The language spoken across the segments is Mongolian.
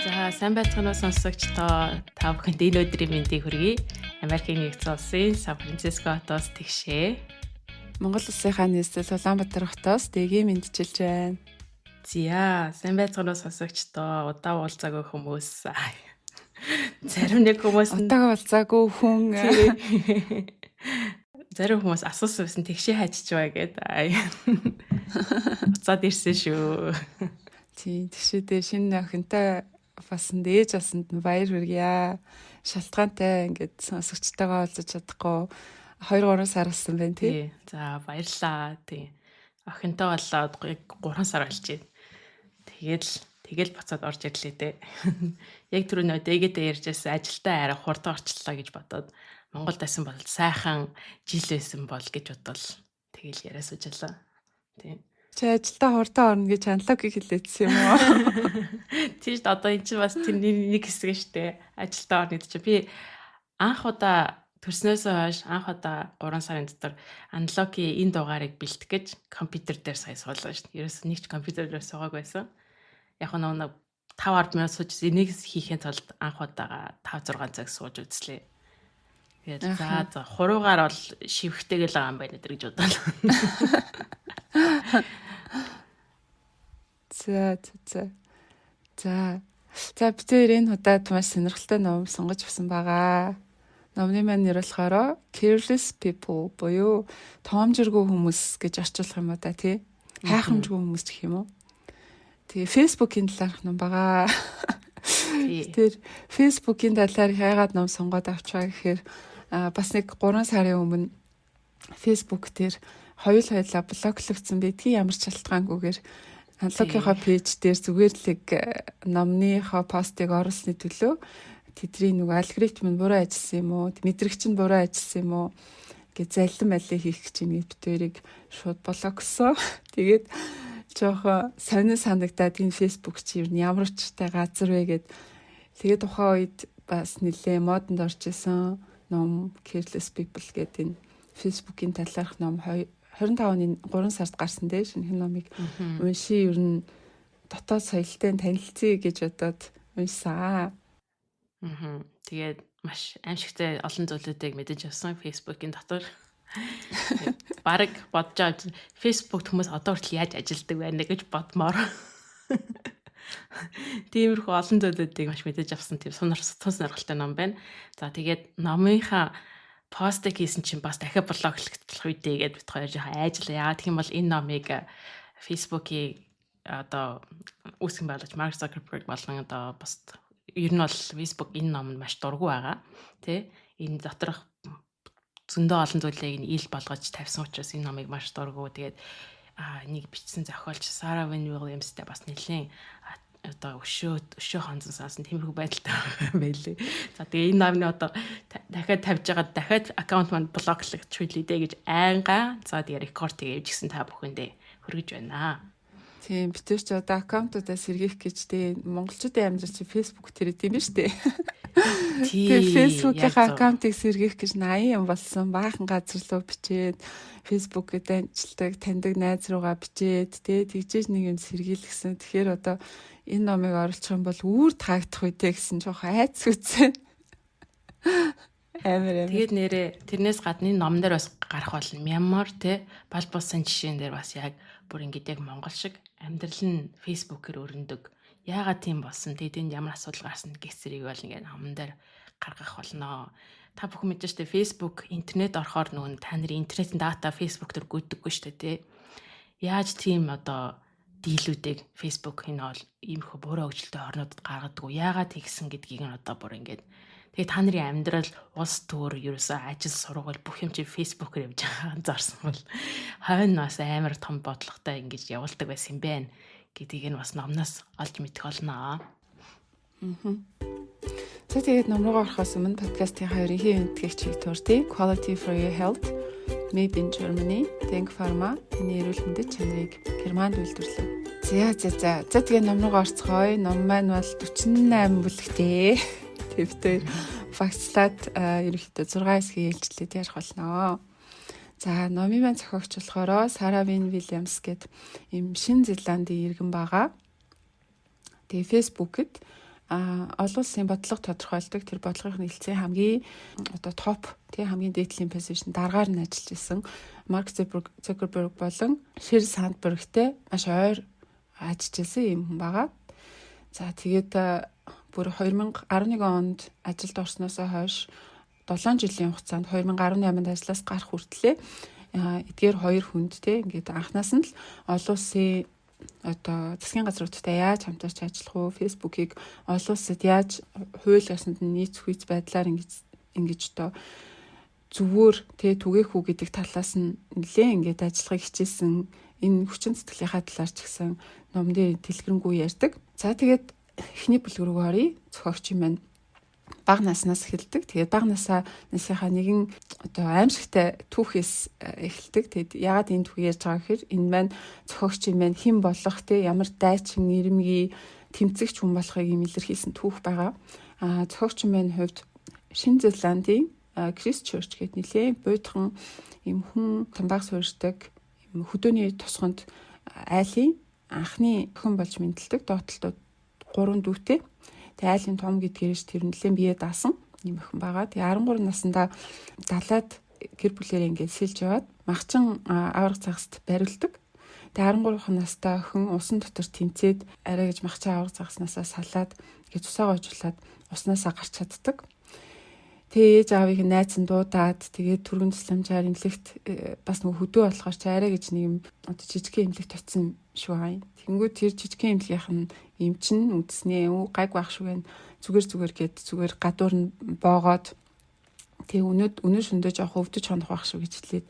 За, сайн байцгаана уу, сонсогчдоо. Та бүхэнд энэ өдрийн мэндийг хүргэе. Америкийн нэгдсэн улсын Сан Франциско хотоос Тэгшээ. Монгол улсынхаа нийслэл Улаанбаатар хотоос Дэгийн мэндчилж байна. Зя, сайн байцгаана уу, сонсогчдоо. Удаа уулзаагүй хүмүүс. Зарим нэг хүмүүс Удаа уулзаагүй хүн. Зарим хүмүүс асуусан байсан, Тэгшээ хайчиж бай гэдэг. Буцаад ирсэн шүү. Тийм, Тэгшээдээ шинэ охинтой болсон, ээж болсонд нь баяр хүргье. Шалтгаантай ингээд сонсогчтойгоо уулзаж чадахгүй 2 3 сар болсон байна, тий. За, баярлаа. Тий. Охинтой болоод 3 сар болж байна. Тэгэл буцаад орж ирлээ дээ. Яг түрүү нөө дэгэдээ ярьжсэн, ажилдаа арай хурдан орчлоо гэж бодоод, Монголд байсан бол сайхан жил байсан бол гэж бодвол тэгэл яриа суужлаа. Тий. Чи ажилдаа хурдан орно гэж аналогик хэлээдсэн юм уу? Тийм шүү дээ. Одоо эн чинь бас тэрний нэг хэсэг шүү дээ. Ажилдаа орно гэдэг чинь би анх удаа төрснөөсөө хойш анх удаа 3 сарын дотор аналогийн энэ дугаарыг бэлтгэх гэж компьютер дээр сая суулаа шүү дээ. Ерөөсөн нэг ч компьютер дээр суугааг байсан. Яг нэг 5 10 минут сууж, энийг хийхин тулд анх удаага 5 6 цаг сууж үзлээ. Тэгээд за хуруугаар бол шивхтэйг л байгаа юм байна гэж бодлоо. За за за. За. За, бид хоёр энэ удаад маш сонирхолтой ном сонгож авсан байгаа. Номны маань нэр болохоор Careless People буюу тоомжиргүй хүмүүс гэж орчуулах юм уу да, тий? Хайхрамжгүй хүмүүс гэх юм уу? Тэгээ Facebook-ийн талаарх ном байгаа. Тэр Facebook-ийн талаар яагаад ном сонгоод авчваа гэхээр бас нэг 3 сарын өмнө Facebook дээр хоёул хоёулаа блоклогдсон байдгийг ямар ч шалтгаангүйгээр аналогийнхоо page дээр зүгээр л нэг номныхоо постыг оруулсны төлөө тэдний нөгөө алгоритм нь буруу ажилласан юм уу, мэдрэгч нь буруу ажилласан юм уу гэж заллин малын хийх гэж нэг бид хоёрыг шууд блоклсон. Тэгээд жоохон сонин санагдаад, энэ Facebook чи ер нь ямар учиртай газар вэ гэд, тэгээд тухайн үед бас нэлээ модонд орж исэн ном Careless People гэдэг энэ Facebook-ийн талаарх ном 25 оны 3 сард гарсан дээ. Шинэхэн номыг уншия, ер нь дотоод соёлтой танилцъя гэж бодоод уншсан. Аа. Тэгээд маш аимшигтай олон зүйлүүдийг мэдэж авсан Facebook-ийн дотор. Бараг бодож байгаа, Facebook хүмүүс одоо хүртэл яаж ажилдаг байна гэж бодмоор. Тиймэрхүү олон зүйлүүдийг маш мэдэж авсан тийм сонирхолтой ном байна. За, тэгээд номынхаа постыг хийсэн чинь бас дахиад блоклогдох үедээ гээд бид хоёр жоохон айжлаа. Яагаад гэх юм бол энэ номыг Facebook-ийн одоо үүсгэн байгуулагч Марк Zuckerberg болон одоо бас ер нь бол Facebook энэ номонд маш дургүй байгаа. Тэ? Энэ доторх зөндөө олон зүйлийг нь ил болгож тавьсан учраас энэ номыг маш дургүй. Тэгээд нэг бичсэн зохиолч Сара Вин Уильямстай бас нэлээд одоо өшөө өшөө хонзон сансан тиймэрхүү байдалтай байлээ. За, тэгээ энэ номны одоо дахиад тавьж байгаа, дахиад аккаунт маань блоклогдчих үлээ дээ гэж айнгаа. За, тэгээ рекорд тэгээ гэсэн та бүхэндээ хүргэж байна. Тийм, бид нар ч одоо аккаунтуудаа сэргийх гэж тий, монголчуудын амьдрал чи Facebook тэр тийм биз дээ. Тэгээ Facebook-ийн аккаунтыг сэргийх гэж 80 юм болсон. Баахан газар руу бичээд, Facebook-д ажилладаг таньдаг найз руугаа бичээд тий, тэгжээж нэг юм сэргийлгэсэн. Тэгэхээр одоо энэ номыг оруулах юм бол үүр таагдах үү те гэсэн жоохон айц үтсэн. Амар амар. Тэгээд нэрээ тэрнээс гадна энэ ном дээр бас гарах болно. Мянмар те, бал булсын жишээн дээр бас яг бүр ингэж яг монгол шиг амьдрал нь Facebook-ээр өрнөдөг. Яагаад тийм болсон? Тэгээд энд ямар асуудал гарсан гэх зэрэг бол ингээд номон дээр гаргах болно. Та бүхэн мэдэж штэ, Facebook интернет орохоор нөгөө та нарын интернетийн дата Facebook дээр гүйдэггүй штэ, тий. Яаж тийм одоо deal үүдийг Facebook энэ бол иймэрхүү буруу хөгжилтэй орнуудад гаргадаг уу? Яагаад тэгсэн гэдгийг нь одоо бүр ингээд, тэгээ та нарын амьдрал, улс төр, ерөөсөө ажил, сургууль, бүх юм чи Facebook-ээр явж байгаа анзаарсан бол хойно бас амар том бодлоготой ингэж явуулдаг байсан юм байна гэдгийг нь бас номноос олж мэдэх болно. Аа. За, тэгээд ном руугаа орохоос өмнө подкастын хоёрын мэтгэгчийг дурдъя. Quality for your health Made in Germany, Denk Pharma таны эрүүл мэндэд чанарыг Германд үйлдвэрлэв. За за за. За, тэгээ ном руугаа орцгоё. Ном маань бол 48 бүлэгтэй. Тэвтэр багцлаад ерөнхийдөө 6 хэсгийг ээлжлээд ярих болно. За, номын маань зохиогч болохоор Сара Вин Вильямс гээд ийм Шинэ Зеландын иргэн байгаа. Тэгээ Facebook-д Олон улсын бодлого тодорхойлдог тэр бодлогын хэлцээ хамгийн одоо топ тий хамгийн дээд position даргаар нь ажиллаж исэн Марк Цукерберг болон Шерил Сандбергтэй маш ойр ажиллаж исэн юм хүн байгаа. За, тэгээд бүр 2011 онд ажилд орсноосоо хойш 7 жилийн хугацаанд 2018-нд ажлаас гарах хүртлээр эдгээр хоёр хүнд те ингээд анханаас нь л олон улсын одоо засгийн газруудтай яаж хамтарч ажиллах уу, Facebook-ийг олон улсад яаж хууль ёсонд нь нийцэх үйц байдлаар ингэж одоо зөвөр тэ түгээх үү гэдэг талаас нь нэлээ ингээд ажиллахыг хичээсэн, энэ хүчин зүтгэлийнхаа талаар ч гэсэн ном дээр дэлгэрэнгүй ярьдаг. За, тэгээд эхний бүлэг рүү оръё. Зохиогч юм байна бага наснаас эхэлдэг. Тэгээд бага насныхаа нэгэн одоо аимшигтай түүхээс эхэлдэг. Тэгээд яагаад энэ түүхийг ярьж байгаа гэхээр энэ маань зохиогч юм байна хэн болох те ямар дайчин, ирмэгий, тэмцэгч хүн болохыг юм илэрхийлсэн түүх байгаа. Зохиогч юм байна хувьд Шинэ Зеландын Крайстчерч гэдэг нэлээд буйтхан юм хүн томбаг суурьшдаг юм хөдөөний тосгонд айлын анхны охин болж мэндэлдэг. Доотлолтод гурван дүүтэй. Тэгээ айлын том гэдгээрээс тэр нэлээд бие даасан юм охин байгаа. Тэгээ 13 наснда далайд гэр бүлээрээ ингээд сэлж яваад махчин аварга загст барилдаг. Тэгээ 13 настай охин усан дотор тэмцээд арай гэж махчин аварга загаснасаа салаад ингээд цусаа гойжуулаад уснаасаа гарч чаддаг. Тэгээ ээж аавыг найз нь дуудаад, тэгээд түргэн тусламжаар эмнэлэгт бас нөгөө хөдөө болохоор чи арай гэж нэг юм одоо жижигхэн эмнэлэгт очсон шүү аа. Тэнгүүд тэр жижигхэн эмнэлгийнх нь эмчин үдснээ өө гайг байх шүү гэн, зүгээр зүгээр гэд зүгээр гадуур нь боогоод, тэгээ өнөө шөндөө жоох өвдөж хонох байх шүү гэж хэлээд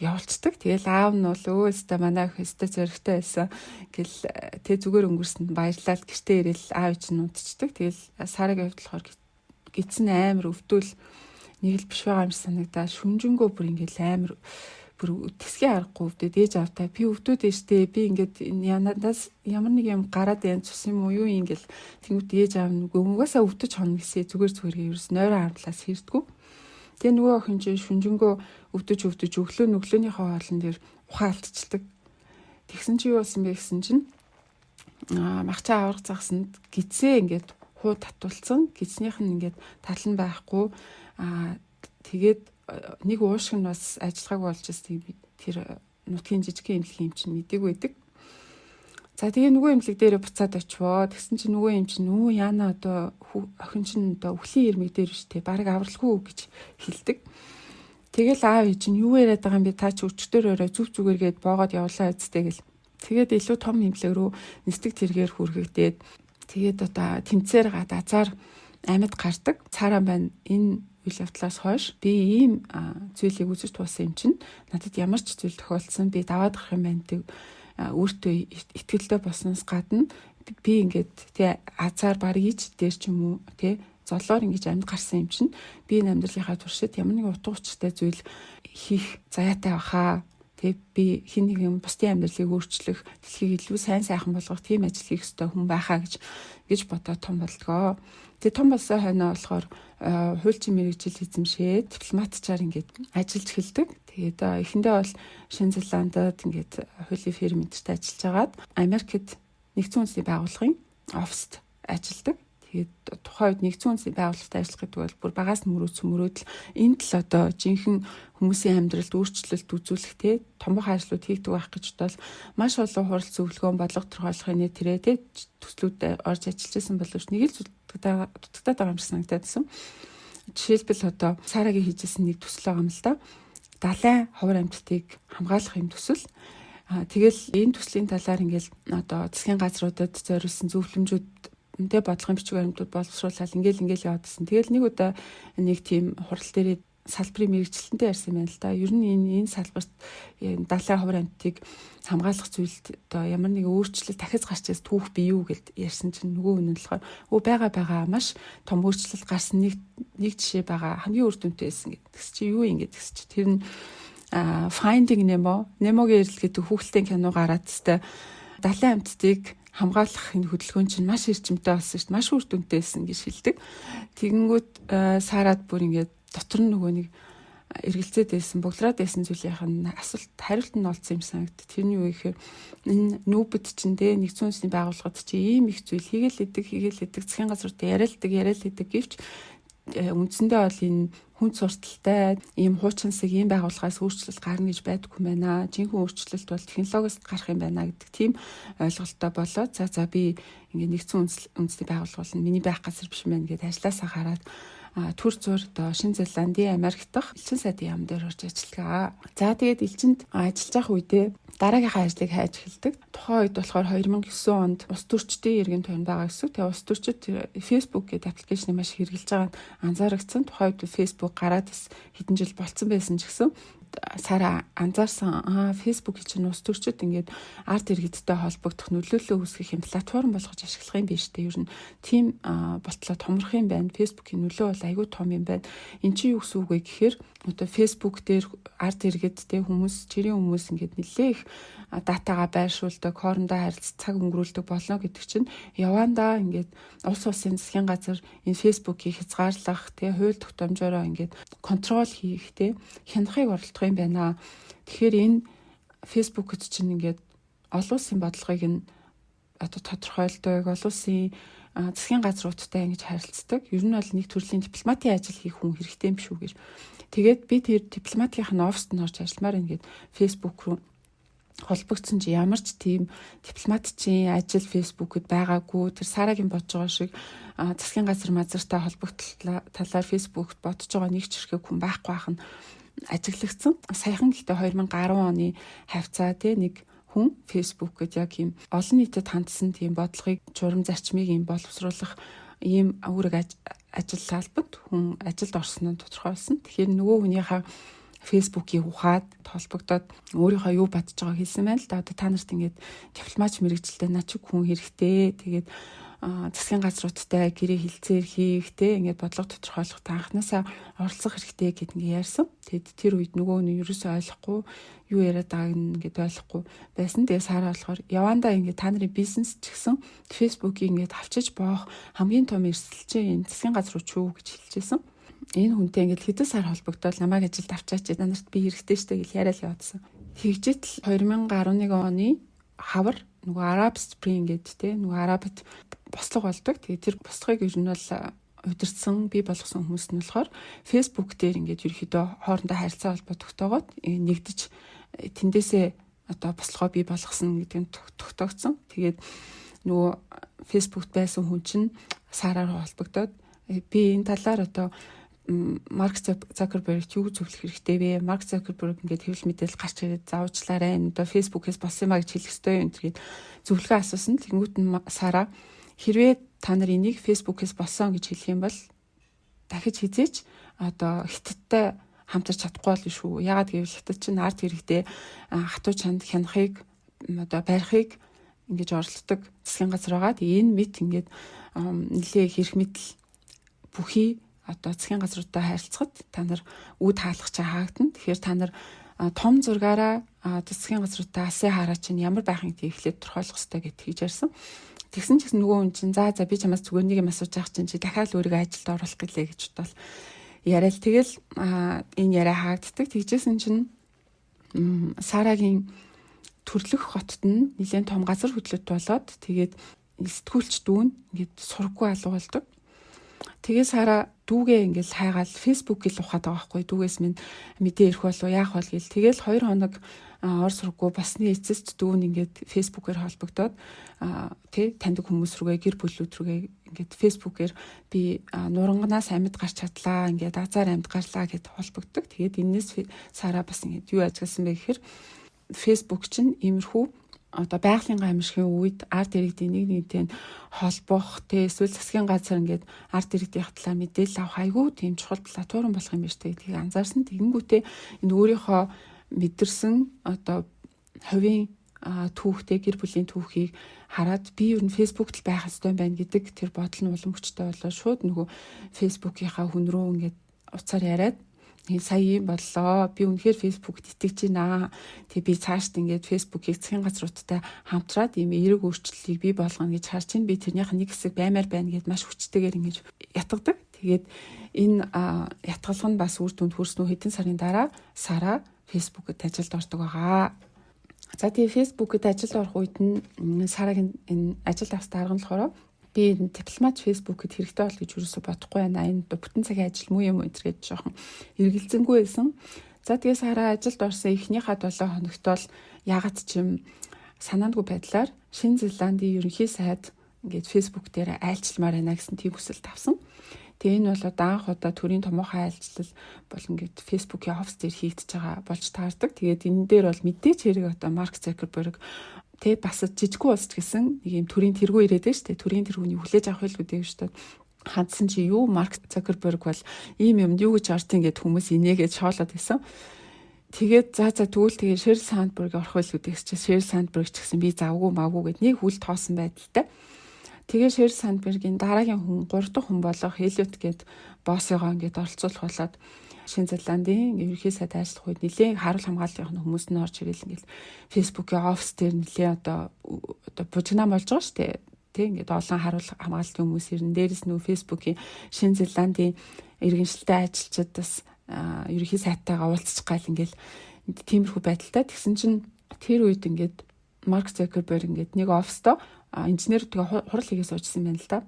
явуулцдаг. Тэгэл аав нь бол өө өстой манай охин өстой зөрөгтэй байсан гэл тэг зүгээр өнгөрсөнд баярлал гэртээ ирээл аав чинь унтчихдаг. Тэгэл Сарагийн хувьд болохоор гидсэн амар өвдөл нэг л биш байгаа юм санагдаа, шүнжэнгөө бүр ингээл амар бүр тэсгийн аргагүй өвдөд ээж аавтай би өвдөд штэ, би ингээд янадаас ямар нэг юм гараад яан цус юм уу юу ингээл тэнгүүт ээж аав нөгөө угаасаа өвдөж хонно гэсээ зүгээр зүгээргээ ерөөс нойрон харамтлаас хэрдгүү. Тэгээ нөгөө охин чинь шүнжэнгөө өвдөж өвдөж өглөө нүглөөнийхөө хоолн дээр ухаан алдчихдаг. Тэгсэн чи юу болсон бэ гэсэн чинь махчаа аврах загсанд гидсээ ингээд хуу татулцсан. Гидснийх нь ингээд тал нь байхгүй. Тэгээд нэг уушиг нь бас ажиллагаагүй болж байсан, тэр нутгийн жижигхэн эмнэлгийн эм чинь мдэггүй байдаг. За, тэгээ нөгөө эмнэлэг дээрээ буцаад очивоо. Тэгсэн чинь нөгөө эм чинь нүү яана одоо охин чинь одоо өхлийн ирмэг дээр биш те бараг авралгүй гэж хэлдэг. Тэгэл аав ээж чинь юу яриад байгаа юм бэ, та чи өчтөр өрөө зүв зүгээр гээд боогод явлаа үсттэй гэл. Тэгээд илүү том эмнэлэг рүү нисдэг тэргээр хүргэгдээд, тэгээд одоо тэмцээр гад азар амьд гардаг. Цаараа байна энэ үйл явдлаас хойш би ийм зүйлийг үзэж туусан юм чинь надад ямар ч зүйл тохиолдсон би даваад гарах юм байна гэдэг өөртөө итгэлтэй болсноос гадна би ингээд тий азар баг ич дээр ч юм уу тий золоор ингэж амьд гарсан юм чинь би энэ амьдралынхаа туршид ямар нэгэн утга учиртай зүйл хийх заяатай баха. Тэг би хин нэгэн бусдын амьдралыг өөрчлөх, дэлхийг илүү сайн сайхан болгох тийм ажил хийх ёстой хүн байхаа гэж бодоод том болдгоо. Тэгээ том болсон хойноо болохоор хуульчин мэргэжил эзэмшээд дипломатчаар ингээд ажиллаж эхэлдэг. Тэгээд эхэндээ бол Шинэ Зеландад ингээд хуулийн фирм энтерт ажиллаж хагаад Америкт нэгдсэн үндэсний байгууллагын оффист ажилладаг. Тэгээд тухайн үед нэгдсэн үндэсний байгууллагад ажиллах гэдэг бол бүр багаас нь мөрөөдсөн мөрөөдөл, энд л одоо жинхэнэ хүмүүсийн амьдралд өөрчлөлт үзүүлэх те томоохон ажлууд хийгдэг байх гэж бодвол маш олон хурал зөвлөгөөн, бодлого тодорхойлохын нэ тэрэ те төслүүд орж ажиллаж байсан боловч нэг л дутагдаад байгаа юм шиг санагдаад байсан. Жишээлбэл, одоо Сарагийн хийжсэн нэг төсөл байгаа юм л да. Далайн ховор амьтдыг хамгаалах юм төсөл. Тэгэл энэ төслийн талаар ингээл одоо засгийн газруудад зориулсан зөвлөмжүүд тэ бодлогын бичиг баримтууд боловсруулаад ингээл ингээл яваадсэн. Тэгэл нэг удаа нэг тийм хурал дээрээ салбарын мэргэжилтэнтэй ярьсан юм байна л да. Ер нь энэ салбарт далайн ховор амьтдыг хамгаалах зүйлд одоо ямар нэгэн өөрчлөлт дахиж гарч ирс түүх бий юу гэд ярьсан чинь нөгөө хүн нь болохоор өө байгаа байгаа, маш том өөрчлөлт гарсан нэг нэг жишээ байгаа, хамгийн үр дүнтэй байсан гэдэг. Тэгс чи юу юм гэдэг чи тэр нь Finding Nemo, Nemo-гийн эрэл гэдэг хүүхэлдэйн кино гараад тест далайн амьтдыг хамгаалах энэ хөдөлгөөн чинь маш эрчимтэй болсон шүү дээ. Маш үр дүнтэй байсан гэж хэлдэг. Тэгэнгүүт Сарад бүр ингээд дотор нь нөгөө нэг Эргэлзээд байсан, буглараад байсан зүйлийнх нь асуулт хариулт нь олцсон юм санагд. Тэр нь юу гэхээр энэ нүүбэд чинь те нэгдсэн үндэсний байгууллагад чи ийм их зүйл хийгээл идэг, хийгээл идэг, засгийн газруудаа яриалдаг, яриал идэг гэвч үндсэндээ бол энэ хүн сурталтай ийм хуучинсаг ийм байгууллагаас өөрчлөлт гарна гэж байдаггүй юм байна. Жинхэнэ өөрчлөлт бол технологиос гарах юм байна гэдэг тийм ойлголттой болоод за би ингээ нэгдсэн үндэсний байгууллага бол миний байх газар биш юм байна гэдээ ажлаасаа гараад төр зур одоо Шинэ Зеландын, Америк дахь элчин сайдын яам дээр орж ажиллагаа. За, тэгээд элчинд ажиллаж байгаа үедээ дараагийнхаа ажлыг хайж эхэлдэг. Тухайн үед болохоор 2009 онд улс төрчдийн эргэн тойрон байгаа гэсэн. Тэгээ улс төрчид Facebook гэдэг application ыг маш хэрэглэж байгаа нь анзаарагдсан. Тухайн үед Facebook гараад бас хэдэн жил болцсон байсан ч гэсэн Сара анзаарсан, Facebook чинь улс төрчид ингээд ард иргэдтэй холбогдох, нөлөөллөө үүсгэх юм платформ болгож ашиглах юм биш үү? Ер нь тийм болтлоо томрох юм байна. Facebook-ийн нөлөө бол айгүй том юм байна. Эн чинь юу гэсэн үг вэ гэхээр одоо Facebook дээр ард иргэд те хүмүүс, жирийн хүмүүс ингээд нэлээ их data гаа байршуулдаг, хоорондоо харилцах, цаг өнгөрүүлдэг болно гэдэг чинь явандаа ингээд улс улсын засгийн газар энэ Facebook-ийг хязгаарлах, те хууль тогтоомжоороо ингээд control хийх, те хянахыг оролдох юм байна. Тэгэхээр энэ Facebook-д чинь ингээд олон улсын бодлогыг нь одоо тодорхойлдог, олон улсын засгийн газруудтай ингэж харилцдаг. Ер нь бол нэг төрлийн дипломатын ажил хийх хүн хэрэгтэй юм шүү гэж. Тэгээд би тэр дипломатийн оффист нь орж ажилламаар ингээд Facebook руу холбогдсон чи ямар ч тийм дипломатчийн ажил Facebook-д байгаагүй. Тэр Сарагийн бодож байгаа шиг засгийн газар мазартай холбогдол талаар Facebook-д бодож байгаа нэг ч хэрэг хүн байхгүй байх нь ажиглагдсан. Саяхан гэхдээ 2010 оны хавцаа те нэг хүн Facebook-д яг юм олон нийтэд хандсан тийм бодлогыг, журам зарчмыг юм боловсруулах ийм үүрэг ажил талбад хүн ажилд орсон нь тодорхойлсон. Тэгэхээр нөгөө хүнийхээ Facebook-ийг ухаад холбогдоод өөрийнхөө юу бодож байгааг хэлсэн байна л да. Одоо та нарт ингээд дипломатч мэргэжилтэй над шиг хүн хэрэгтэй. Тэгээд засгийн газруудтай гэрээ хэлцээр хийх те ингээд бодлого тодорхойлох та анханасаа оролцох хэрэгтэй гэд ингээд ярьсан. Тэгэд тэр үед нөгөө нь ерөөсөө ойлгохгүй, юу яриад байгааг нь ингээд ойлгохгүй байсан. Тэгээ Сараа болохоор явандаа ингээд та нарын бизнес ч гэсэн Facebook-ийг ингээд авчиж боох хамгийн том эрсдэл чинь энэ засгийн газрууд шүү гэж хэлжсэн. Энэ хүнтэй ингээд хэдэн сар холбогдоод намайг ажилд авчаач, та нарт би хэрэгтэй штэ гэж яриад явуулсан. Тэгжээтэл 2011 оны хавар нөгөө Arab Spring гэдэг те нөгөө Арабт бослого болдог. Тэгээ тэр бослогыг ер нь бол удирдсан, бий болгосон хүмүүс нь болохоор Facebook дээр ингээд ерөөхдөө хоорондоо харилцаа холбоо тогтоогоод нэгдэж тэндээсээ одоо бослогоо бий болгосон гэдэг нь тогтоогдсон. Тэгээд нөгөө Facebook-т байсан хүн чинь Сараар холбогдоод би энэ талаар одоо Марк Цукерберг юу зөвлөх хэрэгтэй вэ? Марк Цукерберг ингээд хэвлэл мэдээлэл гарч ирээд заавчлаарай. Энэ одоо Facebook-ээс болсон юм а гэж хэлэх ёстой юм тэгээд зөвлөгөө асуусан. Тэнгүүт нь Сара хэрвээ та нар энийг Facebook-ээс болсон гэж хэлэх юм бол дахиж хэзээ ч одоо Хятадтай хамтарч чадахгүй болно шүү. Яагаад гэвэл Хятад чинь ард иргэдээ хатуу чанд хянахыг, одоо барихыг ингэж оролддог засгийн газар байгаа. Тэгээ энэ мэт ингээд нэлээ хэрэг мэдл бүхий одоо засгийн газруудтай харилцахад та нар үд хаалгах чаа хаагдана. Тэгэхээр та нар том зургаараа засгийн газруудтай алсын хараа чинь ямар байх гэдгийг эхлээд тодорхойлох хэрэгтэй гэд хийж ярьсан. Тэгсэн ч гэсэн нөгөө хүн чинь за за би чамаас зүгээр нэг юм асууж байгаа чинь чи дахиад өөрийгөө ажилд оруулах гэлээ гэж бодвол яриад тэгэл энэ яриа хаагддаг. Тэгжсэн чинь Сарагийн төрлөх хотод нь нэлээд том газар хөдлөлт болоод тэгээд сэтгүүлч дүүн ингээд сурггүй алга болдог. Тэгээ Сара дүүгээ ингээл хайгаал Facebook-ийг л ухаад байгаа байхгүй, дүүгээс минь мэдээ ирэх болов, яах бол гээл. Тэгэл 2 хоног ор сургуу басны эцэст дүүн ингээд Facebook-ээр холбогдоод тий таньдаг хүмүүс рүүгээ, гэр бүлүүд рүүгээ ингээд Facebook-ээр би нуранганаас амьд гарч чадлаа, ингээд азар амьд гарлаа гэд холбогддог. Тэгээд энэс Сара бас ингээд юу ажигласан бэ гэхээр Facebook чинь иймэрхүү одоо байгалийн гамшигын үед ард иргэдийн нэг нэгнтэй холбох те эсвэл засгийн газар ингээд ард иргэдийн талаар мэдээлэл авах айгүй тийм чухал платформ болох юм байна штэ гэдгийг анзаарсан. Тэгэнгүүтээ энэ өөрийнхөө мэдэрсэн одоо хувийн түүхтэй гэр бүлийн түүхийг хараад би ер нь Facebook-т л байх ёстой юм байна гэдэг тэр бодол нь улам хүчтэй болоо шууд нөгөө Facebook-ийнхаа хүн рүү ингээд утсаар яриад сая юм боллоо. Би үнэхээр Facebook-т итгэж байна. Тэгээ би цаашд ингээд Facebook-ийг засгийн газруудтай хамтраад ийм эерэг өөрчлөлтийг бий болгоно гэж харж байна. Би тэрнийх нэг хэсэг баймаар байна гэд маш хүчтэйгээр ингэж ятгадаг. Тэгээд энэ ятгалга нь бас үр дүнд хүрсэн үү, хэдэн сарын дараа Сара Facebook-д ажилд ордог байгаа. За, тэгээ Facebook-д ажилд орох үед нь Сарагийн энэ ажилд авсан дарга нь болохоор би энэ дипломат Facebook-д хэрэгтэй бол гэж юусоо бодохгүй байна. Энэ бүтэн цагийн ажил муу юм уу гэж жоохон эргэлзэнгүй байсан. За, тэгээ Сара ажилд орсон эхнийхээ 7 хоногт бол ягаад ч юм санаандгүй байдлаар Шинэ Зеландын ерөнхий сайд ингээд Facebook дээр айлчилмаар байна гэсэн тийм хүсэлт авсан. Тэгээ энэ бол одоо анх удаа төрийн томоохон айлчлал бол ингээд Facebook-ийн офис дээр хийгдэж байгаа болж таардаг. Тэгээд энэ дээр бол мэдээч хэрэг одоо Марк Цукерберг тэ бас жижигхэн улс ч гэсэн нэг юм төрийн тэргүү ирээд байна шүү дээ. Төрийн тэргүүний хүлээж авах байлгүй дээ шүү дээ. Хандсан чи юу, Марк Цукерберг бол ийм юмд юу гэж ортын гэд хүмүүс инээгээд шоолоод байсан. Тэгээд за тэгвэл тэгээ Шерил Сандберг орох байлгүй дээ чи Шерил Сандберг ч гэсэн би завгүй мавгүй гэд нэг хүл тоосон байдалтай. Тэгээ Шерил Сандбергийн дараагийн хүн, гурав дахь хүн болох Элиот гээд боссыгоо ингээд оролцуулах болоод Шинэ Зеландын ерөнхий сайд ажиллах үед нэлээд харуул хамгааллын хүмүүс нь орж ирэл ингээд Facebook-ийн офис дээр нэлээд одоо бужигнаан болж байгаа шүү дээ. Тэ, ингээд олон харуул хамгаалалтын хүмүүс ирэн, дээрэс нүү Facebook-ийн Шинэ Зеландын иргэншилтэй ажилчид бас ерөнхий сайдтайгаа уулзчих гал ингээд тиймэрхүү байдалтай. Тэгсэн чинь тэр үед ингээд Марк Цукерберг ингээд нэг оффистоо инженерүүдгээ хурал хийгээ суужсэн байна л да.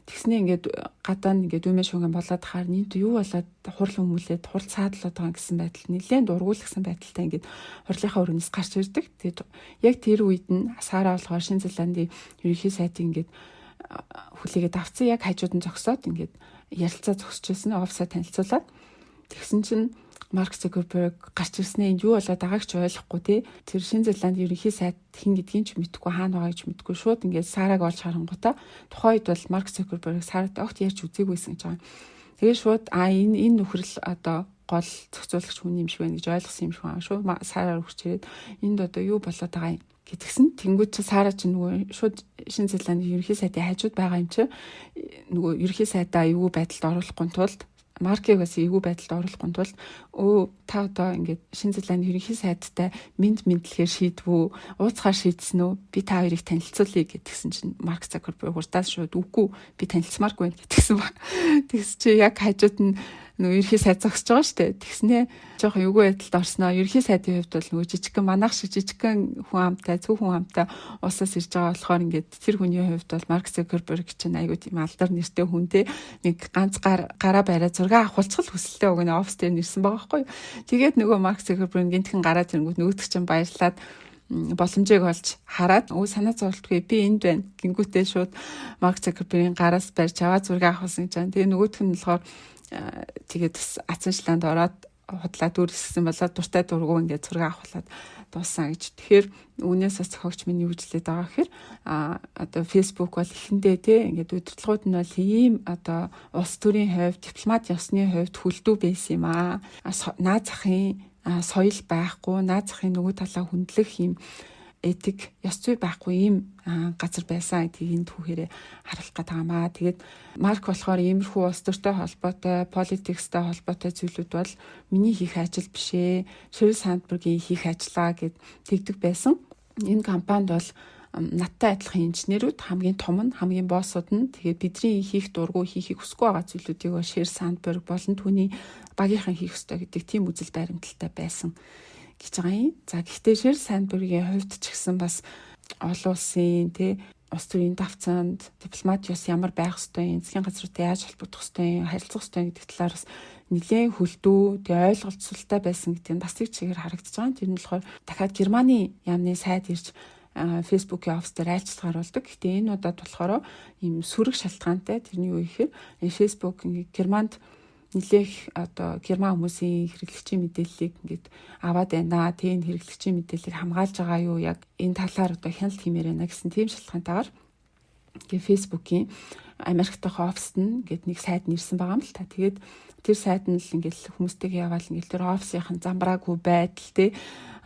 Тэгснээ ингээд гадаа нь ингээд үмэ шуган болоод хаар нинт юу болоод хурал хүмүүлээд хурал цаадлаад байгаа гэсэн байдал нэлээд дургуулгсан байдалтай ингээд хурлынхаа өрөөнөөс гарч ирдэг. Тэгээд яг тэр үед нь Сара болохоор Шинэ Зеландын ерөнхий сайтыг ингээд хүлээгээд авцсан. Яг хажууд нь зогсоод ингээд ярилцаа зогсож байсан. Офисаа танилцуулаад тэгсэн чинь Марк Цукерберг гарч ирснээ энд юу болоод байгааг ч ойлгохгүй тий. Тэр Шинэ Зеланд ерөнхий сайд хэн гэдгийг ч мэдэхгүй, хаана байгааг ч мэдэхгүй, шууд ингээд Сараг олж харангуйтаа тухайн үед бол Марк Цукерберг Саратай огт ярьж үзээгүйсэн гэж байгаа. Тэгээ шууд а энэ нөхрөл одоо гол зохицуулагч хүн юм шиг байна гэж ойлгосон юм шиг байна. Шууд Сараар хүрч ирээд энд одоо юу болоод байгаа юм гэтгсэн. Тэнгүүд чи Сара чи нөгөө шууд Шинэ Зеландын ерөнхий сайдын хажууд байгаа юм чи нөгөө ерөнхий сайдаа эвгүй байдалд оруулахгүй тулд, Маркийг бас эвгүй байдалд оруулахгүй тулд өө та одоо ингээд Шинэ Зеланд ерөнхий сайдтай мэд мэдлэгээр шийдвүү, ууцгаар шийдсэн үү, би та хоёрыг танилцуулъя гэдгсэн чинь Марк Цукерберг урдаас шууд үгүй, би танилцмааргүй байна гэтгсэн ба. Тэгс чи яг хажууд нь нөгөө ерөнхий сайд зогсож байгаа шүү дээ. Тэгснээ жоохон эвгүй байдалд орсноо. Ерөнхий сайдын хувьд бол нөгөө жижигхэн манайх шиг жижигхэн хүн амтай, цөөх хүн амтай улсаас ирж байгаа болохоор ингээд тэр хүний хувьд бол Марк Цукерберг чинь айгүй тийм алдар нэртэй хүн те. Нэг ганц гараа бариа зураг авахулчих хүсэлтэй уг нь офис дээр нэрсэн байгаа байхгүй юу. Тэгээд нөгөө Марк Цукерберг гинтхэн гараад ирэнгүүт нөгөөдөг чинь баярлаад боломжийг олж хараад өө санаа зовлтгүй, би энд байна гингүүтээ шууд Марк Цукербергийн гараас барьж аваад зураг авахсан гэж байна. Тэгээ нөгөөх нь болохоор тэгээд бас ацаншланд ороод худлаа дүүргэсэн болоод дуртай дургу ингээд зураг авахлаад дууссан гэж. Тэгэхээр үүнээс бас зохиогч минь юу гэж хэлээд байгаа гэхээр одоо Facebook бол эхэндээ те ингээд удирдлагууд нь бол ийм одоо улс төрийн хувьд, дипломат ёсны хувьд хүлдүү байсан юм аа. Наад захын соёл байхгүй, наад захын нөгөө талаа хүндлэх юм этик, ёс зүй байхгүй ийм газар байсан гэдгийг энэ түүхээрээ харуулах гээд байгаа маа. Тэгээд Марк болохоор иймэрхүү улс төртэй холбоотой, politics-тай холбоотой зүйлүүд бол миний хийх ажил биш ээ. Шерил Сандбергийн хийх ажлаа гэд тэгдэг байсан. Энэ компанид бол надтай адилхан инженерүүд хамгийн том нь, хамгийн боссууд нь, тэгээд бидний хийх дургу, хийхийг хүсэхгүй байгаа зүйлүүдийг Шерил Сандберг болон түүний багийнхан хийх ёстой гэдэг тийм үзэл баримталтай байсан гэж байгаа юм. За, гэхдээ Шерил Сандбергийн хувьд ч гэсэн бас олон улсын тий улс төрийн давцаанд дипломат ёс ямар байх ёстой юм, засгийн газруудтай яаж холбогдох ёстой юм, харилцах ёстой гэдэг талаар бас нэлээд хөлдөө, тэгээ ойлголцолтой байсан гэдэг нь бас нэг чигээр харагдаж байгаа. Тэр нь болохоор дахиад Германы яамны сайд ирж Facebook-ийн офис дээр айлчлал харуулдаг. Гэхдээ энэ удаад болохоор ийм сөрөг шалтгаантай. Тэрний юу гэхээр Facebook ингээд Германд нэлээх одоо герман хүмүүсийн хэрэглэгчийн мэдээллийг ингээд аваад байна. Тийм хэрэглэгчийн мэдээллийг хамгаалж байгаа юу, яг энэ талаар одоо хяналт хиймээр байна гэсэн тийм шалтгаантайгаар ингээ Facebook-ийн Америк дахь оффист нь ингээд нэг сайд нэрсэн байгаа юм л та. Тэгээд тэр сайд нь л ингээд хүмүүстэйгээ яваал ингээд тэр офисынхын замбраагүй байдал те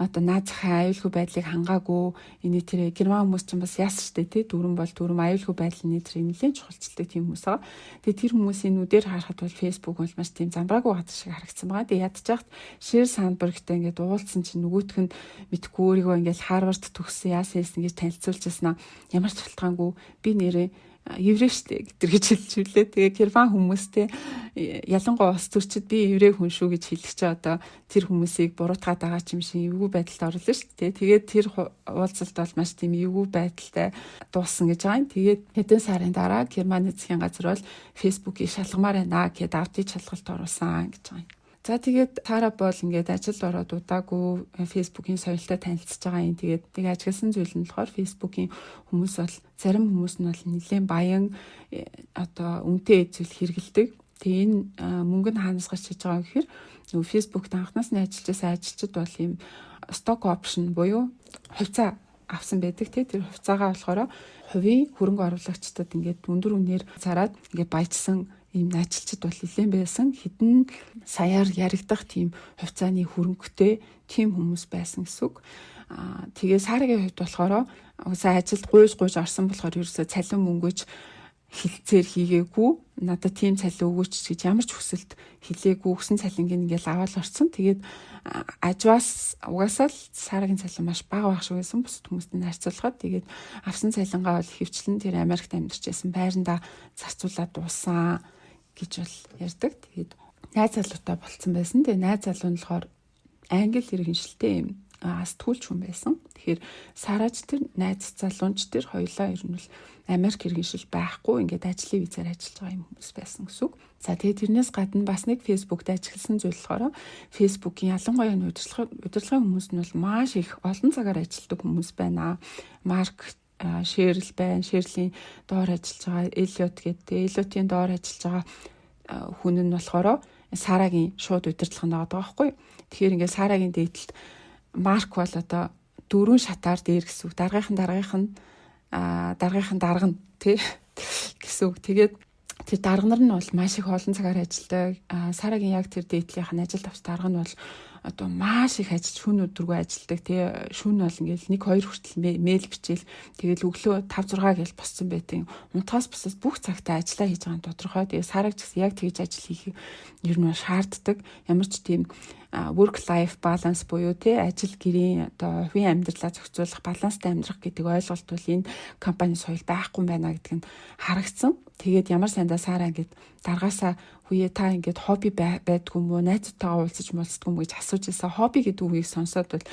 одоо наад захын аюулгүй байдлыг хангаагүй, энэ тэр герман хүмүүс ч бас яасан штэ те, дүрэн бол дүрэн, аюулгүй байдал нь тэр нэлээд чухалчилдаг тийм хүмүүс байгаа. Тэгээ тэр хүмүүсийн нүдээр харахад бол Facebook бол маш тийм замбраагүй газар шиг харагдсан байгаа. Тэгээ ядчихад Шерил Сандбергтэй ингээд уулзсан чинь нөгөөх нь мэдгүй өөрийгөө ингээд Харвард төгссөн, яасан яасан гэж танилцуулж яснаа ямар ч шалтгаангүй би нэрээ Еврей штэ гэдэг гэж хэлж үлээ. Тэгээ Герман хүмүүстэй ялангуяа улс төрчид би еврей хүн шүү гэж хэлэх чи одоо тэр хүмүүсийг буруутгаад байгаа ч юм шиг эвгүй байдалд орлоо шүү дээ. Тэгээд тэр уулзалт бол маш тийм эвгүй байдалтай дууссан гэж байгаа юм. Тэгээд хэдэн сарын дараа Германы засгийн газар бол Facebook-ийг шалгамаар байна гэд аудит шалгалт оруулсан гэж байгаа юм. За, тэгээд Сара бол ингээд ажилд ороод удаагүй Facebook-ийн соёлтой танилцж байгаа юм. Тэгээд нэг ажигласан зүйл нь болохоор Facebook-ийн хүмүүс бол, зарим хүмүүс нь бол нэлээд баян, одоо үнэтэй зүйл хэрэглэдэг. Тэгээ энэ мөнгө нь хаанаас гарч иж байгаа гэхээр нөгөө Facebook-т анхнаас нь ажиллаж байсан ажилчид бол ийм stock option буюу хувьцаа авсан байдаг, тий. Тэр хувьцаагаа болохоор хувийн хөрөнгө оруулагчдад ингээд өндөр үнээр зараад ингээд баяжсан ийм ажилчид бол нэлээд байсан. Хэдэн саяар яригдах тийм хувьцааны хөрөнгөтэй тийм хүмүүс байсан гэсэн үг. Аа, тэгээ Сарагийн хувьд болохоор угаасаа ажилд гуйж гуйж орсон болохоор ерөөсөө цалин мөнгөж хилцээр хийгээгүй, надад тийм цалин өгөөч гэж ямар ч хүсэлт хэлээгүй, өгсөн цалинг ингээл аваад орсон. Тэгээд ажваас угаасаа л Сарагийн цалин маш бага байх шиг байсан бусад хүмүүстэй харьцуулахад. Тэгээд авсан цалингаа бол ихэвчлэн тэр Америкт амьдарч байсан байрандаа зарцуулаад дууссан гэж бол ярьдаг. Тэгээд найз залуутай болцсон байсан. Тэгээд найз залуу нь болохоор англи иргэншилтэй юм сэтгүүлч хүн байсан. Тэгэхээр Сараж тэр найз залуунч тэр хоёулаа ер нь бол Америк иргэншил байхгүй, ингээд ажлын визээр ажиллаж байгаа юм хүмүүс байсан гэсэн үг. За, тэгээд тэрнээс гадна бас нэг Facebook-д ажилласан зүйл болохоор Facebook-ийн ялангуяа энэ удирдлагын хүмүүс нь бол маш их олон цагаар ажилладаг хүмүүс байна. Марк Шерл байна. Шерлийн доор ажиллаж байгаа Элиот гэдэг. Элиотын доор ажиллаж байгаа хүн нь болохоор Сарагийн шууд удирдлага нь байгаа байхгүй. Тэгэхээр ингээд Сарагийн дээдлэлт Марк бол одоо дөрвөн шатаар дээр гэсэн үг. Даргийнхан даргийнх нь даргийнхан дарга нь тий гэсэн үг. Тэгээд тэр дарга нар нь бол маш их олон цагаар ажилладаг. Сарагийн яг тэр дээдлийнх нь ажилд авч дарга нь бол одоо маш их ажиллаж, шөнө өдөргүй ажилладаг, тий. Шөнө бол ингээл 1 2 хүртэл мэйл бичээл, тэгэл өглөө 5 6 гээл боссон байдаг. Унтахаас бусаас бүх цагтаа ажиллаа хийж байгаа нь тодорхой. Тэгээ Сараг ч гэсэн яг тэгж ажил хийх ер нь шаарддаг. Ямар ч тийм work life balance буюу тий ажил гэрийн одоо хувийн амьдралаа зохицуулах, баланстай амьдрах гэдэг ойлголт бол энэ компани соёл байхгүй байна гэдг нь харагдсан. Тэгээд ямар сандаа Сара ингээд даргаасаа "Хүүе, та ингээд хобби байдгүй юм уу? Найзуудтайгаа уулзаж муулцдаг юм?" гэж асууж байсан. Хобби гэдэг үгийг сонсоод бол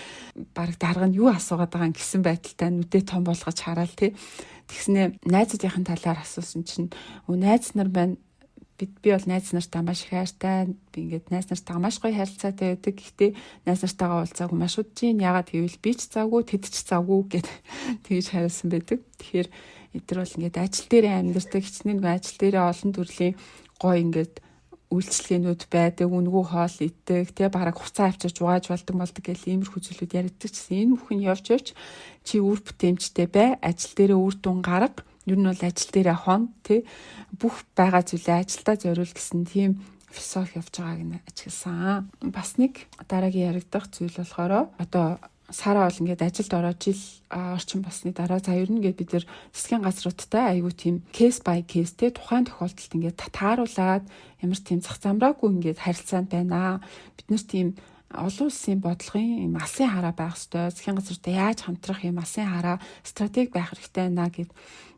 баг дарга нь юу асуугаад байгаа юм гэсэн байдалтай нүдээ том болгож хараал, тий. Тэгснэ найзуудын талаар асуусан чинь "Найз нар байна, би бол найз нартаа маш их хайртай. Би ингээд найз нартайгаа маш гоё харилцаатай байдаг. Гэхдээ найз нартайгаа уулзаагүй маш удаж байна. Яагаад гэвэл би ч завгүй, тэд ч завгүй" гэд тэгж хариулсан байдаг. Тэгэхээр эдгээр бол ингээд ажил дээрээ амьдардаг, хичнээн нэг ажил дээрээ олон төрлийн гоё ингээд үйлчлэгээнүүд байдаг, үнэгүй хоол иддэг, тэгээ бараг хувцас авчирч угааж болдог болдог гэл иймэрхүү зүйлүүд яригддаг чсэн. Энэ бүхэн явж явж чи үр бүтээмжтэй бай, ажил дээрээ үр дүн гарга, ер нь бол ажил дээрээ хон, тий, бүх байгаа зүйлээ ажилдаа зориул гэсэн тийм философи явж байгааг нь ажигласан. Бас нэг дараагийн яригдах зүйл болохоор одоо Сара бол ингээд ажилд ороод жил орчин болсны дараа, за, ер нь ингээд бид нар засгийн газруудтай айгүй тийм case by case те, тухайн тохиолдолд ингээд тааруулаад ямар тийм зах замраагүй ингээд харилцаанд байна. Бид нар тийм олон улсын бодлогын юм алсын хараа байх ёстой. Засгийн газартай яаж хамтрах юм алсын хараа, стратеги байх хэрэгтэй байна гэд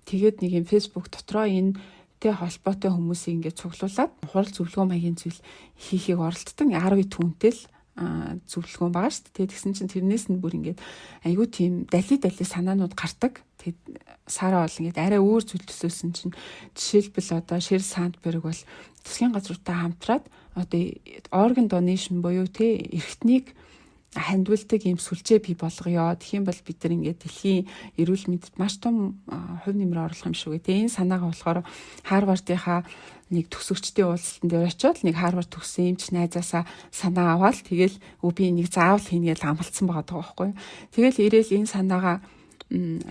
тэгээд нэг юм Facebook дотроо энэ тэ холбоотой хүмүүсийг ингээд цуглуулад хурал зөвлөгөө маягийн зүйл хийхийг оролдсон, 10 түнтэй л зөвлөгөө байгаа шүү дээ. Тэгсэн чинь тэрнээс нь бүр ингээд айгүй тийм дали дали санаанууд гардаг. Тэгээд Сара бол ингээд арай өөр зүйл төсөөсөн чинь, жишээлбэл, одоо Шерил Сандберг бол засгийн газруудтай хамтраад одоо organ donation буюу тэ эрхтнийг хандивалдаг ийм сүлжээ бий болгоё. Тэгэх юм бол бид нар ингээд дэлхийн эрүүл мэндэд маш том хувь нэмэр оруулах юм шүү гэх. Тэгээ энэ санаагаа болохоор Харвардынхаа нэг төгсөгчдийн уулзалтан дээр очиод нэг Харвард төгссөн эмч найзаасаа санаа аваад, тэгэл өө би нэг заавал хийнэ гэж амлалцсан байгаа байхгүй. Тэгэл ирээл энэ санаагаа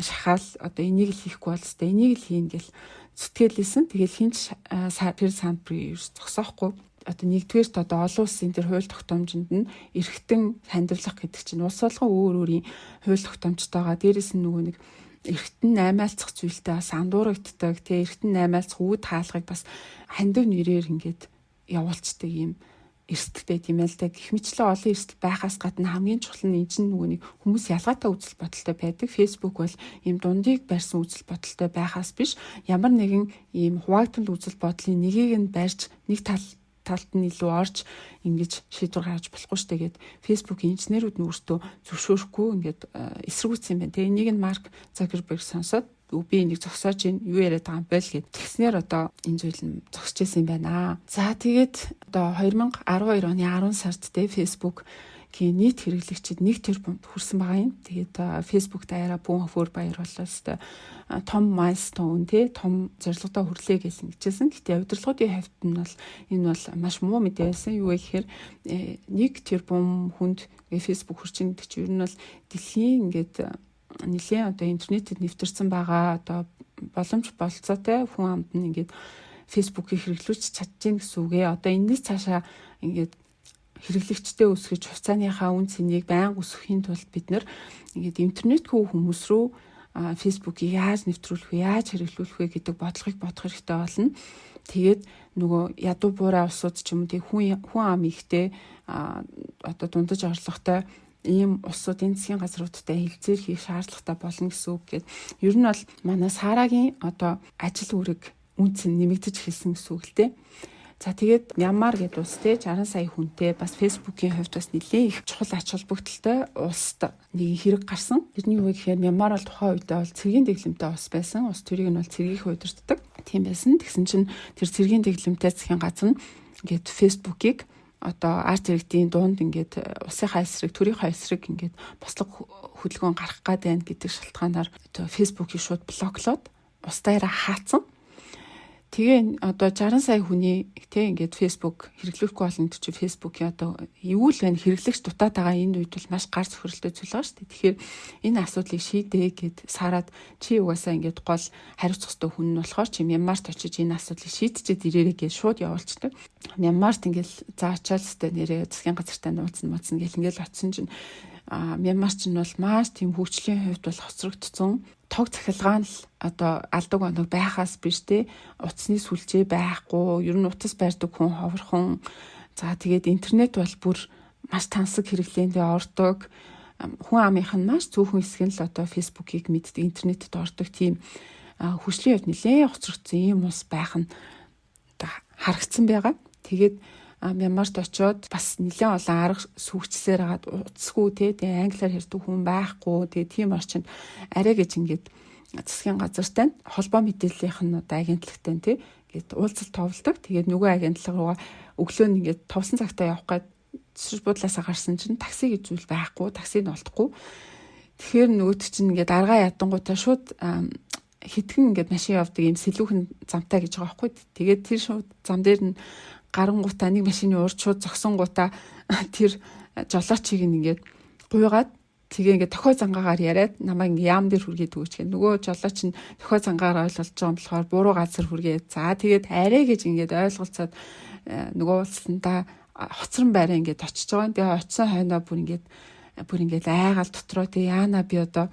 шахаал, одоо энийг л хийхгүй бол хэвээ, энийг л хийнэ гэл зүтгэлээсэн. Тэгэл хинч тэр Сандбергийг зогсоохгүй. Одоо нэгдүгээрт одоо олон улсын тэр хууль тогтоомжинд нь эрхтэн хандивлах гэдэг чинь улс болгон өөр өөрийн хууль тогтоомжтойгоо, дээрэс нь нөгөө нэг эрхтэн наймаалцах зүйлтэй бас андуурагддаг, тэгээ эрхтэн наймаалцах үүд хаалгыг бас хандив нэрээр ингээд явуулцдаг юм. Эрсдэл байт юм л да. Гэх мэтлээ олон эрсдэл байхаас гадна хамгийн чухал нь энэ чинь нөгөө нэг хүмүүс ялгаатай үзэл бодолтой байдаг. Facebook бол ийм дундыг барьсан үзэл бодолтой байхаас биш, ямар нэгэн ийм хуваагдмал үзэл бодлын нэгийг нь барьж, нэг талд нь илүү орж ингэж шийдвэр гаргаж болохгүй шүү дээ гээд Facebook инженерүүд нь өөрсдөө зөвшөөрөхгүй ингээд эсэргүүцсэн юм байна. Тэгээ энийг нь Марк Zuckerberg сонсоод, би энийг зогсоож ийн, юу яриад байгаа юм бэ л гэд. Тэгснээр одоо энэ зүйл нь зогсож исэн юм байна. За, тэгээд одоо 2012 оны 10 сард те Facebook гийн нийт хэрэглэгчид 1 тэрбумд хүрсэн байгаа юм. Тэгээд Facebook даяараа бүүн хөөр баяр боллоо өстой том milestone те, том зорилгодоо хүрлээ гэсэн гэжсэн. Гэтэ удирдлагуудын хувьд нь бол энэ бол маш муу мэдээ байсан. Юу вэ гэхээр 1 тэрбум хүнд Facebook хүрч гэдэг чинь ер нь бол дэлхийн ингээд нэлээд одоо интернетэд нэвтэрсэн байгаа одоо боломж болцоотой хүн амд нь ингээд Facebook-ийг хэрэглүүлж чадчихээн гэсэн үг ээ. Одоо энэс цаашаа ингээд хэрэглэгчтэй өсгөж, хувьцааныхаа үн цэнийг байнга өсгөхийн тулд бид нар ингээд интернетгүй хүмүүс рүү Facebook-ийг яаж нэвтрүүлэх вэ, яаж хэрэглүүлэх вэ гэдэг бодлогыг бодох хэрэгтэй болно. Тэгээд нөгөө ядуу буурай улсууд ч юм уу, тэг хүн хүн ам ихтэй, одоо дундаж орлоготой ийм улсуудын засгийн газруудтай хэлцээр хийх шаардлагатай болно гэсэн үг гээд ер нь бол манай Сарагийн одоо ажил үүрэг үнэ цэн нэмэгдэж эхэлсэн гэсэн үг л дээ. За, тэгээд Мянмар гэдэг улс те 60 сая хүнтэй, бас Facebook-ийн хувьд бас нэлээд их чухал ач холбогдолтой улсад нэг хэрэг гарсан. Тэрний юу гэхээр Мянмар бол тухайн үедээ бол цэргийн дэглэмтэй улс байсан. Улс төрийг нь бол цэргийнхэн удирддаг. Тийм байсан. Тэгсэн чинь тэр цэргийн дэглэмтэй засгийн газар нь ингээд Facebook-ийг одоо ард иргэдийн дунд ингээд улсынхаа эсрэг, төрийнхөө эсрэг ингээд бослого хөдөлгөөн гаргах гээд байна гэдэг шалтгаанаар одоо Facebook-ийг шууд block лоод улс даяараа хаацсан. Тэгээ одоо 60 сая хүний те ингээд Facebook хэрэглэхгүй болно гэдэг чинь Facebook-ийн одоо юу л байна, хэрэглэгч дутаад байгаа энэ үед бол маш гар цохиролтой зүйл байгаа шүү дээ. Тэгэхээр энэ асуудлыг шийдээ гэд Сараад, чи угаасаа ингээд гол хариуцах ёстой хүн нь болохоор чи Мянмарт очиж энэ асуудлыг шийдчихэд ирээрэй гэж шууд явуулчихдаг. Мянмарт ингээд за очиод өстой нэрээ засгийн газартай нууцсан мууцсан гэл ингээд очисон чинь Мянмар ч нь бол маш тийм хөгжлийн хувьд бол хоцрогдсон, тог цахилгаан л одоо алдаг оног байхаас биш те, утасны сүлжээ байхгүй, ер нь утас барьдаг хүн ховорхон. За, тэгээд интернет бол бүр маш тансаг хэрэглээндээ ордог, хүн амынх нь маш цөөхөн хэсэг нь л одоо Facebook-ийг мэддэг, интернетэд ордог, тийм хөгжлийн хувьд нэлээд хоцрогдсон ийм улс байх нь одоо харагдсан байгаа. Тэгээд Мянмарт очиод бас нэлээд олон арга сүйчсээр хагаад утасгүй те, тэгээ англиар ярьдаг хүн байхгүй, тэгээ тийм орчинд арай гэж ингээд засгийн газартай холбоо мэдээллийнх нь одоо агентлагтай те ингээд уулзалт товлдог. Тэгээд нөгөө агентлаг руугаа өглөө нь ингээд товсон цагтаа явах гээд зочид буудлаасаа гарсан чинь такси гэж зүйл байхгүй, таксиг нь олдохгүй. Тэгэхээр нөгөөт чинь ингээд аргаа ядангуудаа шууд хитгэн ингээд машин явдаг юм сэлүүхэн замтай гэж байгаа байхгүй. Тэгээд тэр шууд зам дээр нь гарангуудаа нэг машины урд шууд зогсонгуудаа тэр жолоочийг ингээд гуйгаад, тэгээ ингээд тохио зангаагаар яриад, намайг ингээ яам дээр хүргээд өгөөч гэх. Нөгөө жолооч нь тохио зангаагаар ойлголж байгаа юм болохоор буруу газар хүргээд, за тэгээд арай гэж ингээд ойлголцоод нөгөө уулзсандаа хоцрон байраа ингээд очиж байгаа. Тэгээ очисон хойноо бүр ингээд айгаал дотроо тэгээ яана, би одоо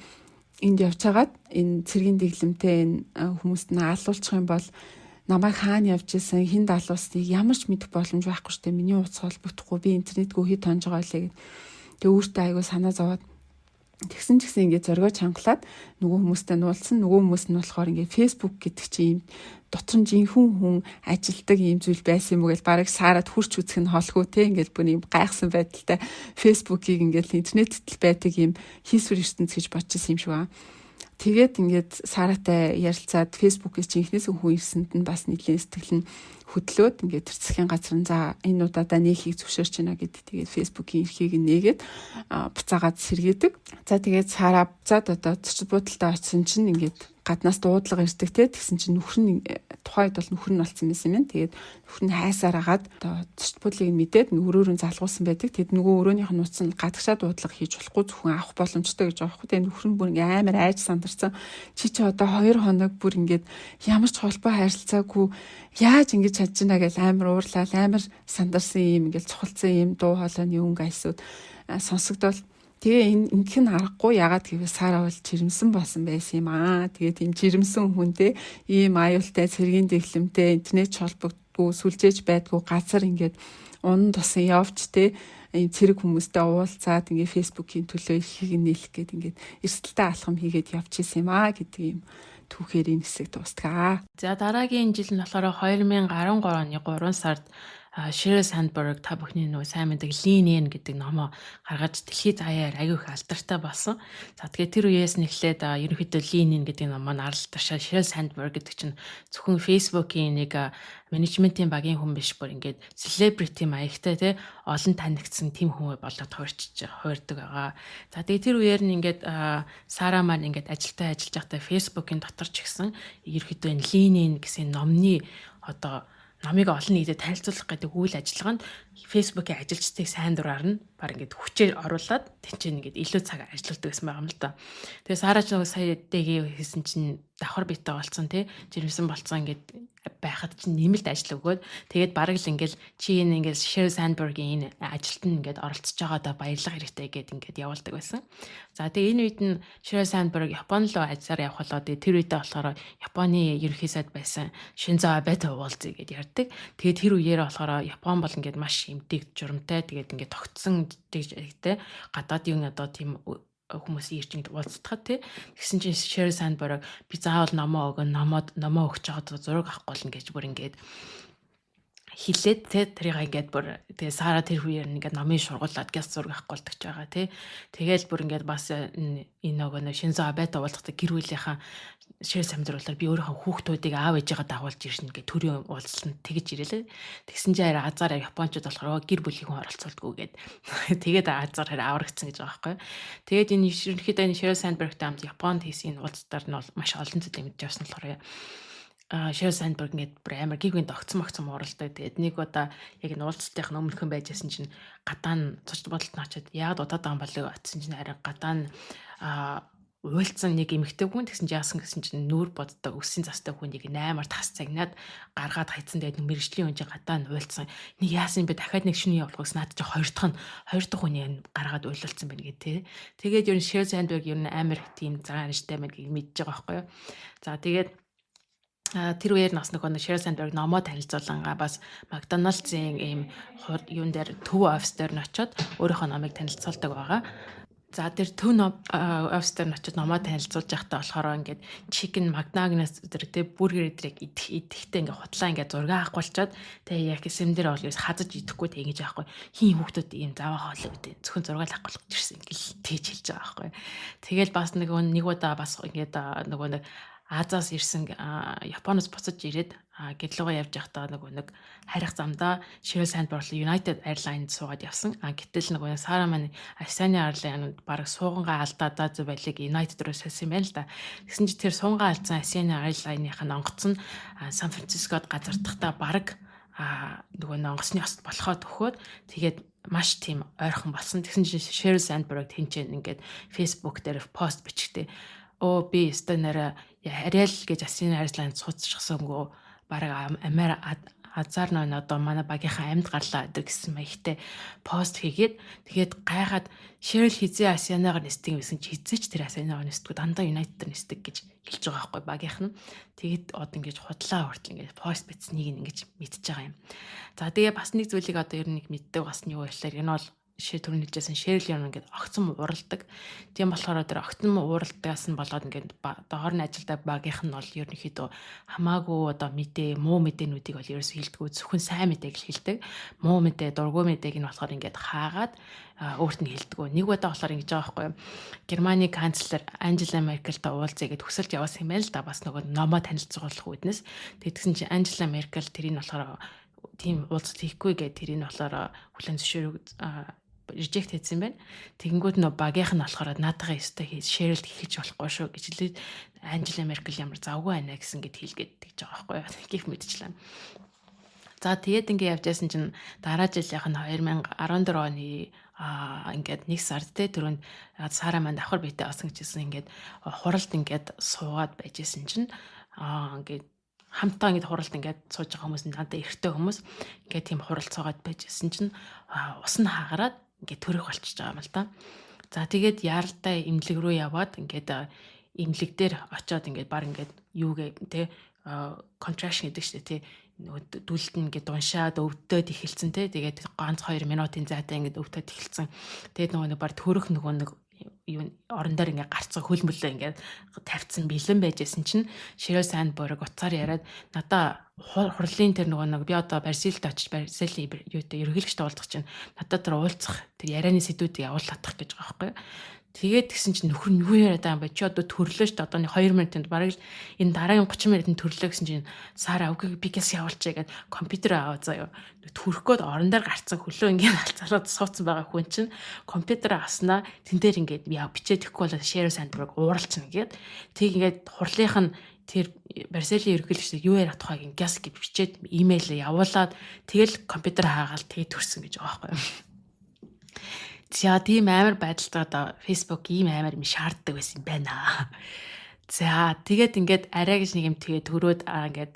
энд явж хагаад энэ цэргийн дэглэмтэй энэ хүмүүст нь алуулчих юм бол намайг хаана явж исэн, хэнд алуулсныг ямар ч мэдэх боломж байхгүй штэ. Миний утас холбогдохгүй, би интернетгүй хэд хонж байгаа лээ гэд. Тэгээ өөртөө айгуу санаа зовоод тэгсэн ч гэсэн ингээд зоригоо чангалаад нөгөө хүмүүстэй нуулсан. Нөгөө хүмүүс нь болохоор ингээд Facebook гэдэг чинь ийм дотор нь жинхэнэ хүн ажилдаг ийм зүйл байсан юм уу гэж бараг саарад хурч үзэх нь холгүй те, ингээд бүр ийм гайхсан байдалтай Facebook-ийг ингээд интернетд л байдаг ийм хийсвэр ертөнц гэж бодчихсон юм шиг байна. Тэгээд ингээд Саратай ярилцаад, Facebook-ээс жинхнээс хүн ирсэнд нь бас нэлийн сэтгэл нь хөдлөөд, ингээд тэр засгийн газар нь за энэ удаадаа нээхийг зөвшөөрч байна гэд, тэгээд Facebook-ийн эрхийг нээгээд буцаагаад сэргээдэг. За, тэгээд Сара буцаад одоо зочид буудалтай очисон чинь ингээд гаднаас дуудлага ирдэг те. Тэгсэн чинь нөхөр нь, тухайн үед бол нөхөр нь болсон байсан юм. Тэгээд нөхөр нь хайсаар агаад одоо зочид буудлыг мэдээд өрөөр нь залгуулсан байдаг. Тэгэд нөгөө өрөөнийх нь нууц нь гадагшаа дуудлага хийж болохгүй, зөвхөн авах боломжтой гэж байгаа байхгүй. Тэгээд нөхөр нь бүр ингээ амар айж сандарсан. Чи чи одоо 2 хоног бүр ингээд ямар ч холбоо харилцаагүй яаж ингэж чадж байна гэж амар уурлал, амар сандарсан юм, ингээл цухалцсан юм дуу хоолойны өнгө аясууд сонсогдвол. Тэгээ энэ ингэх нь аргагүй. Ягаад гэвэл Сара бол жирэмсэн болсон байсан юм аа. Тэгээ тийм жирэмсэн хүнтэй, ийм аюултай цэргийн дэглэмтэй, интернет холбогдохгүй. байдгүй, сүлжээж байдгүй газар ингээд унан тусан явж те ийм цэрэг хүмүүстэй уулзаад ингээд Facebook-ийн төлөө ихийг нийлэх гээд ингээд эрсдэлтэй алхам хийгээд явж исэн юм аа гэдэг ийм түүхээр энэ хэсэг дуустгаа. За, дараагийн жил нь болохоор 2013 оны 3 сард Sheryl Sandberg, та бүхний нөгөө сайн мэддэг Lean In гэдэг номоо гаргаж дэлхийд даяар аягүй их алдартай болсон. За, тэгээд тэр үеэс нь эхлээд ерөнхийдөө Lean In гэдэг ном маань арал ташаа Sheryl Sandberg гэдэг чинь зөвхөн Facebook-ийн нэг менежментийн багийн хүн биш, бүр ингээд celebrity маягтай те олон танигдсан тийм хүн болоод хувирчиж хувирдаг байгаа. За, тэгээд тэр үеэр нь ингээд Сара маань ингээд ажилдаа ажиллаж байхдаа Facebook-ийн дотор ч гэсэн ерөнхийдөө энэ Lean In гэсэн номны одоо номыг олон нийтэд танилцуулах гэдэг үйл ажиллагаанд Facebook-ийн ажилчдыг сайн дураар нь баг ингээд хүчээр оруулаад тэнцэн ингээд илүү цаг ажилладаг гэсэн байгаа юм л да. Тэгээ Сара ч нөгөө сая дэгээ хийсэн чинь давхар биетэй болсон тий жирэмсэн болцсон, ингээд байхад чинь нэмэлт ажил өгөөд, тэгээд бараг л ингээл чи энэ ингээл Sheryl Sandberg-ийн энэ ажилд нь ингээд оролцож байгаадаа баярлах хэрэгтэй гэд ингээд явуулдаг байсан. За, тэгээ энэ үед нь Sheryl Sandberg Япон руу ажиллаар явах болоо. Тэгээ тэр үедээ болохоор Японы ерөнхий сайд байсан Шинзо Абетэй уулзъя гэд ярьдаг. Тэгээд тэр үеэр болохоор Япон бол ингээд маш эмдэг журамтай, тэгээд ингээд тогтсон тэгтэй гадаадын одоо тийм хүмүүс ирж ингэж уулзтахад тий. Тэгсэн чинь Sheryl Sandberg би заавал номоо өгөн, номоод номоо өгч байгаад зураг авахгүй болно гэж бүр ингээд хилээд те тэрийг ингээд бүр тэгээ Сара тэр үеэр ингээд номын шургуулад гяс зураг авах болдог ч байгаа тий. Тэгээл бүр ингээд бас энэ нөгөө нэг Шинзо Абетай уулзахдаа гэр бүлийнхаа Шэрэл Сандберг би өөрийнхөө хүүхдүүдийг аав ээжигээ дагуулж ирнэ гэх төрийн уулзалтанд тэгж ирээлээ. Тэгсэн чинь харин азар японочууд болохоор гэр бүлийн хүн оролцуулдаггүй гээд тэгээд азар харин аврагдсан гэж байгаа байхгүй. Тэгээд энэ ерөнхийдөө энэ Шэрэл Сандбергтэй хамт Японд хийсэн энэ уулзалтаар нь бол маш олон зүйл мэдэж авсан болохоор Шэрэл Сандберг ингээд бүр амар гигвийн догцсон могцсон ууралдаг. Тэгээд нэг удаа яг энэ уулзалтын өмнөхөн байжсэн чинь гадаа нь цочд бодолт нь очиод яагаад удаад байгаа юм болоо очсон чинь харин гадаа нь уйлцсан нэг эмэгтэй хүн. Тэгсэн чинь яасан гэсэн чинь нүүр боддог өссөн застай хүн нэг 8-аар тас загнаад гаргаад хайцсан. Тэгээд нэг мэрэгжлийн хүн чинь гадаа нь уйлцсан. Нэг яасан юм бэ, дахиад нэг шинэ явуулах гэсэн, наад чи хоёр дахь хүний гаргаад уйлуулсан байна гэх тээ. Тэгээд ер нь Шэрэл Сандберг ер нь амар тийм цагаан аранштай байна гэж мэдж байгаа байхгүй юу. За, тэгээд тэр үеэр нас нөгөө Шэрэл Сандберг номоо танилцуулангаа бас McDonald's-ийн ийм юун дээр, төв офис дээр нь очиод өөрийнхөө номыг танилцуулдаг байгаа. За, тэр төв офис дээр нь очиод номоо танилцуулж байхдаа болохоор ингээд chicken McNuggets тэр тэ бургер эдрийг идэх идэхтэй ингээд хутлаа ингээд зураг авахгүйчаад тэгээ яг эсэм дээр бол ерөөс хазаж идэхгүй тэг ингэж яахгүй хин хүүхдүүд ийм заваа хоол гэдэг зөвхөн зураг авах болгож ирсэн ингээл тэгж хэлж байгаа байхгүй. Тэгэл бас нэг удаа бас ингээд нөгөө нэг Азиас ирсэн, Японоос буцаж ирээд гэрлүүгээ явж байхдаа нөгөө нэг харих замдаа Шэрэл Сандберг United Airlines суугаад явсан. А гэтэл нөгөө Сара маань Asiana Airlines бараг суугангаа алдаад за зөв байлыг United руу сольсон юм байна л да. Тэгсэн чинь тэр суугангаа алдсан Asiana Airlines-ийн онгоц нь Сан Францискод газардахдаа бараг нөгөө онгоцны ост болохоо төхөөд тэгээд маш тийм ойрхон болсон. Тэгсэн чинь Sheryl Sandberg тэнцэн ингээд Facebook дээр пост бичгтээ өө би өстой нэрэ арай л гэж Asiana Airlines сууцчихсангүй бараг амиар азар нөө одоо манай багийнхаа амьд гарлаа гэдэг гэсэн маягтай пост хийгээд, тэгээд гайхаад Шэрэл хизээ Asiana-гаар нисдэг юм гэсэн чи хизээч тэр Asiana-гаар нисдэг, дандаа United-аар нисдэг гэж хэлж байгаа байхгүй багийнх нь. Тэгээд одоо ингэж худлаа хүртэл ингэж пост бичсэнийг ингэж мэдчихэж байгаа юм. За, тэгээ бас нэг зүйлийг одоо ер нь нэг мэддэг бас нь юу гэхээр энэ бол шээ түрүүн хэлжсэн Шэрэл юм ингээд огцон уралдаг. Тийм болохоор тэр огцон ууралдагаас нь болоод ингээд доор нь ажилдаа багийнх нь бол ерөнхийдөө хамаагүй одоо мэдээ, муу мэдээнүүдийг бол ерөөсөө хэлдэггүй, зөвхөн сайн мэдээг л хэлдэг. Муу мэдээ, дургүй мэдээг нь болохоор ингээд хаагаад өөрт нь хэлдэггүй. Нэг удаа болохоор ингэж байгаа байхгүй юу. Германы канцлер Анжела Меркельтэй уулзъя гэд хүсэлт явуулсан юм байна л да. Бас нөгөө номоо танилцуулах үүднээс. Тэгсэн чинь Анжела Меркель тэрийг болохоор тийм уулзалт хийхгүй гэд тэрийг болохоор хүлээн зөвшөөрөг reject хийсэн байна. Тэгэнгүүт нөө багийнх нь болохоор наатагаа өстой шеэрлд хэлж болохгүй шүү гэж хэлээд Анжела Меркель ямар завгүй байна гэсэн гэд хэлгээд тэгж байгаа байхгүй юу. Гэх мэтчлээ. За, тэгээд ингээ явж байсан чинь дараа жилийнх нь 2014 оны ингээд нэг сард те түрүүнд Сара маань давхар биетэй болсон гэжсэн, ингээд хуралд ингээд суугаад байж исэн чинь ингээд хамтаа ингээд хуралд ингээд сууж байгаа хүмүүс нь надад эртээ хүмүүс ингээд тийм хуралд суугаад байж исэн чинь ус нь хагараад ингээд төрөх болчихж байгаа юм л да. За, тэгээд яаралтай эмнэлэг рүү яваад ингээд эмнэлэг дээр очиод ингээд баг ингээд юугээ те Contraction гэдэг шүү дээ, тий, нөгөө дүлд нь ингээд уншаад өвдөд эхэлсэн, те. Тэгээд ганц 2 минутын зайтай ингээд өвдөд эхэлсэн. Тэгээд нөгөө нэг баг төрөх нөгөө нэг юу орон дээр ингээд гарцсан хөлмөлөө ингээд тавьчихсан, бэлэн байжсэн чинь Шерил Сандберг утсаар яриад, надаа хурлын тэр нөгөө нэг би одоо Бразилд очиж Бразилийн юутай ерөнхийлөгчтэй уулзах чинь надад тэр уулзах тэр ярианы сэдвүүдийг явуулах гэж байгаа байхгүй юу. Тэгээд тэгсэн чинь нөхөр нь юу яриад байгаа юм бэ? Чи одоо төрлөө шүү дээ. Одоо нэг 2 минутанд, бараг л энэ дараагийн 30 минутанд төрлөө гэсэн чинь Сара "Үгүй, би гэс явуулчаа" гэд компьютер аваа заяа. Төрөх гээд орон дээр гарцсан, хөлөө ингээд алцаараад суудсан байгаа хүн чинь компьютер авснаа тэн дээр ингээд яа бичээд ихгүй бол Шерил Сандберг ууралчихна гээд тэг ингээд хурлынх нь тэр Бразилийн ерөнхийлөгчдөг юу ярих тухайг ингээс гэж бичээд имэйл явуулаад, тэгэл компьютер хаагаал, тэгээд төрсөн гэж байгаа байхгүй юу. За, тийм амар байдалтай одоо Facebook ийм амар юм шаарддаг байсан юм байна. За, тэгээд ингээд арай гэж нэг юм тэгээ төрөөд ингээд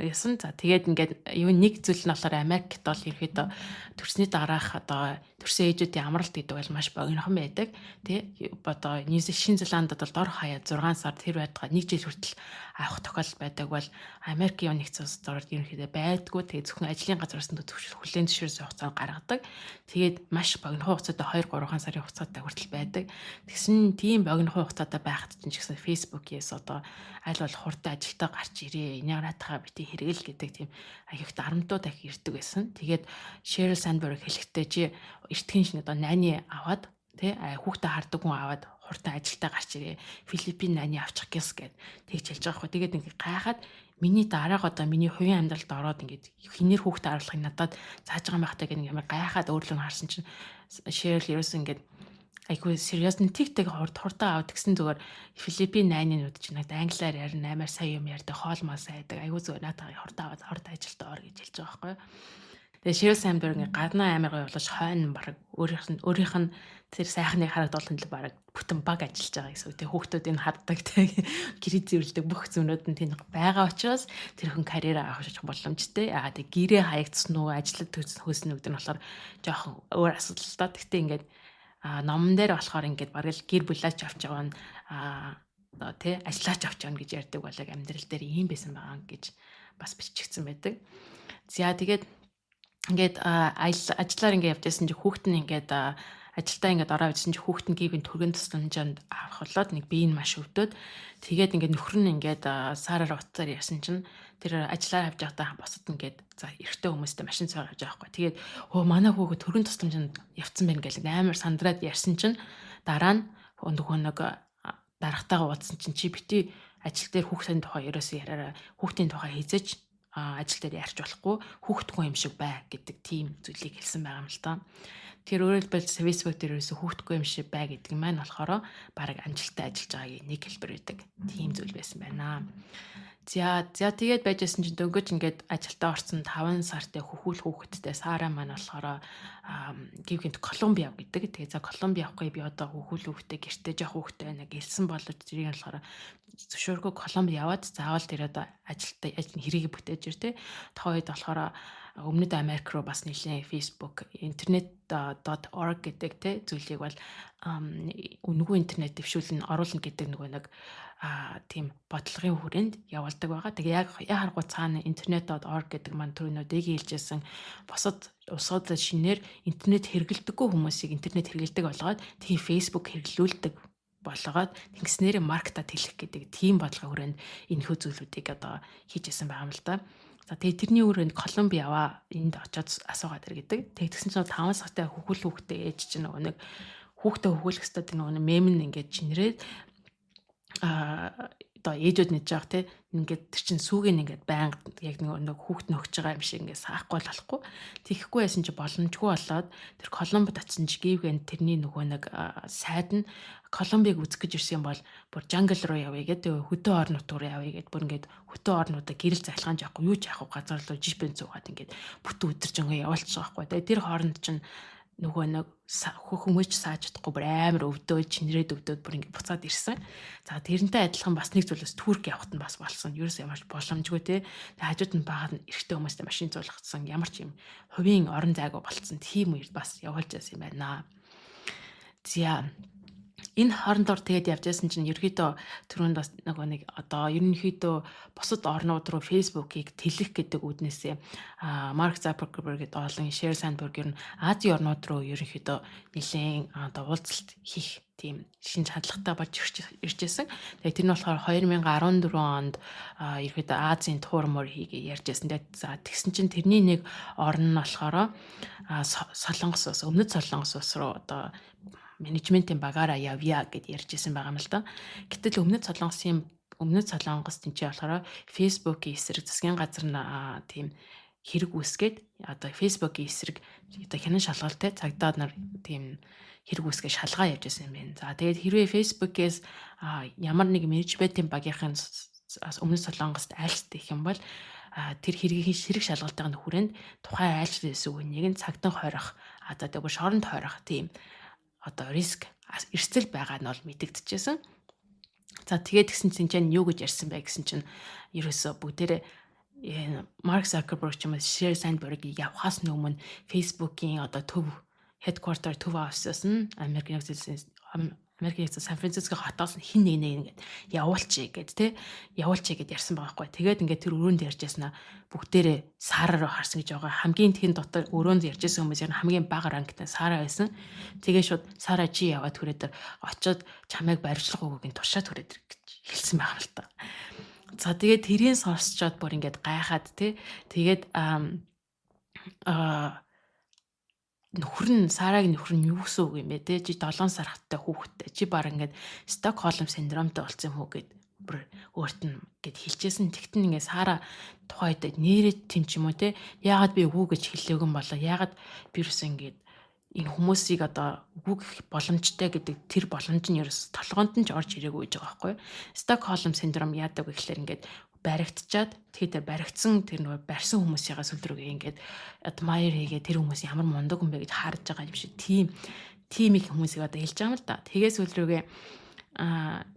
ясан. За, тэгээд ингээд юу нэг зүйл нь болохоор Америкт бол ерөөдөө төрсний дараах одоо төрсөн ээжүүдийн амралт гэдэг бол маш богинохон байдаг. Тэ, одоо Шинэ Зеландд бол дор хаяа 6 сар тэр байтугай нэг жил хүртэл авах тохиолдол байдаг бол Америкийн нэгдсэн улсад ороод ерөнхийдөө байдгүй. Тэгээд зөвхөн ажлын газараас нь хүлээн зөвшөөрсөн хугацаанд гаргадаг. Тэгээд маш богино хугацаатай, 2 3 сарын хугацаатай хүртэл байдаг. Тэгсэн тийм богино хугацаатай байхад чинь ч гэсэн Facebook-ээс одоо аль болох хурдан ажилдаа гарч ирээ. Энийг наатахаа бити хэрэгэл гэдэг тийм аяг дарамтууд их ирдэг байсан. Тэгээд Sheryl Sandberg хэлэхдээ чи эртхэн шинэ одоо nanny аваад, тий, хүүхдээ хардаг хүн аваад хурдан ажилдаа гарч ирээ. Филиппин nanny авчих гэс гэд тэгж хэлж байгаа хгүй. Тэгээд ингээд гайхаад, миний дараага одоо миний хувийн амьдралд ороод ингээд хинээр хүүхдээ харуулахыг надад зааж байгаа юм байх таа гэх нэг амар гайхаад өөрлөө харсан чинь Sheryl ерөөсөн ингээд айгүй serious нэг тэг хурд хурдан аваад тэгсэн, зүгээр Филиппин nanny нууд чинь надад англиар ярина, амар сайн юм ярьдаг, хоол мал сайн байдаг, айгүй зүгээр надад хурдан аваад хурд ажилдаа ор гэж хэлж байгаа байхгүй юу. Тэгээ Шерил Сандберг ингээ гаднаа амар гоё болооч хойно баг өөрийнх нь тэр сайхныг харагдуулахын тулд баг бүтэн баг ажиллаж байгаа гэсэн үг. Тэгээ хүүхдүүдийг харддаг, тэг гэрээ зэвэрлдэг бүх зүйлүүд нь тэнд байгаа учраас тэр хүн карьераа авах боломжтой. Аа, тэг гэрээ хаягдсан уу, ажиллаг хөөсөн үү гэдэг нь болохоор жоохон өөр асуудал л да. Гэхдээ ингээд номон дээр болохоор ингээд бараг л гэр бүлээч авч байгаа нь одоо тий ажиллаач авч явна гэж ярьдаг бол яг амьдрал дээр ийм байсан байгаа гэж бас бичигдсэн байдаг. За, тэгээд ингээд ажиллаар ингээд явж байсан чи хүүхэд нь ингээд ажилдаа ингээд ороо авчихсан чи хүүхэд нь гівийн түргэн тусламжинд авах болоод нэг бие нь маш өвдөд, тэгээд ингээд нөхөр нь ингээд Сараар утсаар ярьсан чинь тэр ажиллаар авч байхдаа босод ингээд за эрэгтэй хүмүүстэй машин цугаа авч байгаа байхгүй. Тэгээд "Өө, манай хүүхэд түргэн тусламжинд явцсан байна" гэл амар сандраад ярьсан чинь дараа нь нөгөө нэг дарагтайгаа уулзсан чинь чи бити ажил дээр хүүхдийн тухай ерөөсөө яриараа, хүүхдийн тухай хизээж ажил дээр ярьж болохгүй, хүүхдгүй юм шиг бай гэдэг тийм зүйлийг хэлсэн байгаа юм л та. Тэгэхээр өөрөөр хэлбэл Facebook дээр ерөөсөө хүүхдгүй юм шиг бай гэдэг маань болохоор бараг амжилттай ажиллаж байгаагийн нэг хэлбэр байдаг. Тийм зүйл байсан байна. За, тэгээд байжсэн чинь дөнгөж ингээд ажилдаа орсон 5 сартай хөхүүл хүүхэдтэй Сара маань болохоор гів гинт Колумби яв гэдэг. Тэгээд за, Колумби явахгүй, би одоо хөхүүл хүүхэдтэй, гэртээ жоох хүүхэдтэй байна гэлсэн боловч тэрийг болохоор зөвшөөрөхгүй Колумби яваад заавал тэр одоо ажилтаа ажил хэрийг бүтээж ир тэ. Тухайн үед болохоор Өмнөд Америк руу бас нэлээд Facebook internet.org гэдэг те зүйлийг бол үнэгүй интернет дэвшүүлэн оруулна гэдэг нөгөө нэг тийм бодлогын хүрээнд явуулдаг байгаа. Тэгээ яг яхааргүй цаана internet.org гэдэг маань түрүүнөө дэгийн хэлжсэн бусад улсууд шинээр интернет хэрэглэдэггүй хүмүүсийг интернет хэрэглэдэг болгоод, тэгээ Facebook хэрэглүүлдэг болгоод, тэгснээрээ маркетад хэлэх гэдэг тийм бодлогын хүрээнд энэхүү зүйлүүдийг одоо хийж исэн байгаа юм л да. За, тэгээ тэрний өрөөнд Колумби яваа, энд очиод асуугаад ир гэдэг. Тэгээ тэгсэн чинь 5 сартай хөхөл хүүхдээ ээж чинь нөгөө нэг хүүхдээ хөхүүлэх хэвээр нөгөө нэг мем нь ингээд чинрээд одоо ээжүүд нэгж байгаа те, ингээд тэр чин сүүгийн ингээд байнга яг нэг хүүхд нөхөж байгаа юм шиг ингээд саахгүй болохгүй, тэгэхгүй байсан чи боломжгүй болоод тэр Колумбод очисон чи гівгэн тэрний нөгөө нэг сайд нь Колумбыг үзэх гэж ирсэн бол бүр jungle руу явъя гэдэг, хөдөө орон нутг руу явъя гэд, бүр ингээд хөдөө орнуудаа гэрэл залхаан жаахгүй юу ч яахгүй газар руу жипэн зуугаад ингээд бүтэн өдөржингөө явуулчих жоохгүй. Тэгээ тэр хооронд чинь нөгөө нэг хүмүүж сааж чадахгүй бүр амар өвдөөд, чинрээд өвдөөд бүр ингэ буцаад ирсэн. За, тэрнтэй адилхан бас нэг зүйлээс Турк явахт нь бас болсон. Ерөөс ямар ч боломжгүй те. Тэгээ хажууд нь байгаа нь эрэгтэй хүмүүстэй машин зуулгацсан, ямар ч юм хувийн орон зайгүй болцсон тийм үед бас явуулж байсан юм байна. За. Энэ хоорондоор тэгээд явж байсан чинь ерөөдөө түрүүнд бас нөгөө нэг одоо ерөнхийдөө бусад орнууд руу Facebook-ийг тэлэх гэдэг үүднээсээ Марк Zuckerberg гэдэг олон Sheryl Sandberg ер нь Азийн орнууд руу ерөнхийдөө нэлээд одоо уулзалт хийх тийм шинж хандлагатай болж ирж байсан. Тэгээд тэр нь болохоор 2014 онд ерөнхийдөө Азийн tour мөр хийгээ ярьж байсан. Тэгээд за тэгсэн чинь тэрний нэг орн нь болохоор Солонгос ус, Өмнөд Солонгос ус руу одоо менежментийн багаараа явъя гэд ярьж исэн байгаа юм л да. Гэтэл Өмнөд Солонгос тэнцээ болохоор Facebook-ийн эсрэг засгийн газар нь тийм хэрэг үүсгээд, одоо Facebook-ийн эсрэг одоо хянан шалгалтай цагдаа нар тийм хэрэг үүсгээ шалгаа явж байсан юм байна. За, тэгээд хэрвээ Facebook-ээс ямар нэг менежментийн багийнхын Өмнөд Солонгост айлт гэх юм бол тэр хэргийн ширэг шалгалтын хүрээнд тухайн айлч байсан үнийг нь цагтан хорих, одоо тэгвэл шоронд хорих тийм одоо риск, эрсдэл байгаа нь бол мэдэгдэжсэн. За, тэгээд тэгсэн чинь чинь юу гэж ярьсан бэ гэсэн чинь ерөөсөө бүгдээрээ Марк Zuckerberg ч юм уу Sheryl Sandberg-ийг явхаас өмнө Facebook-ийн одоо төв headquarter, төв офисоос нь Америк нэгдсэн Америкийн нэгдсэн Сан Франциско хотоос хин нэг нэг ингээд явуулчих гэд те, явуулчих гэд ярьсан байгаа байхгүй. Тэгээд ингээд тэр өрөөнд ярьж яснаа бүгдээрээ Сара руу харсан гэж байгаа. Хамгийн тэн дотор өрөөнд ярьж байсан хүмүүс яг хамгийн бага rank тай Сара байсан. Тэгээ шууд "Сара, чи яваад түрээ дээр очиод чамайг баривчлах үгийг туршаад түрээ дээр" гэж хэлсэн байгаа юм л та. За, тэгээд тэрийг сонсчоод бүр ингээд гайхаад те. Тэгээд аа нөхөр нь, Сарагийн нөхөр нь юу гэсэн үг юм бэ те, чи 7 сархттай хүүхэдтэй, чи баг ингээд Стокгольм синдромтой болсон юм уу гэд бүр өөрт нь гэд хэлжсэн. Тэгтэн ингээд Сара тухайн үед нэрээ тэм ч юм уу те, яагаад би үгүй гэж хэлээгүй юм болоо, яагаад би юусэн ингээд энэ хүмүүсийг одоо үгүй гэх боломжтой гэдэг тэр боломж нь ерөөс толгоонд нь ч орж ирээгүй гэж байгаа байхгүй. Стокгольм синдром яадаг вэ гэхлээр ингээд баригдчаад, тэгээд баригдсан тэр нөгөө барьсан хүмүүсийнхаа сүл рүүгээ ингээд admire хийгээ, тэр хүмүүс ямар мундаг юм бэ гэж харж байгаа юм шиг тийм их хүмүүсийг одоо хэлж байгаа юм л да. Тэгээ сүл рүүгээ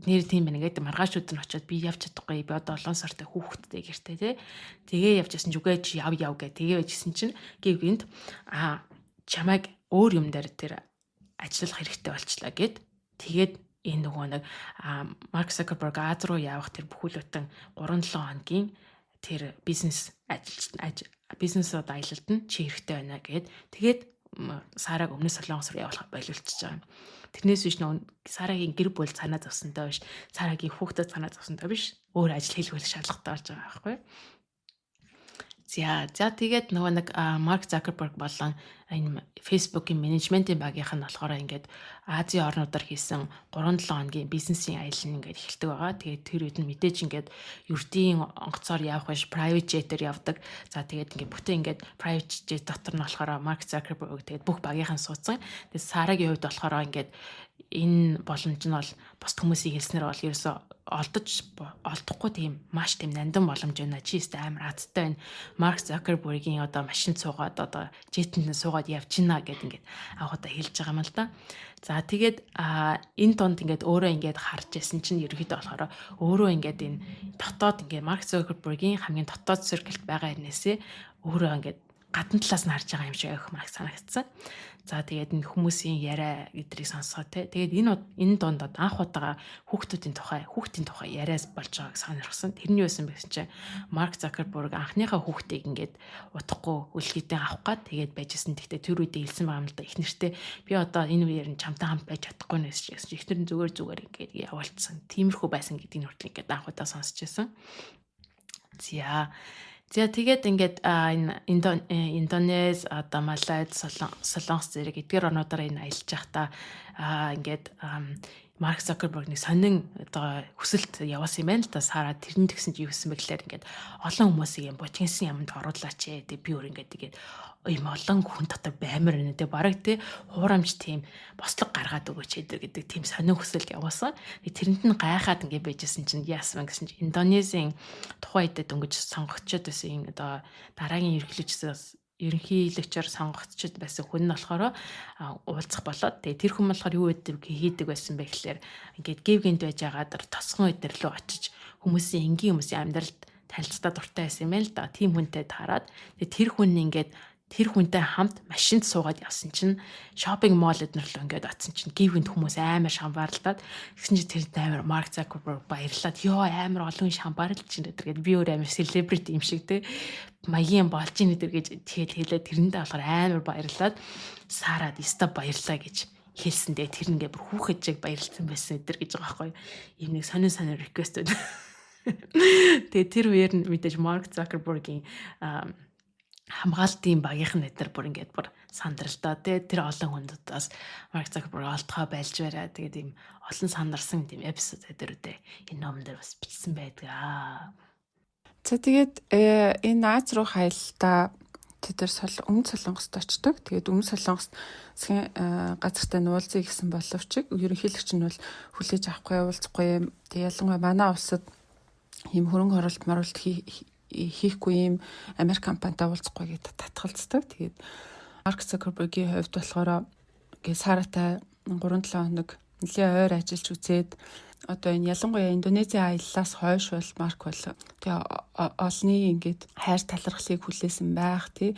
нэр тийм байна гэдэг, маргааш өдөр нь очиод би явж чадахгүй, би одоо 7 сартай хүүхэдтэй гэртээ те. Тэгээ явж ясан ч үгүй, чи яв яв гэ. Тэгээ байжсэн чинь гів гинт чамайг өөр юм дээр тэр ажиллах хэрэгтэй болчлаа гэд. Тэгээд энэ нөгөө нэг Марк Zuckerberg Аз руу явах тэр бүхэл бүтэн 3-7 хоногийн тэр бизнес ажилч бизнес одоо аялалд нь чи хэрэгтэй байна гэд. Тэгээд Сараг Өмнөд Солонгос руу явуулах боловчж байгаа юм. Тэрнээс биш нөгөө Сарагийн гэр бүл цанаа зовсонтой биш, Сарагийн хүүхдэд цанаа зовсонтой биш. Өөр ажил хийлгүүлэх шаардлагатай болж байгаа байхгүй юу? За, тэгээд нөгөө нэг Марк Zuckerberg болон энэ Facebook-ийн менежментийн багийнх нь болохоор ингээд Азийн орнуудаар хийсэн 3-7 хоногийн бизнесийн аялал нь ингээд эхэлдэг байгаа. Тэгээд тэр үед нь мэдээж ингээд ердийн онгоцоор явах биш, private jet-ээр явдаг. За, тэгээд ингээд бүтэн ингээд private jet дотор нь болохоор Марк Zuckerberg, тэгээд бүх багийнхан суудсан. Тэгээд Сарагийн хувьд болохоор ингээд энэ боломж нь бол бусд хүмүүсийн хэлснээр бол ерөөсөө олдож олдохгүй тийм маш тийм нандин боломж байна. Чи өстэй амар азтай байна. Марк Zuckerberg-ийн одоо машинд суугаад, одоо jet энд нь суугаад явж гинэ гэд ингээд анх удаа хэлж байгаа юм л да. За, тэгээд энэ тунд ингээд өөрөө ингээд харж ясан чинь ерөнхийдөө болохоор өөрөө ингээд энэ дотоод ингээд Марк Zuckerberg-ийн хамгийн дотоод circle т байгаа хэрнээсээ өөрөө ингээд гадна талаас нь харж байгаа юм шиг ах мах санагдсан. За, тэгээд энэ хүмүүсийн яриа гэдрийг сонсгоо те. Тэгээд энэ дунд анх удаага хүүхдийн тухай яриас болж байгааг сонирхсон. Тэрний юу байсан бэ гэсэн чинь Марк Zuckerberg анхныхаа хүүхдийг ингээд удахгүй үлгэдэн авах гад тэгээд байжсэн. Тэгтээ тэр үедээ хэлсэн байгаа юм л да. Их нэртэй би одоо энэ үеэр нь чамтай хамт байж чадахгүй нэ гэсэн чинь эхнэр нь зүгээр зүгээр ингээд явуулчихсан. Тиймэрхүү байсан гэдгийг хүртэл ингээд анх удаа сонсч байсан. За. За, тэгээд ингээд энэ Индонез, одоо Малайз, Солонгос зэрэг эдгээр орнуудаар энэ аялж байхдаа ингээд Марк Zuckerberg нэг сонин одоо хүсэлт явуулсан юм байна л да. Сара тэрэн тэгсэн чи юу гэсэн бэ гэхлээр ингээд олон хүмүүсийг юм бужигнасан юмд оруулаач ээ. Тэг би өөр ингээд тэгээд ийм олон хүн дотор баймар байна. Тэг бараг те хуурамч тийм бослого гаргаад өгөөч гэдэг тийм сонин хүсэлт явуулсан. Тэг тэрэнд нь гайхаад ингээд байжсэн чинь яасан гэсэн чинь Индонезийн тухайн үедээ дөнгөж сонгогдчиход байсан одоо дараагийн ерөнхийлөгчөөр сонгогдчиход байсан хүн нь болохоор уулзах болоод, тэгээ тэр хүн болохоор юу гэдэг хийдэг байсан бэ гэхлээр ингээд гев гинт байж байгаа тосгон өдр лөө очиж хүмүүсийн, энгийн хүмүүсийн амьдралд танилцдаа дуртай байсан юм байна л да. Тийм хүнтэй таарад тэгээ тэр хүн ингээд Тэр хүнтэй хамт машинд суугаад явсан чинь shopping mall эднэр лөө ингээд очсон чинь гів гинт хүмүүс амар шамбаралдаад, тэгсэн чинь тэр амар Марк Закерберг баярлаад, ёо, амар олон хүн шамбаралж чинь гэдэг, би өөр амар celebrity юм шиг те маягийн болж ийн гэдэг гэж тэгэл хэлээд, тэрэндээ болохоор амар баярлаад, Сарад ёстой баярлаа гэж хэлсэн. Тэгээ тэр ингээ бүр хүүхэд чиг баярлсан байсан эдэр гэж байгаа байхгүй. Ийм нэг сонин сонин request үүд. Тэгээ тэр үеэр нь мэдээж Марк Закербергийн хамгаалтын багийнх нь эднэр бүр ингээд бүр сандрал тий, тэр олон хүнд бас Марк Закерберг олдгоо байлж барай. Тэгээд ийм олон сандарсан тийм episode эдэрүүдээ энэ ном дээр бас бичсэн байдаг аа. За, тэгээд энэ Ази руу аялалтаа тэд нар Өмнөд Солонгост очдог. Тэгээд Өмнөд Солонгост засгийн газартай нь уулзъя гэсэн боловч ерөнхийлөгч нь бол хүлээж авахгүй, уулзахгүй юм. Тэгээд ялангуяа манай улсад ийм хөрөнгө оруулалт маруулалт хийхгүй ийм Америк компанитай уулзахгүй гэдээ татгалздаг. Тэгээд Марк Цукербергийн хувьд болохоор гээ Саратай 3-7 хоног нэлээд ойр ажиллаж үзээд, одоо энэ ялангуяа Индонезийн аяллаас хойш бол Марк бол тэгээ олны ингээд хайр талархлыг хүлээсэн байх тий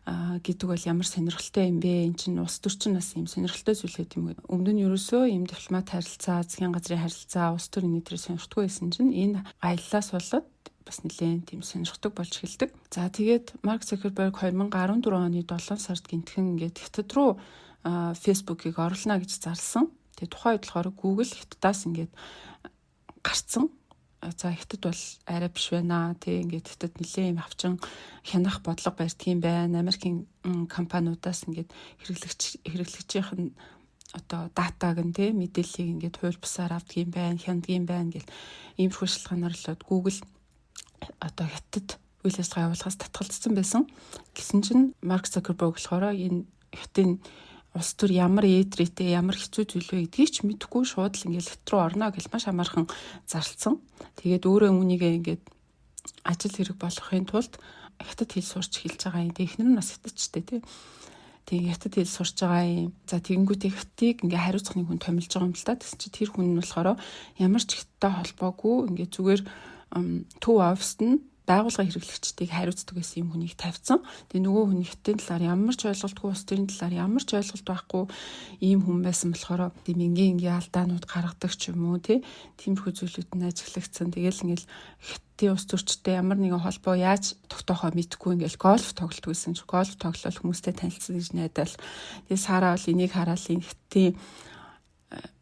гэдэг бол ямар сонирхолтой юм бэ? Эн чинь улс төр чинь бас юм сонирхолтой зүйл гэдэг юм. Өмнө нь ерөөсөө ийм дипломат харилцаа, засгийн газрын харилцаа, улс төр энэ төрлийн сонирхдаггүй байсан чинь энэ аяллаас болоод бас нэлээд тийм сонирхдаг болж эхэлдэг. За, тэгээд Марк Цукерберг 2014 оны 7 сард гинтхэн ингээд Хятад руу Facebook-ийг оруулна гэж зарласан. Тэгээ тухайн үед болохоор Google Хятадаас ингээд гарцсан. За, Хятад бол арай биш байна. Тэ, ингээд Хятад нэлээд юм хавчин хянах бодлого барьдаг юм байна. Америкийн компаниудаас ингээд хэрэглэгчийнх нь одоо data г нь тэ мэдээллийг ингээд хууль бусаар авдаг юм байна, хяндаг юм байна гэл иймэрхүү шалтгаанаар л Google одоо Хятад үйл ажиллагаа явуулахаас татгалзсан байсан. Гэсэн чинь Марк Цукерберг болохоор энэ Хятадын улс төр ямар ээдрээтэй, ямар хэцүү зүйл вэ гэдгийг ч мэдэхгүй шууд л ингээд хятад руу орно гэж маш амархан зарлцсан. Тэгээд өөрөө үүнийгээ ингээд ажил хэрэг болгохын тулд хятад хэл сурч эхэлж байгаа юм. Тэгээд эхнэр нь бас хятадчтэй тий. Тэгээ хятад хэл сурч байгаа юм. За, тэгэнгүүтээ хятадыг ингээ хариуцах нэг хүн томилж байгаа юм л да. Тэгсэн чи тэр хүн нь болохоор ямар ч хятадтай холбоогүй ингээ зүгээр төв оффист нь байгууллагын хэрэглэгчдийг хариуцдаг байсан юм хүнийг тавьсан. Тэгээ нөгөө хүн хятадын талаар ямар ч ойлголтгүй, улс төрийн талаар ямар ч ойлголт байхгүй ийм хүн байсан болохоор тийм энгийн энгийн алдаанууд гаргадаг ч юм уу тий, тиймэрхүү зүйлүүд нь ажиглагдсан. Тэгээл ингээл хятадын улс төрчтэй ямар нэгэн холбоо яаж тогтоохоо мэдэхгүй ингээл гольф тоглолт байсан чи гольф тоглол хүмүүстэй танилцсан гэж найдаал. Тэгээ Сара бол энийг хараад энэ хятадын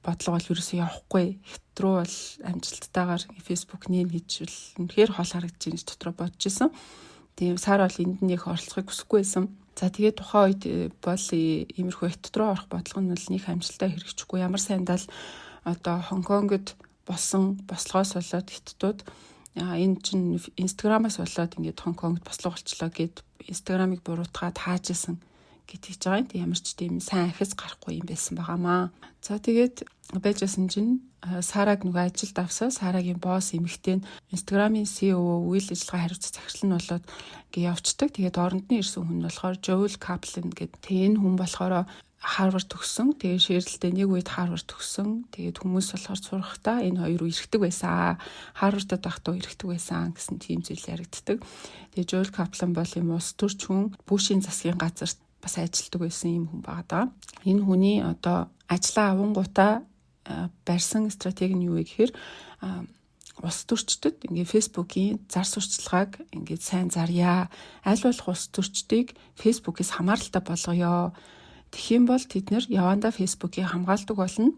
бодлого бол ерөөсөө явахгүй. Хятад руу бол амжилттайгаар Facebook нээн гэж бол үнэхээр хол харагдаж байна гэж дотроо бодож исэн. Тийм, Сара бол энд нь их оролцохыг хүсэхгүй байсан. За, тэгээд тухайн үед бол иймэрхүү хятад руу орох бодлого нь бол нэг амжилттай хэрэгжихгүй. Ямар сайндаа л одоо Хонконгод болсон бослогоос болоод хятадууд энэ чинь Instagram-аас болоод ингээд Хонконгод бослого болчлоо гэд Instagram-ыг буруутгаад хааж исэн гэж хийж байгаа юм. Тэг ямар ч тийм сайн ахиц гарахгүй юм байсан байгаамаа. За, тэгээд байжсэн чинь Сараг нөгөө ажилд авсан. Сарагийн boss эмэгтэй нь Instagram-ын CEO, үйл ажиллагаа хариуцах захирал нь болоод ингээ явцдаг. Тэгээд оронд нь ирсэн хүн нь болохоор Joel Kaplan гэдэг. Тэгээ энэ хүн болохоор Харвард төгссөн. Тэгээ Шэрлэлтэй нэг үед Харвард төгссөн. Тэгээд хүмүүс болохоор сурахтаа энэ хоёр эргэдэг байсан. Харвардад байхдаа эргэдэг байсан гэсэн тийм зүйл яригддаг. Тэгээ Joel Kaplan бол юм улс төрч хүн, Бушийн засгийн газарт бас ажилладаг байсан юм хүн байгаа даа. Энэ хүний одоо ажлаа авангуудаа барьсан стратеги нь юу вэ гэхээр улс төрчдөд ингээ Facebook-ийн зар сурталчилгааг ингээд сайн зарьяа. Аль болох улс төрчдийг Facebook-ээс хамааралтай болгоё. Тэгэх юм бол тэд нэр явандаа Facebook-ийг хамгаалдаг болно.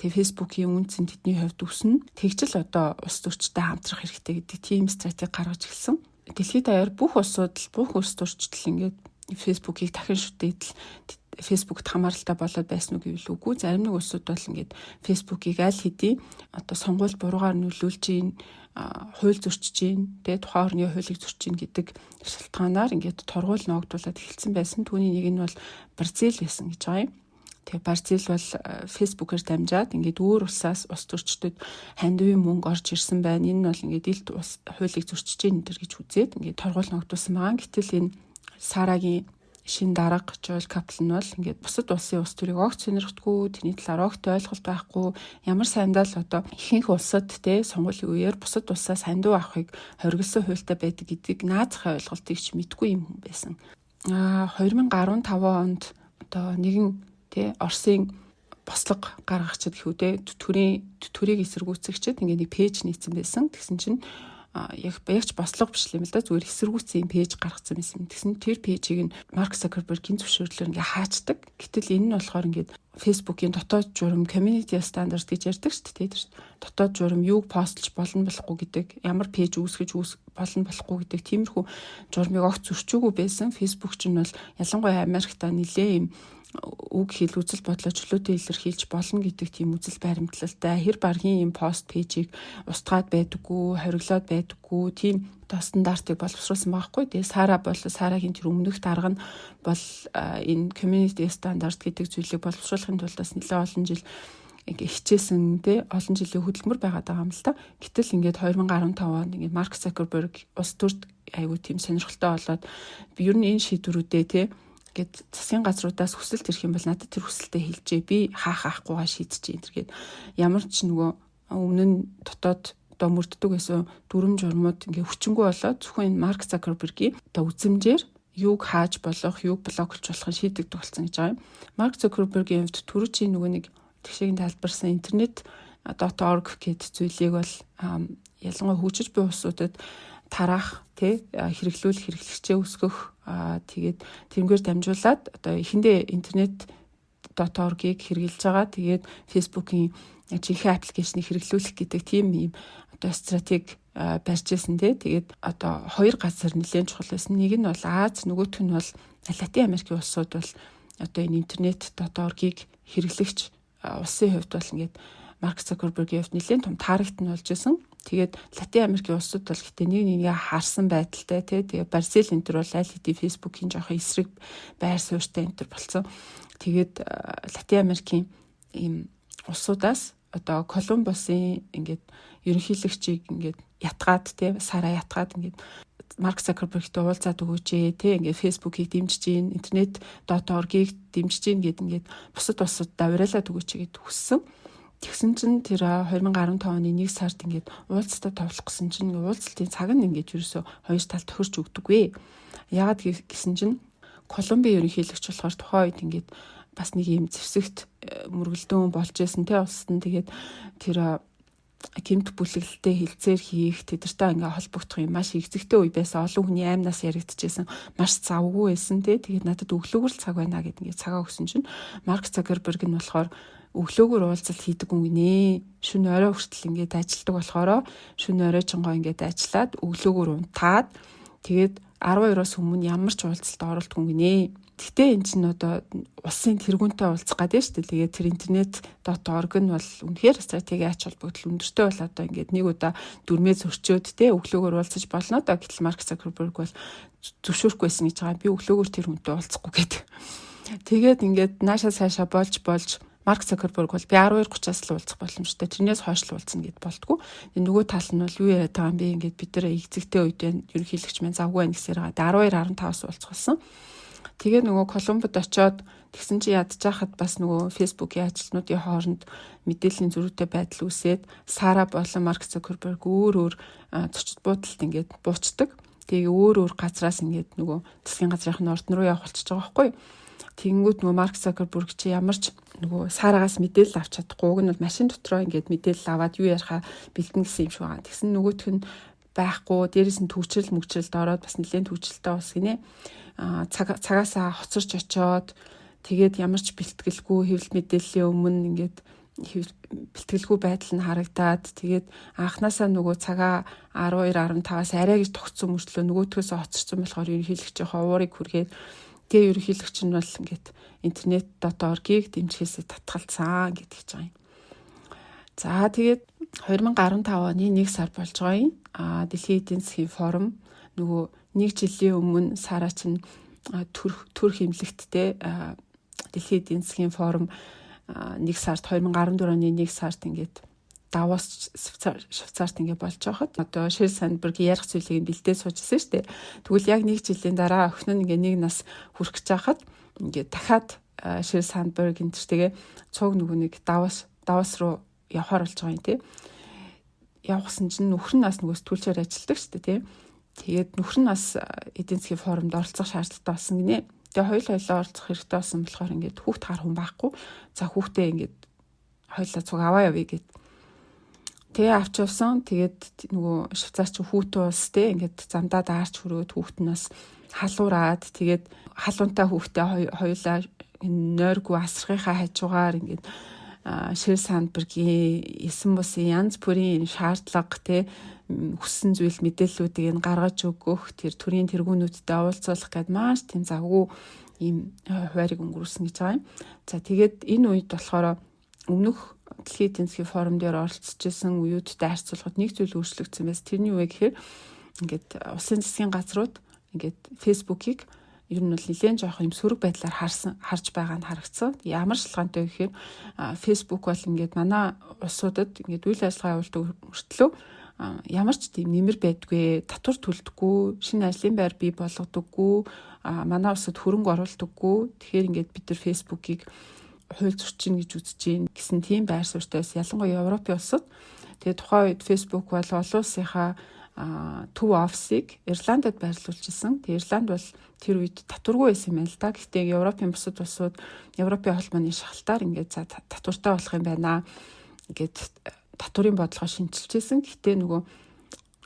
Тэгээ Facebook-ийн үнэ цэн тэдний хувьд өснө. Тэгжил одоо улс төрчтэй хамтрах хэрэгтэй гэдэг тийм стратеги гаргаж эхэлсэн. Дэлхийд даяар бүх улсууд л, бүх улс төрчдөл ингээд Facebook-ийг дахин шүтээдл Facebook-т хамааралтай болоод байсан уу гэвэл үгүй. Зарим нэг улсууд бол ингээд Facebook-ийг аль хэдийн одоо сонгуульд буруугаар нөлөөлж гин, хууль зөрчиж гин, тэгээ тухайн орны хуулийг зөрчиж гин гэдэг шалтгаанаар ингээд торгуул ноогдуулаад эхэлсэн байсан. Түүний нэг нь бол Бразил байсан гэж байгаа юм. Тэгээ Бразил бол Facebook-ээр дамжаад ингээд өөр улсаас улс төрчдөд хандивын мөнгө орж ирсэн байна. Энэ нь бол ингээд илт ус хуулийг зөрчиж гин энэ төр гэж үзээд ингээд торгуул ноогдуулсан байгаа. Гэтэл энэ Сарагийн шин дарга Joel Kaplan бол ингээд бусад улсын улс төрийг огт сонирхдаггүй, тэрний талаар огт ойлголт байхгүй, ямар сайндаа л одоо ихэнх улсад те сонгуулийн үеэр бусад улсаас хандив авахыг хориглосон хуультай байдаг гэдгийг наазахын ойлголтыг ч мэдгүй юм хүн байсан. 2015 онд одоо нэгэн тий Оросын бослого гаргагчид гэх үү те төрийг эсэргүүцэгчид ингээ нэг page нээсэн байсан. Тэгсэн чинь яг ягч бослого биш юм л да, зүгээр эсэргүүцсэн юм page гаргацсан байсан. Тэгсэн тэр page ийг нь Марк Цукербергийн зөвшөөрлөөр ингээ хаачдаг. Гэтэл энэ нь болохоор ингээд Facebook-ийн дотоод журам, community standard гэж ярьдаг шүү дээ. Тэр дотоод журам, юуг post лж болно болохгүй гэдэг, ямар page үүсгэж үүс болно болохгүй гэдэг тиймэрхүү журмыг огт зөрчөөгүй байсан. Facebook ч нь бол ялангуяа Америкта нэлээ юм үг хэл, үзэл бодлоо чөлөөтэй илэрхийлж болно гэдэг тийм үзэл баримтлалтай, хэр баргийн юм пост page ийг устгаад байдаггүй, хориглоод байдаггүй тийм одоо стандартыг боловсруулсан байхгүй. Тэгээ Сара бол Сарагийн тэр өмнөх дарга нь бол энэ community standard гэдэг зүйлийг боловсруулахын тулд бас нэлээд олон жил ингээ хичээсэн тий, олон жилийн хөдөлмөр байгаад байгаа юм л та. Гэтэл ингээд 2015 онд ингээд Марк Цукерберг улс төрд айгүй тийм сонирхолтой болоод ер нь энэ шийдвэрүүдээ тий гээд засгийн газруудаас хүсэлт ирэх юм бол надад тэр хүсэлтээ хэлжээ. Би хаах хаахгүйгаа шийдэж энэ гээд ямар ч нөгөө өмнө нь дотоод одоо мөрддөг байсан дүрм журмууд ингээ хүчингү болоод зөвхөн энэ Марк Цукербергийн одоо үзэмжээр юуг хааж болох, юуг block лж болох нь шийдэгдэх болсон гэж байгаа юм. Марк Цукербергийн хувьд түрүүчийн нөгөө нэг тэгшээгийн тайлбарсан internet.org гэд зүйлийг бол ялангуяа хөгжиж буй улсуудад тараах тий, хэрэглүүл хэрэглэгчээ өсгөх, тэгээд тэрнгээр дамжуулаад одоо эхэндээ internet.org-ыг хэрэглэж байгаа. Тэгээд Facebook-ийн жинхэнэ application ийг хэрэглүүлэх гэдэг тийм юм одоо стратеги барьж ирсэн тий. Тэгээд одоо хоёр газар нэлээд чухал байсан. Нэг нь бол Ази, нөгөөх нь бол Латин Америкийн улсууд бол одоо энэ internet.org-ыг хэрэглэгч улсын хувьд бол ингээд Марк Цукербергийн хувьд нэлээд том target нь болж исэн. Тэгээд Латин Америкийн улсууд бол гэтээ нэг нэгээ харсан байдалтай тий. Тэгээ Бразил энэ төр бол аль хэдийн Facebook-ийн жоохон эсрэг байр суурьтай энэ төр болсон. Тэгээд Латин Америкийн ийм улсуудаас одоо Колумбусын ингээд ерөнхийлөгчийг ингээд ятгаад тий, Сараа ятгаад ингээд Марк Цукербергтэй уулзаад өгөөч ээ тий, ингээд Facebook-ийг дэмжиж гин, internet.org-ийг дэмжиж гин гэд ингээд бусад улсуудаа уриалаад өгөөч гэд хүссэн. Тэгсэн чинь тэр 2015 оны 1 сард ингээд уулзалтаа товлох гэсэн чинь уулзалтын цаг нь ингээд ерөөсөө хоёр тал тохирч өгдөггүй. Яагаад гэсэн чинь Колумбийн ерөнхийлөгч болохоор тухайн үед ингээд бас нэг юм зэвсэгт мөргөлдөөн болж исэн те улсад нь. Тэгээд тэр гэмт бүлэглэлтэй хилцээр хийх, тэдэртэй ингээ холбогдох юм маш эгзэгтэй үе байсан. Олон хүний аймнаас яригдчихсэн, маш завгүй байсан те. Тэгээд надад өглөөгөр л цаг байна гэд ингээ цагаа өгсөн чинь Марк Цукерберг нь болохоор өглөөгөр уулзалт хийдэг хүн гинэ. Шөнө орой хүртэл ингээд ажилтдаг болохоро шөнө оройчонгоо ингээд ажиллаад өглөөгөр унтаад, тэгээд 12-оос өмнө ямар ч уулзалт оролдгүй хүн гинэ. Гэтэ эн чинь одоо улсын тэргүүнтэй уулзах гэдэг шүү дээ. Тэгээд тэр internet.org нь бол үнэхээр стратегийн ач холбогдол өндөртэй бол одоо ингээд нэг удаа дүрмээ зөрчөөд те өглөөгөр уулзаж болно доо. Гэтэл Марк Цукерберг бол зөвшөөрөхгүй байсан гэж байгаа. Би өглөөгөр тэр хүнтэй уулзахгүй гэдэг. Тэгээд ингээд нааша цаашаа болж болж Марк Цукерберг бол би 12:30-аас л уулзах боломжтой. Тэрнээс хойш л уулзна гэд болтгоо. Нөгөө тал нь бол юу яриад байгаа юм бэ? Ингээд бид нар эгзэгтэй үед байна. Ерөнхийлөгч маань завгүй байна гэсээр байгаа. 12:15-аас уулзах болсон. Тэгээ нөгөө Колумбод очиод тэгсэн чи ядчихад бас нөгөө Facebook-ийн ажилтнуудын хооронд мэдээллийн зөрүүтэй байдал үүсээд Сара болон Марк Цукерберг өөр өөр зочид буудалд ингээд буучдаг. Тэгээ өөр өөр газраас ингээд нөгөө засгийн газрын ордон руу явах болчихж байгаа байхгүй юу? Тэгэнгүүт нөгөө Марк Цукерберг чи ямар ч нөгөө Сарагаас мэдээлэл авч чадахгүй. Уг нь бол машин дотроо ингээд мэдээлэл аваад юу ярихаа бэлдэнэ гэсэн юм шиг байгаа. Тэгсэн нөгөөх нь байхгүй. Дээрээс нь төвчрэл мөгчрэлд ороод бас нэлээд төвчлөлтэй бас гинэ. Аа, цагаасаа хоцорч очоод тэгээд ямар ч бэлтгэлгүй, хэвлэл мэдээллийн өмнө ингээд бэлтгэлгүй байдал нь харагдаад, тэгээд анханасаа нөгөө цагаа 12 15-аас арай гэж тогтсон мөртлөө нөгөөдхөөсөө хоцорсон болохоор ерөнхийлөгчийн уурыг хүргээд, тэгээ ерөнхийлөгч нь бол ингээд internet.org-ийг дэмжихээсээ татгалцсан гэдэг гэж байгаа юм. За, тэгээд 2015 оны 1 сар болж байгаа юм. А Дэлхийн эдийн засгийн форум, нөгөө нэг жилийн өмнө Сара чинь төр хэмлэгттэй Дэлхийн эдийн засгийн форум 1 сард, 2014 оны 1 сард ингээд Давос, Швейцарт ингээ болж байхад одоо Шерил Сандберг ярих зүйлийг нь бэлдээ суужсэн шүү дээ. Тэгвэл яг нэг жилийн дараа охин нь ингээ нэг нас хүрэх гэж байхад ингээ дахиад Шерил Сандберг энэ тэр тэгээ цуг нөгөө нэг Давос руу явхаар болж байгаа юм тий. Явахсан чинь нөхөр нь бас нөгөө сэтгүүлчээр ажилладаг шүү дээ тий. Тэгээд нөхөр нь бас эдийн засгийн форумд оролцох шаардлагатай болсон гинэ. Тэгээ хоёулаа оролцох хэрэгтэй болсон болохоор ингээд хүүхд хар хүн байхгүй. За хүүхдээ ингээд хоёулаа цуг аваа явъя гэд. Тэгээ авч явсан. Тэгээд нөгөө Швейцарч хүүтэн улс те ингээд замдаа даарч хөрөөд хүүхд нь бас халуураад тэгээд халуунтай хүүхдээ хоёулаа нойргүй асрахынхаа хажуугаар ингээд Шерил Сандбергийн эсэн бусын янз бүрийн шаардлага те хүссэн зүйл мэдээллүүдийг нь гаргаж өгөх тэр төрийн тэргүүнүүдтэй уулзуулах гээд маш тийм завгүй ийм хуваарийг өнгөрүүлсэн гэж байгаа юм. За тэгээд энэ үед болохоор өмнөх дэлхийн эдийн засгийн форум дээр оролцож исэн үеүүдтэй харьцуулахад нэг зүйл өөрчлөгдсөн байсан. Тэрний юу вэ гэхээр ингээд улсын засгийн газрууд ингээд Facebook-ийг ер нь бол нэлээд жоох юм сөрөг байдлаар харж байгаа нь харагдсан. Ямар шалтгаантай гэхээр Facebook бол ингээд манай улсуудад ингээд үйл ажиллагаа явуулдаг мөртлөө ямар ч тийм нэмэр байдгүй, татвар төлдөггүй, шинэ ажлын байр бий болгодоггүй, манай улсад хөрөнгө оруулдаггүй. Тэгэхээр ингээд бид нар Facebook-ийг хууль зөрчин гэж үзэж гин гэсэн тийм байр суурьтай байсан. Ялангуяа Европын улсад. Тэгээ тухайн үед Facebook бол олон улсынхаа төв офисыг Ирландд байрлуулж исэн. Тэгээ Ирланд бол тэр үед татваргүй байсан юм байна л да. Гэхдээ Европын бусад улсууд Европын холбооны шахалтаар ингээд за татвартай болох юм байна гэд татварын бодлогоо шинчилж исэн. Гэхдээ нөгөө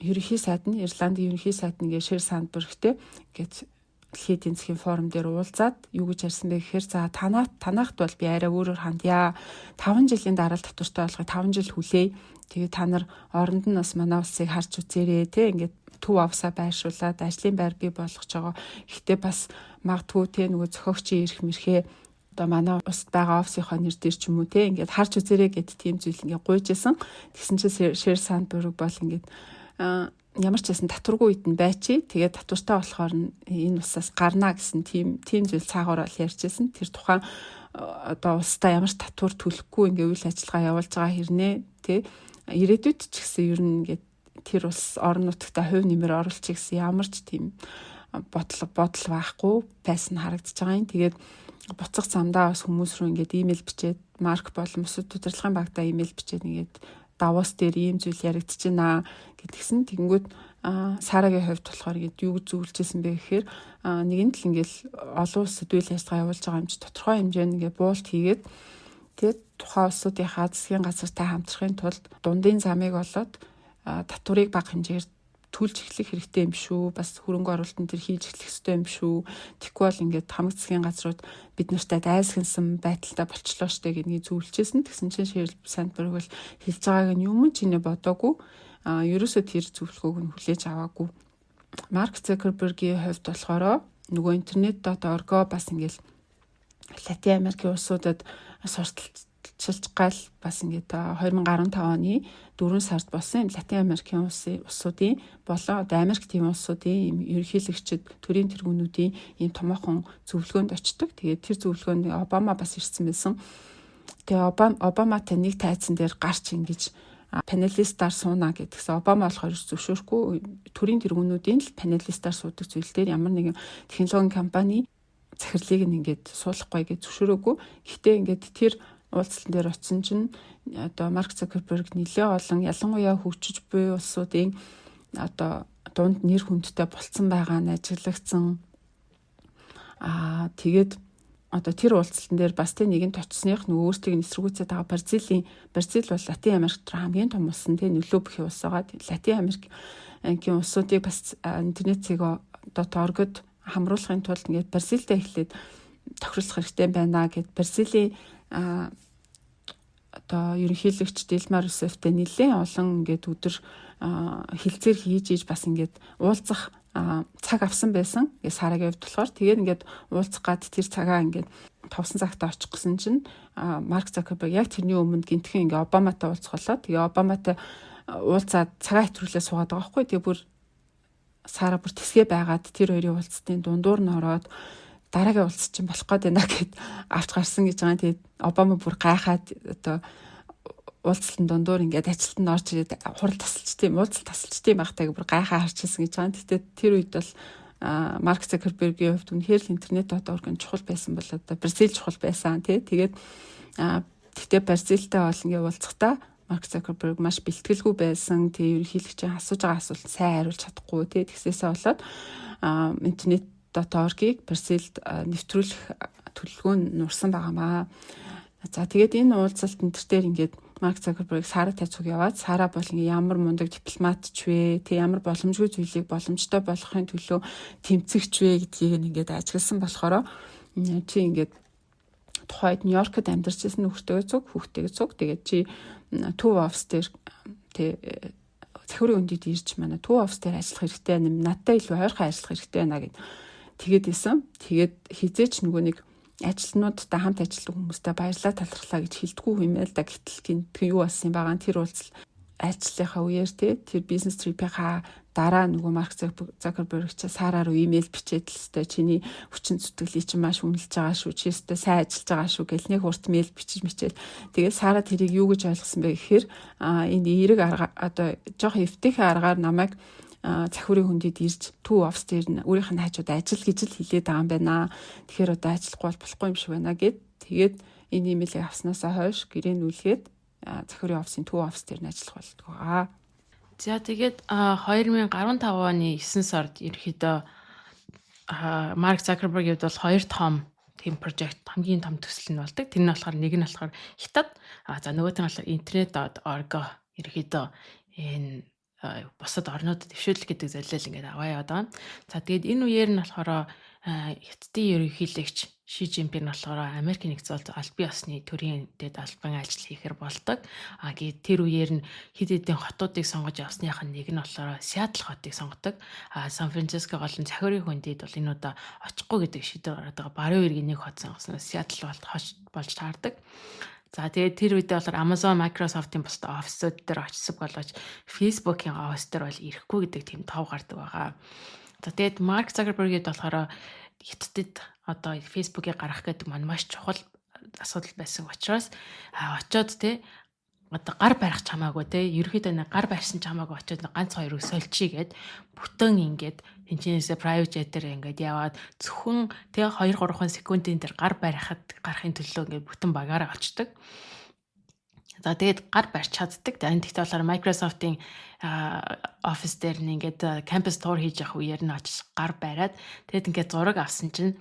ерөнхий сайд нь Ирландын ерөнхий сайд нь ингээд Шерил Сандбергтэй ингээд дэлхийн эдийн засгийн форум дээр уулзаад юу гэж ярьсан бэ гэхээр за танахт бол би арай өөрөөр хандъя. 5 жилийн дараа л татвартай болохыг 5 жил хүлээе. Тэгээ та нар оронд нь бас манай улсыг харж үзээрэй те ингээд төв офисаа байршуулад ажлын байр бий болгож байгаа. Гэхдээ бас магадгүй те нөгөө зохиогчийн эрх мэрхээ одоо манай улсад байгаа офисынхоо нэр дээр ч юм уу те ингээд харж үзээрэй гэд тийм зүйл ингээд гуйж исэн. Тэгсэн чинь Шерил Сандберг бол ингээд ямар ч байсан татваргүй үед нь байчи. Тэгээд татвартай болохоор нь энэ улсаас гарна гэсэн тийм зүйл цаагаар бол ярьж исэн. Тэр тухайн одоо улстай ямар ч татвар төлөхгүй ингээ үйл ажиллагаа явуулж байгаа хэрнээ тий ирээдүйд ч гэсэн ер нь ингээд тэр улс орон нутагта хувь нэмэр оруулчих гэсэн ямар ч тийм бодол байхгүй байсан харагдаж байгаа юм. Тэгээд буцах замдаа бас хүмүүс рүү ингээд имэйл бичээд Марк болон бусад удирдлагын багтаа имэйл бичээд ингээд Давос дээр ийм зүйл яригдчихэв гэдгсэн. Тэгэнгүүт Сарагийн хувьд болохоор ингээд юу гэж зөвлөжсэн бэ гэхээр нэгэн тал ингээд олон улсад үйл ажиллагаа явуулж байгаа юм чи тодорхой хэмжээнд ингээд буулт хийгээд тэгээд тухайн улсуудынхаа засгийн газартай хамтрахын тулд дундын замыг олоод татварыг бага хэмжээгээр төлж эхлэх хэрэгтэй юм шүү. Бас хөрөнгө оруулалтын төр хийж эхлэх хэрэгтэй юм шүү. Тэгэхгүй бол ингээд хамаг засгийн газрууд бид нартай дайсагнасан байдалтай болчлоо штэ гэдгийг зөвлөжсэн. Тэгсэн чинь Шерил Сандберг бол хэлж байгааг нь юм ч инээ бодоогүй. Ерөөсөө тэр зөвлөгөөг нь хүлээж аваагүй. Марк Цукербергийн хувьд болохоор нөгөө internet.org бас ингээд Латин Америкийн улсуудад сурталчилж гал бас ингээд 2015 оны 4 сард болсон юм Латин Америкийн улсуудын болон одоо Америк тийм улсуудын юм ерөнхийлөгчид төрийн тэргүүнүүдийн ийм томоохон зөвлөгөөнд очдог. Тэгээд тэр зөвлөгөөнд Обама бас ирсэн байсан. Тэгээ Обаматай нэг тайзан дээр гарч ингэж панелистаар сууна гэдгсэн. Обама болохоор зөвшөөрөхгүй төрийн тэргүүнүүдийн л панелистаар суудаг зүйл дээр ямар нэгэн технологийн компани захирлыг нь ингээд суулгахгүй гэж зөвшөөрөөгүй. Гэхдээ ингээд тэр уулзалтан дээр очисон чинь одоо Марк Цукерберг нэлээ олон ялангуяа хөгжиж буй улсуудын одоо дунд нэр хүндтэй болцсон байгаа нь ажиглагдсан. Тэгээд одоо тэр уулзалтан дээр бас тэ нэгэн очсоных нөгөө өөрсдийг нь эсэргүүцээд байгаа Бразил бол Латин Америк дотор хамгийн том улс нь тэ нөлөө бүхий улс байгаа. Латин Америкийн улсуудыг бас интернет цэг .org-д хамруулахын тулд ингээд Бразилдээ эхлээд тохируулах хэрэгтэй байна гэд Бразилийн одоо ерөнхийлөгч Дилма Русефтэй нэлээд олон ингээд өдөр хилцээр хийж иж бас ингээд уулзах цаг авсан байсан. Ингээд Сарагийн хувьд болохоор тэгээд ингээд уулзах гад тэр цагаа ингээд товсон цагтаа очих гэсэн чинь Марк Цукерберг яг тэрний өмнө гинтхэн ингээд Обаматай уулзах болоо. Тэгээ Обаматай уулзаад цагаа хэтрүүлээ суугаад байгаа байхгүй. Тэгээ бүр Сара бүр тэсгээ байгаад тэр хоёрын уулзалтын дундуур нь ороод дараагийн уулзалт чинь болох гээд байна гэд авч гарсан гэж байгаа. Тэгээд Обама бүр гайхаад одоо уулзалтын дундуур ингээд ажилтанд орж ирээд хурал тасалч тийм уулзалт тасалч тийм байхтайг бүр гайхаа харчихсан гэж байгаа. Гэтэ тэр үед бол Марк Цукербергийн хувьд үнэхээр л интернет.org нь чухал байсан бол одоо Бразил чухал байсан тий. Тэгээд гэтэ Бразилтай бол ингээд уулзахдаа Марк Цукерберг маш бэлтгэлгүй байсан. Тэгээ ерөнхийлөгчийн асууж байгаа асуулт сайн хариулж чадахгүй тий. Тэгсээсээ болоод internet.org-ыг Бразилд нэвтрүүлэх төлөвлөгөө нь нурсан байгаамаа. За, тэгээд энэ уулзалт энэ төр дээр ингээд Марк Цукерберг Саратай цуг яваад, Сара бол ингээ ямар мундаг дипломат ч вэ, тэг ямар боломжгүй зүйлийг боломжтой болгохын төлөө тэмцэгч вэ гэдгийг ингээд ажигласан болохоор чи ингээд тухайд Нью-Йоркод амьдарч ирсэн нөхөртөө цуг, хүүхдтэйгээ цуг, тэгээд чи төв офис дээр тэг цахирын өндөд ирж манай төв офис дээр ажиллах хэрэгтэй, надтай илүү ойрхон ажиллах хэрэгтэй байна гэд тэгээд исэн. Тэгээд хизээч нөгөө нэг ажилтнуудтай, хамт ажилладаг хүмүүстэй баярлалаа, талархлаа гэж хэлдэггүй юм л да. Гэтэл гинтхэн юу болсон юм байгаа, тэр уулзал ажлынхаа үеэр те, тэр бизнес trip ийнхаа дараа нөгөө Марк Закерберг чи Сара руу имэйл бичээд л өстой чиний хүчин зүтгэлийг чинь маш үнэлж байгаа шүү, чи өстой сайн ажиллаж байгаа шүү гэл нэг урт мэйл бичиж мичээл. Тэгээд Сара тэрийг юу гэж ойлгосон бэ гэхээр энэ эерэг арга, одоо жоох эвтэйхэн аргаар намайг цахиурын хөндөд ирж төв офис дээр нь өөрийнх нь хажууд ажил гэж л хэлээд байгаа юм байна. Тэгэхээр одоо ажиллахгүй бол болохгүй юм шиг байна гэд тэгээд энэ имэйлийг авснаасаа хойш гэрээ нүлгээд цахиурын офисын төв офис дээр нь ажиллах болдгоо. За, тэгээд 2015 оны 9 сард ерөөхдөө Марк Закерберг хувьд бол хоёр том тийм project, хамгийн том төсөл нь болдог. Тэр нь болохоор нэг нь болохоор Хятад, за нөгөөх нь болохоор internet.org ерөөхдөө энэ бусад орнуудад дэвшүүлэх гэдэг золиол ингээд аваа яваад байгаа. За, тэгээд энэ үеэр нь болохоор Хятадын ерөнхийлөгч Ши Жинпин болохоор Америк нэгдсэн улс албан ёсны төрийн дэд албан ажил хийхээр болдог. А гээд тэр үеэр нь хэд хэдэн хотуудыг сонгож явсных нь нэг нь болохоор Сиэтл хотыг сонгодог. А Сан Франциско болон цахиурын хөндийд бол энэ удаа очихгүй гэдэг шийдвэр гаргаад байгаа. Баруун эргийн нэг хот сонгосноос Сиэтл болж таардаг. За, тэгээд тэр үедээ болохоор Amazon, Microsoft-ын бусад офисууд дээр очсон боловч Facebook-ийн офис дээр бол ирэхгүй гэдэг тийм тов гардаг байгаа. За, тэгээд Марк Zuckerberg-д болохоор Хятадд одоо Facebook-ыг гаргах гэдэг маань маш чухал асуудал байсан учраас очоод те, одоо гар барих ч хамаагүй те, ерөөхдөө нэг гар барьсан ч хамаагүй очоод ганц хоёр сольчий гэд бүтэн ингээд тэнцэнээсээ private jet-ээр ингээд яваад зөвхөн те 2 3 секундын дээр гар барихад гарахын төлөө ингээд бүтэн багаараа очдог. За, тэгээд гар барьж чаддаг. Энэ тэгтээ болохоор Microsoft-ын офис дээр нь ингээд campus tour хийж явах үеэр нь очиж гар бариад, тэгээд ингээд зураг авсан чинь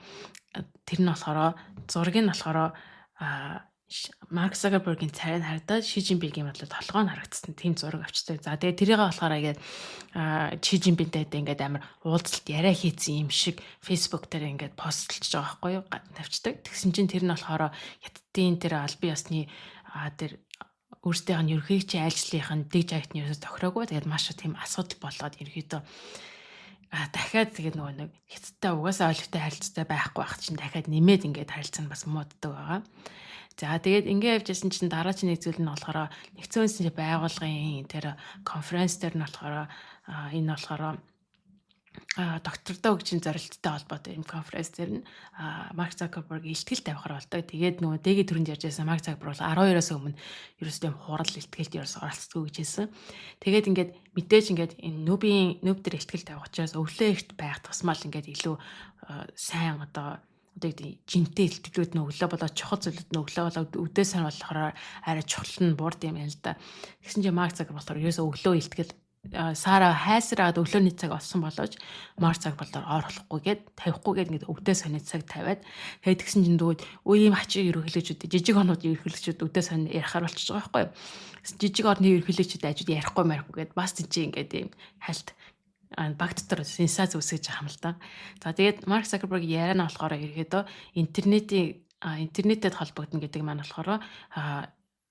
тэр нь болохоор зураг нь болохоор Марк Закербергийн царай нь харагдаад Ши Жинпингийн бодлоо толгой нь харагдсан тийм зураг авчдаг. За, тэгээд тэрийг болохоор ингээд Ши Жинпинтэй ингээд амар уулзалт яриа хийцэн юм шиг Facebook дээр ингээд постлж байгаа байхгүй юу, тавьчихдаг. Тэгсэн чинь тэр нь болохоор Хятадын тэр албан ёсны тэр өөрсдийнх нь ерөнхийлөгчийн айлчлалынх нь дэг жагт нь ерөөсө тохироогүй. Тэгээд маш тийм асуудал болоод ерөнхийдөө дахиад тэгээд нөгөө нэг Хятадтай угаасаа олигтой харилцаатай байхгүй байх чинь дахиад нэмээд ингээд харилцаа нь бас мууддаг байгаа. За, тэгээд ингээ явж исэн чинь дараагийн нэг зүйл нь болохоор нэгдсэн үндэсний байгууллагын тэр конференц дээр нь болохоор энэ болохоор доктордоо өгчин зорилттой холбоотой юм конференц дээр нь Марк Закерберг илтгэл тавихар болдог. Тэгээд нөгөө дэгийн төрөнд ярьж байсан Марк Закерберг бол 12-оос өмнө ерөөсөө юм хурал илтгэлд ерөөсөө оролцдоггүй гэж хэлсэн. Тэгээд ингээд мэдээж ингээд энэ нүүбийн нүүб дээр илтгэл тавих учраас өглөө эрт байх тусмал ингээд илүү сайн одоо гэдэг жинтэй илтгэлүүд нь өглөө болоо, чухал зүйлүүд нь өглөө болоо, өдөө сайн болохоор арай чухал нь буурд юм байна л да. Тэгсэн чинь Марк Закерберг болохоор ерөөсөө өглөө илтгэл Сара хайсраад өглөөний цаг олсон боловч Марк цаг болоор орохгүй гээд тавихгүй гээд ингээд өвдөө соны цаг тавиад, тэгээд тэгсэн чинь дүүд үе ийм хачин ерөнхийлөгчүүд, жижиг орнуудын ерөнхийлөгчүүд өдөө сонь ярихаар болчихж байгаа байхгүй юу. Жижиг орны ерөнхийлөгчүүд ажид ярихгүй марихгүй гээд бас тийч ингээд ийм хальт баг дотор сенсац үүсгэж байгаа юм л да. За, тэгээд Марк Закерберг яриа нь болохоор ерөөдөө интернетэд холбогдно гэдэг маань болохоор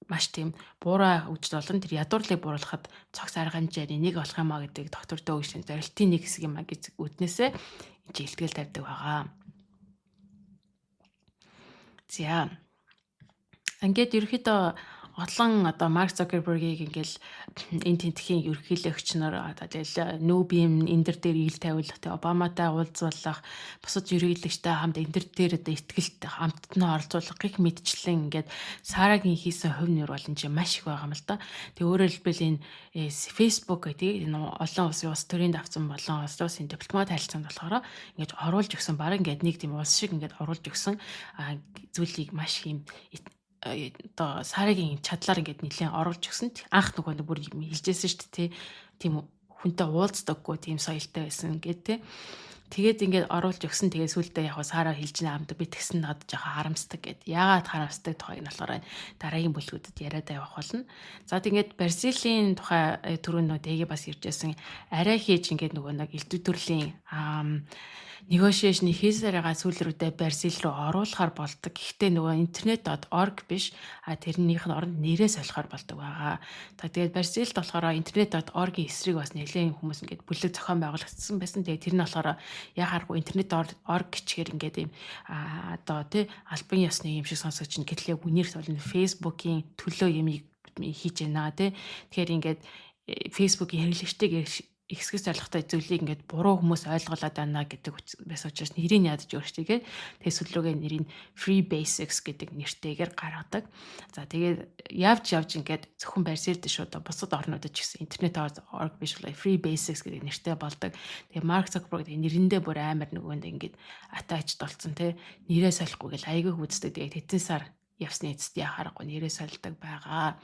маш тийм буурай хөгжил болон тэр ядуурлыг бууруулахад цогц арга хэмжээний нэг болох юм а гэдэг доктортой өгшин зорилтын нэг хэсэг юм а гэж үднээсээ энэ илтгэл тавьдаг байгаа. За. Ингээд ерөөхдөө олон одоо Марк Зукербергийг ингээл энэ тентхийн ерөнхийлөгч нар, одоо тэгэл нүүбийн эндэр дээр ил тавиулах, тэг Обаматай уулзуулах, бусад ерөнхийлөгчтэй хамт эндэр дээр одоо итгэлт хамтд нь оролцуулах гих мэдчлэн ингээд Сарагийн хийсэн хувь нэр бол энэ чинь маш их байгаа юм л да. Тэг өөрөөр хэлбэл энэ Facebook гэдэг энэ олон улсын улс төрийн давцсан болон улс улсын дипломат харилцаанд болохоор ингэж оруулж өгсөн, бараг ингээд нэг тийм улс шиг ингээд оруулж өгсөн зүйлийг маш юм одоо Сарагийн чадлаар ингээд нэлээд оруулж өгсөн. Анх нөгөө нэг бүр хэлжсэн шүү дээ, тийм хүнтэй уулздаггүй, тийм соёлтой байсан гэдэг, тий. Тэгээд ингээд оруулж өгсөн. Тэгээд сүүлдээ яг Сара хэлж байгаа юм, би тэгсэн надад жоохон харамсдаг гэд. Яагаад харамсдаг тухайг нь болохоор дараагийн бүлгүүдэд яриад явах болно. За, тэгээд Бразилийн тухай түрүүн нөө тэгээ бас иржсэн. Арай хийж ингээд нөгөө нэг элдв төрлийн negotiation хийсээр байгаа сүүл рүүдээ Бразил руу оруулахар болдог. Гэхдээ нөгөө internet.org биш, а тэрнийх нь оронд нэрээ солихоор болдог байгаа. За, тэгээд Бразилд болохоор internet.org-ийн эсрэг бас нэлээд хүмүүс ингээд бүлэг зохион байгуулагдсан байсан. Тэгээд тэр нь болохоор яхааргүй internet.org гिचгээр ингээд ийм одоо тий албан ёсны юм шиг сонсогч нь, гэтэл яг үнээр бол Facebook-ийн төлөө юм хийж байна тий. Тэгэхээр ингээд Facebook-ийн хэрэглэгчдийг ихсгэх зорилготой зүйлийг ингээд буруу хүмүүс ойлголоод байна гэдэг байсан учраас нэрийг ядаж өөрчилгээд, тэгээд сүүл рүүгээ нэрийг Free Basics гэдэг нэртэйгээр гаргадаг. За, тэгээд явж явж ингээд зөвхөн Бразилд биш, одоо бусад орнуудад ч гэсэн internet.org биш бол Free Basics гэдэг нэртэй болдог. Тэгээд Марк Zuckerberg нэрэндээ бүр амар нөгөөнд ингээд attached болсон, тий, нэрээ солихгүй гэл айгүй үздэг. Тэгээд хэдэн сар явсны эцэст яхаарахгүй нэрээ солидог байгаа.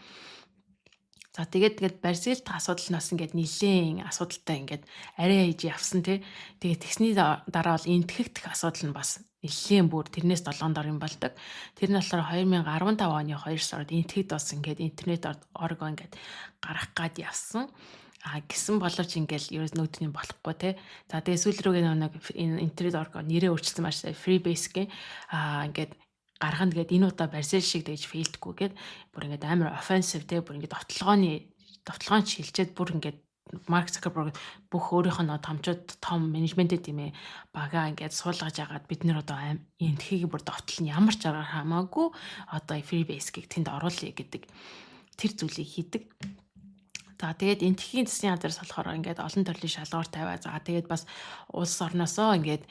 За, тэгээд Бразилд асуудал нь бас ингээд нилээн асуудалтай ингээд арай хийж явсан, тий. Тэгээд тэгсний дараа бол энтгэгдэх асуудал нь бас нилээн бүр тэрнээс 7 дор юм болдог. Тэр нь болохоор 2015 оны 2 сард энтгэгд бас ингээд internet.org ингээд гарах гад явсан. А гисэн боловч ингээл ерөөс нүүдний болохгүй, те. За, тэгээ сүүл рүүгээ нэг internet.org нэрээ өөрчилсөн маш Free Basic-ийн ингээд гаргана гээд энэ удаа Бразил шиг тэгж fail дгүй гээд бүр ингээд амар offensive, те, бүр ингээд довтлогоон шилжээд, бүр ингээд Марк Zuckerberg бүх өөрийнх нь томчууд, том менежментэд тийм ээ бага ингээд суулгаж агаад, бид нэр одоо энтхийг бүр довтлон ямар ч аргаар хамаагүй одоо Free Basic-ийг тэнд оруулъя гэдэг тэр зүйлийг хийдэг. За, тэгээд энтхийн засгийн газраас болохоор ингээд олон төрлийн шалгуур тавиа. За, тэгээд бас улс орноосоо ингээд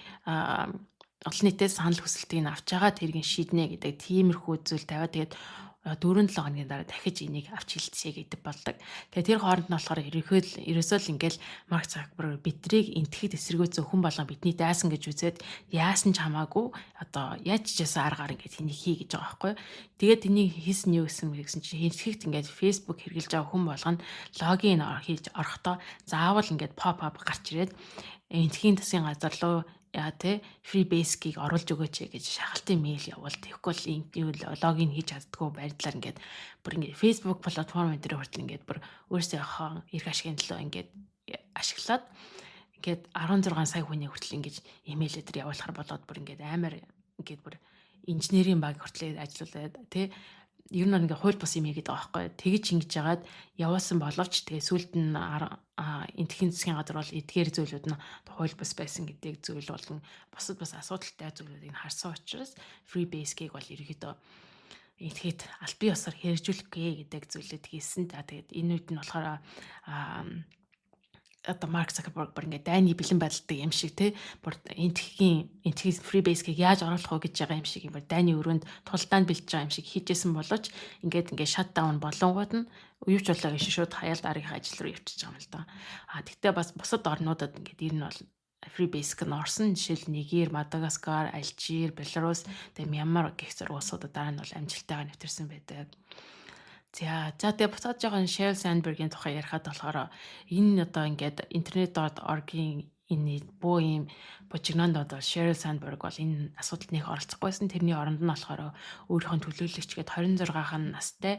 олон нийтээс санал хүсэлтийг нь авч байгаа тэргийг шийднэ гэдэг тиймэрхүү зүйл тавиа. Тэгээд 4-7 хоногийн дараа дахиж энийг авч хилцье гэдэг болдог. Тэгээ тэр хооронд нь болохоор ерөөсөө л ингээл Марк Zuckerberg бидрийг энтгэхэд эсэргүүцэн хүн болгон бидний дайсан гэж үзээд, яасан ч хамаагүй одоо яаж ч яасан аргаар ингээд энийг хий гэж байгаа байхгүй. Тэгээд энийг хийсэн нь юу гэсэн мэ гэсэн чинь энтгэхт ингээд Facebook хэрэглэж байгаа хүн болгоно login хийж орохдоо заавал ингээд pop up гарч ирээд, энтхийн засгийн газар руу яа те Free Basic-ийг оруулж өгөөч гэж шахалтын мэйл явуул, тэгэхгүй бол юу login хийж чаддгүй байдлаар ингээд бүр ингээд Facebook платформ дээр хүртэл ингээд бүр өөрсдийнхөө эрх ашигын төлөө ингээд ашиглаад, ингээд 16 сая хүний хүртэл ингэж имэйл дээр явуулахар болоод, бүр ингээд амар ингээд бүр инженерийн баг хүртэл ажиллуулад, тий, ер нь ингээ хууль бус юм хийгээд байгаа байхгүй. Тэгэж ингэж жагаад явуулсан боловч тэгээ сүүлд нь энтхийн засгийн газар бол эдгээр зүйлүүд нь хууль бус байсан гэдэг зүйл болон бусад бас асуудалтай зүйлүүдийг харсан учраас Free Basic-ийг бол ерөөдөө энтгэхэд албан ёсоор хэрэгжүүлэхгүй гэдэг зүйлүүд хийсэн. За, тэгээд энэ үед нь болохоор одоо Марк Zuckerberg бүр ингээд дайны бэлэн байдалтай юм шиг, те, бүр энтхийн Free Basic-ийг яаж оруулах вэ гэж байгаа юм шиг бүр дайны өрөөнд тулдаанд бэлдэж байгаа юм шиг хийжсэн боловч ингээд ингээд shut down болонгууд нь юу ч болоо гэж шууд хаяал дараагийнхаа ажил руу явчихж байгаа юм л да. А тэгтээ бас бусад орнуудад ингээд ер нь бол Free Basic нь орсон. Жишээл Нигер, Мадагаскар, Алжир, Беларус, тэгээ Мьянмар гэх зэрэг улсуудад дараа нь бол амжилттайгаар нэвтэрсэн байдаг. За, тэгээ буцаад жоохон Sheryl Sandberg-ийн тухай ярихад болохоор энэ одоо ингээд internet.org-ийн энэ бөө юм бужигнаанд одоо Sheryl Sandberg бол энэ асуудалд нэг оролцохгүйсэн. Тэрний оронд нь болохоор өөрийнхөө төлөөлөгч гээд 26 настай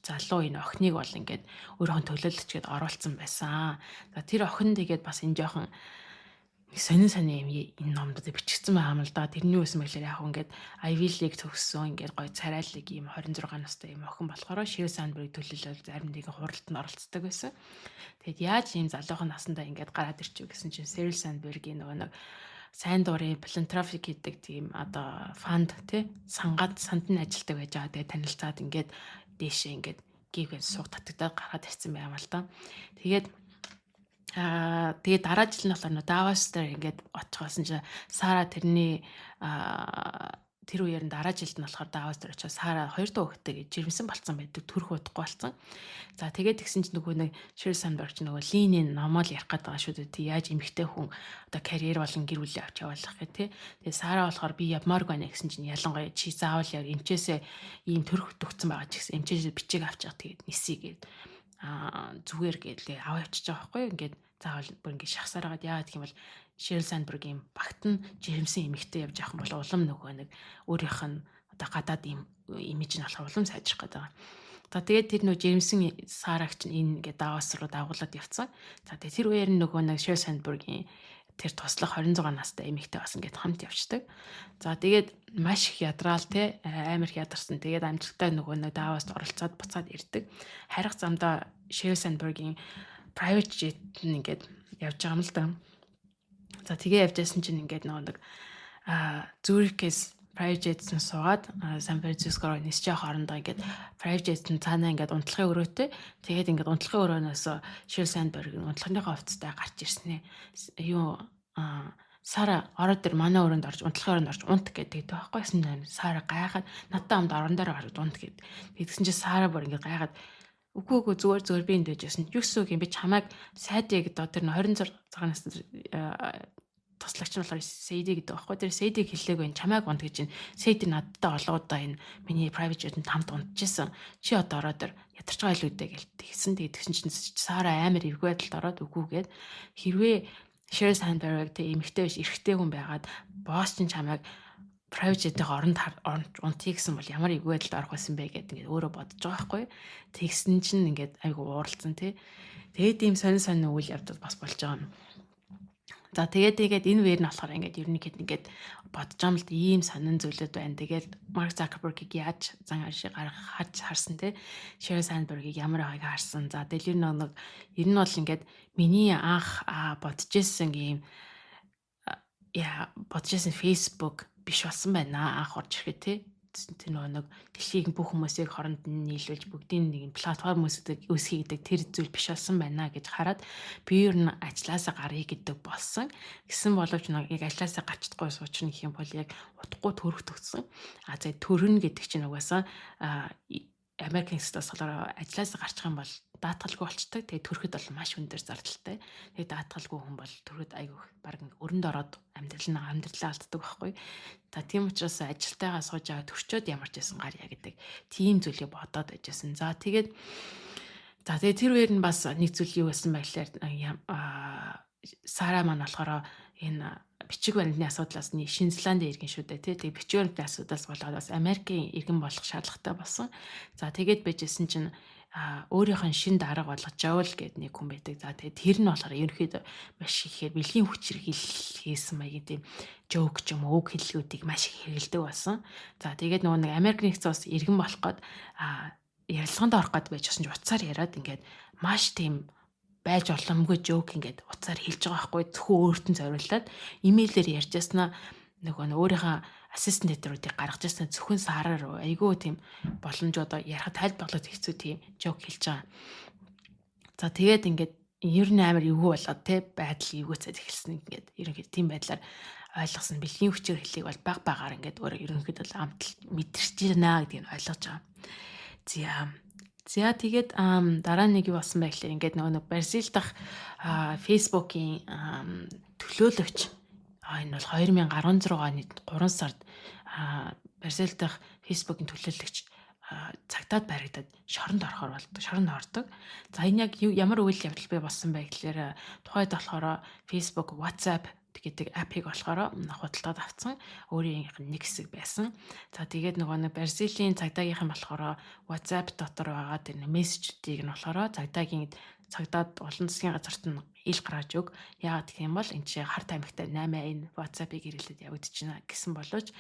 залуу энэ охиныг бол ингээд өөрийнхөө төлөөлөгч гээд оруулсан байсан. За, тэр охин тэгээд бас энэ жоохон сонин сонин юм энэ номдод бичигдсэн байгаа юм л да. Тэрний юу байсан бэхлээр яг ингээд Ivy League төгссөн, ингээд гоё царайлаг ийм 26 настай ийм охин болохоор Sheryl Sandberg төлөөлөл зарим нэгэн хуралданд оролцдог байсан. Тэгэд яаж ийм залуухан насандаа ингээд гараад ирчихв гэсэн чинь Sheryl Sandberg-ийн нөгөө нэг сайн дурын philanthropy гэдэг тийм одоо fund, тий, сангаад санд нь ажилтдаг байж байгаа. Тэгээд танилцаад ингээд дээшээ ингээд гівгээ сууг татагдаад гараад ирсэн байгаа юм л да. Тэгээд тэгээд дараа жил нь болохоор нөө Давос дээр ингээд очихсан чинь Сара тэрний Тэр үеэр нь дараа жилд нь болохоор Давос дээр очиод Сара хоёр дахь хүүхэдтэй жирэмсэн болцсон байдаг. Төрөх удахгүй болсон. За, тэгээд тэгсэн чинь нөгөө нэг Шерил Сандберг чинь нөгөө Lean In номоо л ярих гээд байгаа шүү дээ. Тэг яаж эмэгтэй хүн одоо карьер болон гэр бүлээ авч явуулах гэх тий. Тэгээд Сара болохоор би явмааргүй байна гэсэн чинь ялангуяа чи заавал яв, эмчээсээ ийм төрөх төгцсөн байгаа ч гэсэн эмчээсээ бичиг авч явах, тэгээд нисье гээд зүгээр гээл аваа явчихж байгаа байхгүй юу. Ингээд заавал бүр ингээд шахсаар хагаад, яагаад гэх юм бол Шерил Сандбергийн багт нь жирэмсэн эмэгтэй явж явах юм бол улам нөгөө нэг өөрийнх нь одоо гадаад юм имиж нь болохоор улам сайжрах гэдэг байгаа. За, тэгээд тэр нөгөө жирэмсэн Сараг чинь энэ ингээд Давос руу дагуулад явцсан. За, тэгээд тэр үеэр нөгөө нэг Шерил Сандбергийн тэр туслах 26 настай эмэгтэй бас ингээд хамт явцдаг. За, тэгээд маш их ядраал те, амар их ядарсан. Тэгээд амжилттай нөгөө нэг Давост оролцоод буцаад ирдэг. Харих замдаа Шерил Сандбергийн private jet нь ингээд явж байгаа юм л да. За, тэгээ явж байсан чинь ингээд нөгөө нэг Зүрихээс private jet-эн суугаад Сан Франциско руу нисэж явах хоорондоо ингээд private jet нь цаанаа ингээд унтлагын өрөөтэй. Тэгээд ингээд унтлагын өрөөнөөс Шерил Сандберг унтлагынхаа хувцастай гарч ирсэн. Юу Сара, ороод ир, манай өрөөнд орж, унтлагын өрөөнд орж унт гэдэг байхгүй гэсэн. Сара гайхаад, надтай хамт орон дээр орж унт гэд. Тэгсэн чинь Сара бүр ингээд гайхаад, үгүй, үгүй, зүгээр, зүгээр, би энд байж байсан. Юу гэсэн үг юм, би чамайг Сайди гэдэг тэр 26 настай туслагч нь болохоор Сейди гэдэг байхгүй. Тэр Сейдиг хэллээгүй байна. Чамайг унт гэж байна. Сейди надтай олон удаа энэ миний private jet-д хамт унтжсэн. Чи одоо ороод ир, ядарч байгаа илүү дээ гэл тэгсэн. Тэгээд тэгсэн чинь Сара амар эвгүй байдалд ороод үгүйгээд, хэрвээ Шерил Сандберг тэг эмэгтэй биш, эрэгтэй хүн байгаад босс чинь чамайг private jet-ийн оронд унтъя гэсэн бол ямар эвгүй байдалд орох байсан бэ гэдээ ингээд өөрөө бодож байгаа байхгүй. Тэгсэн чинь ингээд айгу ууралцсан тий. Тэгээд ийм сонин сонин үйл явдал бас болж байгаа юм. За, тэгээд энэ үеэр нь болохоор ингээд ерөнхийд ингээд бодож байгаа юм л да, ийм сонин зүйлүүд байна. Тэгээд Марк Закербергийг яаж зан ашиг гаргах харж харсан те. Шерил Сандбергийг ямар байгааг харсан. За, тэгэл ер нь нэг ер нь бол ингээд миний анх бодож исэн ийм яа бодож исэн Facebook биш болсон байна анх орж ирэхэд те. Тэр нөгөө нэг дэлхийн бүх хүмүүсийг хоронд нь нийлүүлж бүгдийн нэг платформ үүсгэх үүсгэе гэдэг тэр зүйл биш болсон байна гэж хараад би ер нь ажилласаа гаръя гэдэг болсон. Гэсэн боловч нэг яг ажилласаа гарч чадахгүй суучна гэх юм бол яг утгагүй төрөх төгссөн. А за, төрнө гэдэг чинь угаасаа Америкийн хэсгээс болохоор ажилласаа гарчих юм бол даатгалгүй болчдөг. Тэгээд төрөхөд бол маш өндөр зардалтай. Тэгээд даатгалгүй хүн бол төрөхөд айгүй баг өрөнд ороод амьдрал нь амьдралаа алддаг байхгүй. За, тийм учраас ажилтайгаа сууж байгаа төрчөөд ямар ч байсан гарья гэдэг тийм зүйлийг бодоод байжсэн. За, тэгээд тэр үеэр нь бас нэг зүйл юу байсан бэ гэхээр Сара маань болохоор энэ бичиг баримтны асуудлаас нь Шинэ Зеландын иргэн шүү дээ тий. Тэгээ бичиг баримтны асуудлаас болоод бас Америкийн иргэн болох шаардлагатай болсон. За, тэгээд байжсэн чинь өөрийнх нь шин дарга болгож Жоул гэдэг нэг хүн байдаг. За, тэгээд тэр нь болохоор ерөнхийдөө маш ихээр бэлгийн хүчээр хийсэн маягийн тийм joke ч юм уу, үг хэллэгүүдийг маш их хэрэглэдэг болсон. За, тэгээд нөгөө нэг Америк нэгдсэн улс иргэн болох гээд ярилцлаганд орох гээд байж байсан ч утсаар яриад ингээд маш тийм байж боломгүй joke ингээд утсаар хэлж байгаа байхгүй, зөвхөн өөрт нь зориулаад имэйлээр ярьж яснаа нөгөө нь өөрийнхөө assistant editor-уудыг гаргаж ирсэн зөвхөн Сараар руу айгүй тийм боломж одоо ярихад тайлбарлах хэцүү тийм joke хэлж байгаа. За, тэгээд ингээд ер нь амар эвгүй болоод те, байдал эвгүйцээд эхэлсэн, ингээд ерөнхийдөө тийм байдлаар ойлгосон. Бэлгийн хүчээр хэлийг бол баг багаар ингээд өөрөө ерөнхийдөө амтал мэдэрч байна гэдгийг ойлгож байгаа. За. За, тэгээд дараа нь нэг юу болсон бэ гэхээр ингээд нөгөө нэг Бразил дахь Facebook-ийн төлөөлөгч, энэ бол 2016 оны 3 сард Бразил дахь Facebook-ийн төлөөлөгч цагдаад баригдаад шоронд орохоор болдог. Шоронд ордог. За, энэ яг ямар үйл явдал бий болсон бэ гэхээр тухайд болохоор Facebook WhatsApp гэдэг app-ыг болохоор худалдаад авсан. Өөрийнх нь нэг хэсэг байсан. За, тэгээд нөгөө нэг Бразилийн цагдаагийнхан болохоор WhatsApp дотор байгаа тэр мессежүүдийг нь болохоор цагдаагийн цагдаад олон засгийн газарт нь ил гаргаж өг. Яагаад гэх юм бол энэ чинь хар тамхитай 8 энэ WhatsApp-ыг хэрэглээд явагдчихна гэсэн боловч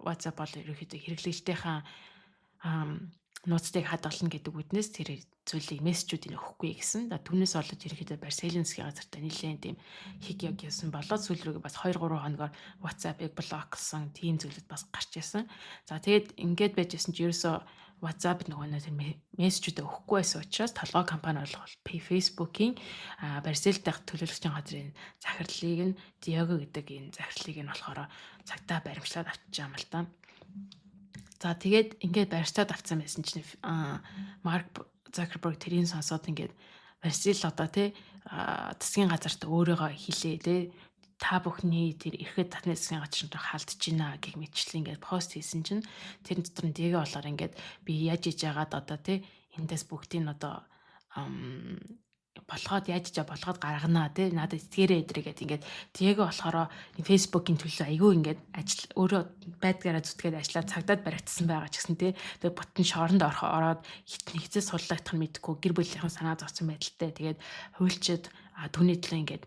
WhatsApp бол ерөнхийдөө хэрэглэгчдийнхаа Нууцдыг хадгална гэдэг үднээс тэр зүйлийг мессежүүдийг өгөхгүй гэсэн. За, түүнээс болож ерөнхийдөө Барселын засгийн газартай нэлээд тийм хиг яг ясан болоод сүүл рүүгээ бас 2 3 хоногоор WhatsApp-ыг блоклсон тийм зүйлүүд бас гарч ирсэн. За, тэгээд ингээд байж исэн чи ерөөсөө WhatsApp нөгөө нэг тэр мессежүүдээ өгөхгүй байсан учраас толгой компани болох Facebook-ийн Бразил дахь төлөөлөгчийн газрын захирлыг нь, Диего гэдэг энэ захирлыг нь болохоор цагтаа баримтлаад авчиж байгаа юм л та. За, тэгээд ингээд барьцаад авцсан байсан чинь Марк Закерберг тэрийг сонсоод ингээд Бразил одоо тий засгийн газарт өөрийгөө хилээ, тий, та бүхний тэр эрхэд татны засгийн газар халдж байна гэх мэтчлэн ингээд пост хийсэн чинь тэр дотор нь Диего болохоор ингээд би яаж иж яагаад одоо тий эндээс бүгдийг нь одоо болгоод яаж ч болгоод гарганаа, тий, надад итгээрэй эдрээ гэд ингээд Диего болохоор Facebook-ийн төлөө айгүй ингээд ажил өөрөө байдгаараа зүтгээд ажиллаад цагдаад баригдсан байгаа ч гэсэн, тий, тэгээ бүтэн шоронд орох ороод хитэн хэзээ суллагдах нь мэдэхгүй, гэр бүлийнхэн санаа зовсон байдалтай, тэгээд хуульчид түүний төлөө ингээд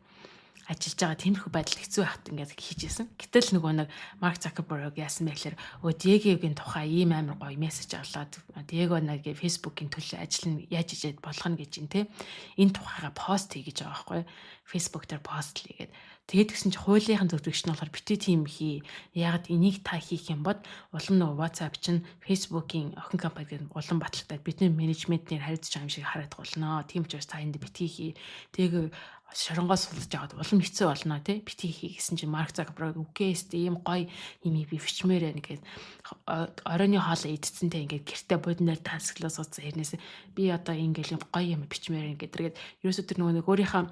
ажиллаж байгаа тиймэрхүү байдал хэцүү байхад ингээд хийж исэн. Гэтэл нөгөө нэг Марк Закерберг яасан бэ гэхээр өө Диегогийн тухай ийм амар гоё мессеж авлаад, Диего нэг Facebook-ийн төлөө ажил нь яаж ижээд болгоно гэж юм те. Энэ тухайга пост хий гэж байгаа байхгүй. Facebook дээр пост хийгээд. Тэгээд тэгсэн чи хуулийнхын зөвлөгч нь болохоор бити тийм хий. Яг энийг та хийх юм бол улам нөгөө WhatsApp чинь Facebook-ийн охин компани гэдэг улам баталтай бидний менежментээр хариуцж байгаа юм шиг харагдах болно. Тийм ч бас та энд бити хий. Тэгээ шоронгоо сулж аваад улам хэцүү болно, тий, бити хий гэсэн чинь Марк Закерберг үгүй эстэй, ийм гоё юм би бичмээр байна гээд оройны хоолоо идсэн те, ингээд гэртээ буднаар тасглаа суудсан хэрнээс би одоо ингээл юм гоё юм бичмээр байна гэдэг. Ерөөсөө тэр нөгөө нэг өөрийнхөө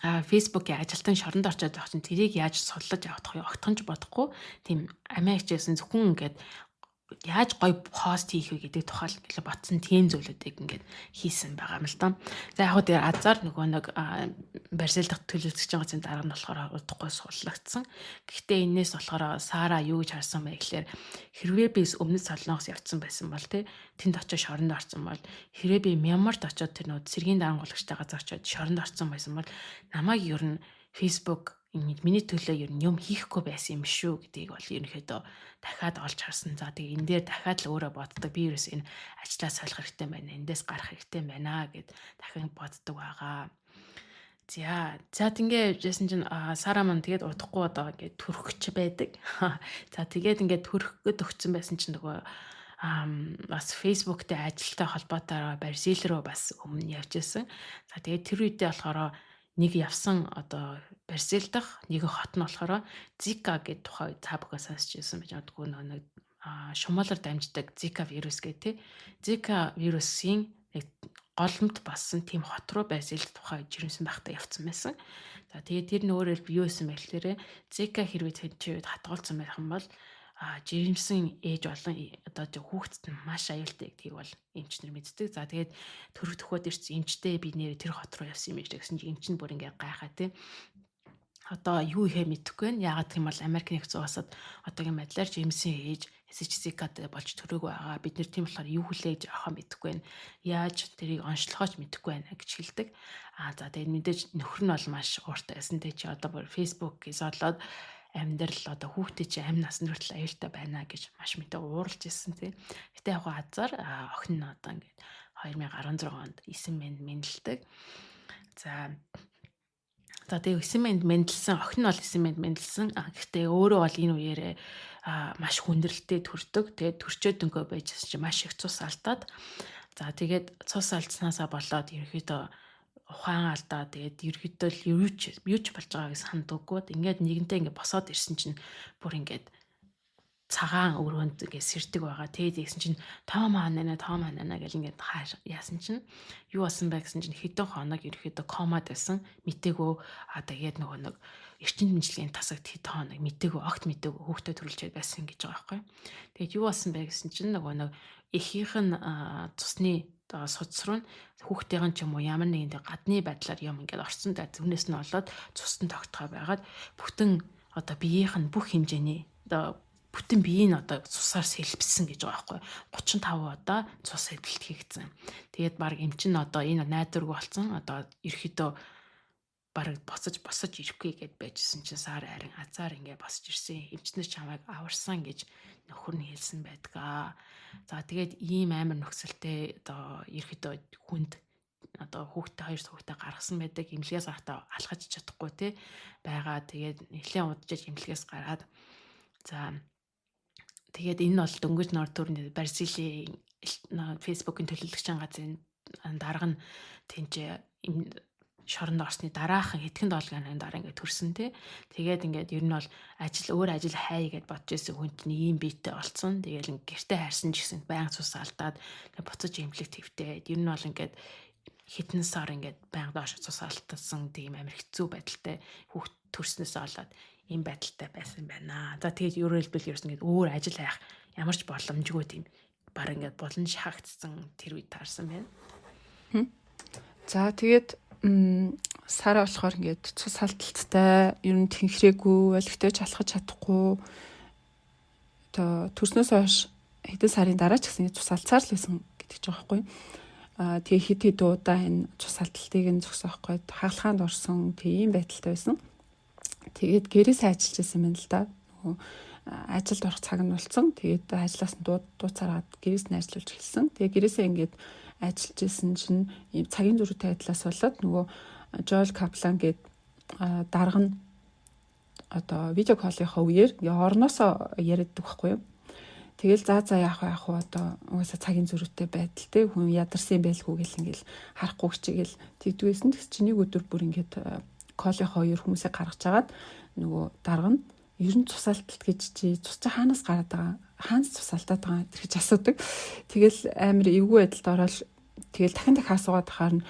Facebook-ийн ажилтан шоронд орчоод байх чинь тэрийг яаж суллаж авах вэ? Огтхонч бодохгүй тийм амиа хичээсэн, зөвхөн ингээд яаж гоё пост хийх вэ гэдэг тухай л ингээд бодсон тийм зүйлүүдийг ингээд хийсэн байгаа юм л доо. За, яг хөө тэр азар нөгөө нэг Бразил дахь төлөөлөгчийн газрын дарга нь болохоор удахгүй суллагдсан. Гэхдээ энээс болохоор Сара юу гэж харсан бэ гэхлээр хэрвээ би өмнөд Солонгос явцсан байсан бол, тий, тэнд очиж шоронд орсон бол, хэрвээ би Мьянмарт очиод тэр нөгөө цэргийн дарангуулагчтай газар очиод шоронд орсон байсан бол намайг ер нь Facebook ингэж миний төлөө ер нь юм хийхгүй байсан юм шүү гэдгийг бол ерөнхийдөө дахиад олж харсан. За, тэгээ энэ дээр дахиад л өөрөө боддог. Би ерөөс энэ ажлаа солих хэрэгтэй байна. Эндээс гарах хэрэгтэй байна гэд дахин боддог байгаа. За, за тэгээ явжсэн чинь Сара маань тэгээд удахгүй одоо ингээд төрөх гэж байдаг. За, тэгээд ингээд төрөх гээд өгцөн байсан чинь нөгөө бас Facebook дээр ажилтай холбоотойгоор Бразил руу бас өмнө явж исэн. За, тэгээд тэр үедээ болохоор нэг явсан одоо Бразил дахь нэгэн хот нь болохоор Зика гэдэг тухай та бүхэн сонсч ирсэн байж магадгүй, нэг шумаалаар дамждаг Зика вирус гэх тээ. Зика вирусын нэг голомт болсон тийм хот руу Бразилд тухай жирэмсэн байхдаа явцсан байсан. За, тэгээд тэр нь өөрөөр юу байсан бэ гэхээр Зика хэрвээ тэр үед хатгуулсан байх юм бол жирэмсэн ээж болон одоо хүүхдэд нь маш аюултай гэдгийг бол эмч нар мэддэг. За, тэгээд төрөх төхөөд ирсэн эмчтэй би нэр тэр хот руу явсан юм шиг гэсэн чинь эмч нь бүр ингээ гайхаа, тий, одоо юу ихэ мэдэхгүй байна. Яагаад гэх юм бол Америк нэгдсэн улсад одоогийн байдлаар жирэмсэн ээж SHCK болж төрөөгүй байгаа. Бид нэр тийм болохоор юу хүлээж авахаа мэдэхгүй байна. Яаж тэрийг онцлохоо ч мэдэхгүй байна гэж хэлдэг. Аа, за, тэгээд мэдээж нөхөр нь бол маш ууртай байсан. Тэг чи одоо бүр Facebook-ийг зодлоод амьдрал одоо хүүхдээ чи амь насанд хүртэл аюултай байна гэж маш мэдээ ууралж ирсэн, тий. Гэтэ яг азар охин нь одоо ингээд 2016 онд 9 мэнд мэндэлдэг. За За тэгээ 9 мэнд мэндэлсэн, охин нь бол 9 мэнд мэндэлсэн. Гэхдээ өөрөө бол энэ үеэрээ маш хүндрэлтэй төрдөг. Тэгээд төрчөөд өнгөө байжсэн чинь маш их цус алдаад, за, тэгээд цус алдснаасаа болоод ерөнхийдөө ухаан алдаа, тэгээд ерөнхийдөө л юу ч болж байгааг сандаггүй. Ингээд нэгэнтээ ингээд босоод ирсэн чинь бүр ингээд цагаан өрөөнд ингээд сэрдэг байгаа. Тэгээд тэгсэн чинь тоо маанана, тоо маанана гэл ингээд яасан чинь юу болсон бэ гэсэн чинь хэдэн хоног ерөнхийдөө комад байсан. Мтээгүй. А тэгээд нөгөө нэг эрчим дэмжлэгийн тасагт хэдэн хоног мтээгүй, огт мтээгүй хүүхдээ төрүүлчихэд байсан гэж байгаа байхгүй. Тэгээд юу болсон бэ гэсэн чинь нөгөө нэг эхийнх нь цусны одоо судас руу хүүхдийн ч юм уу ямар нэгэн гадны байдлаар юм ингээд орсон да, түүнээс нь болоод цусны тогтхой байгаад бүтэн одоо биеийнх нь бүх хэмжээний одоо бүтэн бие нь одоо цусаар сэлбсэн гэж байгаа байхгүй, 35 удаа цус сэлбэлт хийгдсэн. Тэгээд баг эмч нь одоо энэ найдваргүй болсон, одоо ерөөхдөө Бараг босож босож ирэхгүй гэд байжсэн чинь Сара харин азаар ингээ босож ирсэн. Эмчнэр чамайг аварсан гэж нөхөр нь хэлсэн байдаг. За, тэгээд ийм амар нөхцөлтэй одоо ерөөдөө хүнд одоо хүүхдээ, хоёр хүүхдээ гаргасан байдаг. Эмнэлгээс гарахдаа алхаж чадахгүй те байгаа. Тэгээд нэлээд удаж эмнэлгээс гараад, за, тэгээд энэ бол дөнгөж нор төрний Бразилийн Facebook-ын төлөөлөгчийн газрын дарга нь тэнцээ шоронд орсны дараахан хэдхэн долгионы дараа ингээд төрсөн тий. Тэгээд ингээд ер нь бол ажил, өөр ажил хай гэд бодож исэн хүнд нь ийм биетэй болцсон. Тэгэл ингээд гэрте харсан ч гэсэн байнга цус алдаад буцаж эмнэлэг твтээд ер нь бол ингээд хэдэн сар ингээд байнга доош цус алдсан, тийм амар хэцүү байдалтай, хүүхд төрснөөс болоод ийм байдалтай байсан байна. За, тэгээд өөрөөр хэлбэл ерөөс ингээд өөр ажил хайх ямар ч боломжгүй, тийм баг ингээд булан шахагдсан тэр үед таарсан байна. За, тэгээд Сара болохоор ингээд цус алдалттай, ер нь тэнхрээгүй, олигтой ч алхаж чадахгүй, одоо төрснөөс хойш хэдэн сарын дараа ч гэсэн цус алдсаар л байсан гэдэг ч байгаа байхгүй. Аа, тэгээ хэд хэд удаа энэ цус алдалтыг нь зогсоох гээд хагалгаанд орсон, тийм байдалтай байсан. Тэгээд гэрээс ажиллаж байсан юм л да. Нөгөө ажилд орох цаг нь болцсон. Тэгээд ажлаас нь дууцаараад гэрээс нь ажиллуулж эхэлсэн. Тэгээ гэрээсээ ингээд ажиллаж исэн чинь ийм цагийн зөрүүтэй байдлаас болоод нөгөө Joel Kaplan гээд дарга нь одоо видео call ынхаа үеэр ингээ орноосоо яриаддаг байхгүй юу. Тэгэл за за, яах вэ, яах вэ, одоо угаасаа цагийн зөрүүтэй байдал те, хүн ядарсан байлгүй гэл ингээл харахгүй хичээгээл тэгдэгсэн. Тэгс чи нэг өдөр бүр ингээд call ынхаа үеэр хүмүүсээ гаргаж агаад нөгөө дарга нь ер нь цус алдалт гэж чи цус чи хаанаас гараад байгаа, хаанаас цус алдаад байгаа тэр гэж асуудаг. Тэгэл амар эвгүй байдалд ороод тэгэл дахин дахин асуугаад тахаар нь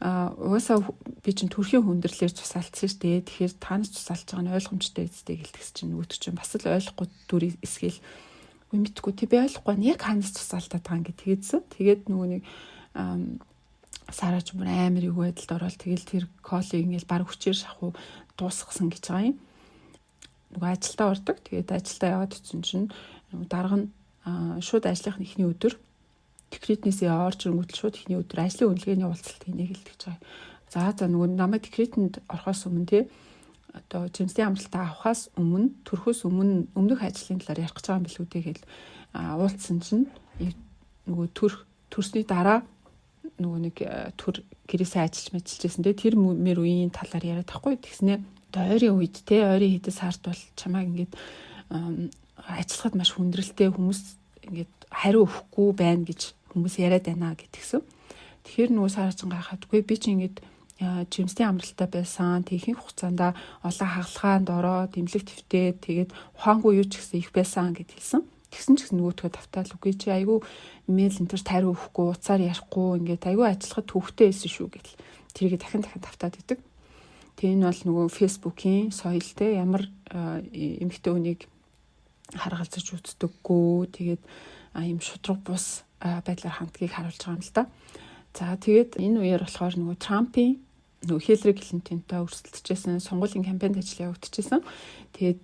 угаасаа би чинь төрхийн хүндрэлээр цус алдсан шүү дээ. Тэгэхээр таанаас цус алдж байгаа нь ойлгомжтой үстэй гэлтгс чинь нөгөөдөг чинь бас л ойлгохгүй дүр эсгээл үгүй мэдгүй тий, би ойлгохгүй байна. Яг хаанаас цус алдаад байгаа юм гэ тэгээдсэн. Тэгээд нөгөө нэг Сараач бүр амар эвгүй байдалд ороод тэгэл тэр call ыг ингээл баг хүчээр шахуу дуусгасан гэж байгаа юм. Нөгөө ажилдаа ордог. Тэгээд ажилдаа яваад очсон чинь дарга нь шууд ажлынх нь эхний өдөр декретнээсээ орж ирэнгүүт шууд эхний өдөр ажлын үнэлгээний уулзалт хийнэ гэлдэж байгаа. За за, нөгөө намайг декретэнд орохоос өмнө те, одоо жимсийн амралтаа авахаас өмнө, төрөхөөс өмнө өмнөх ажлын талаар ярих гэж байгаа юм билүү те гэл уулзсан чинь нөгөө төрсний дараа нөгөө нэг төр гэрээсээ ажиллаж мэжилжсэн те, тэр мэр үеийн талаар яриад тахгүй. Тэгснэ одоо ойрын үед те, ойрын хэдэн сард бол чамайг ингээд ажиллахад маш хүндрэлтэй, хүмүүс ингээд хариу өгөхгүй байна гэж хүмүүс яриад байна гэтгсэн. Тэгэхээр нөгөө Сарачин гайхаад, үгүй, би чи ингээд жимсний амралттай байсан. Тэг ихэнх хугацаанд олон хагалгаанд ороод эмнэлэг твтээд тэгээд ухаангүй юу ч гэсэн их байсан гэд хэлсэн. Тэгсэн ч гэсэн нөгөөдхөө тавтаал, үгүй, чи айгүй мэйл энэ төр тариу өгөхгүй, уцаар ярихгүй, ингээд айгүй ажиллахад төвхтэй байсан шүү гэтэл тэрийг дахин дахин тавтаад идэг. Тэгээ энэ бол нөгөө Facebook-ийн соёл те, ямар эмэгтэй хүнийг харгалзаж үздэггүй, тэгээд ийм шудраг бус байдлаар хандгийг харуулж байгаа юм л да. За, тэгээд энэ үеэр болохоор нөгөө Трампын нөгөө Хиллари Клинтонтой өрсөлдөжсэн сонгуулийн кампанид ажил явагдчихсан. Тэгээд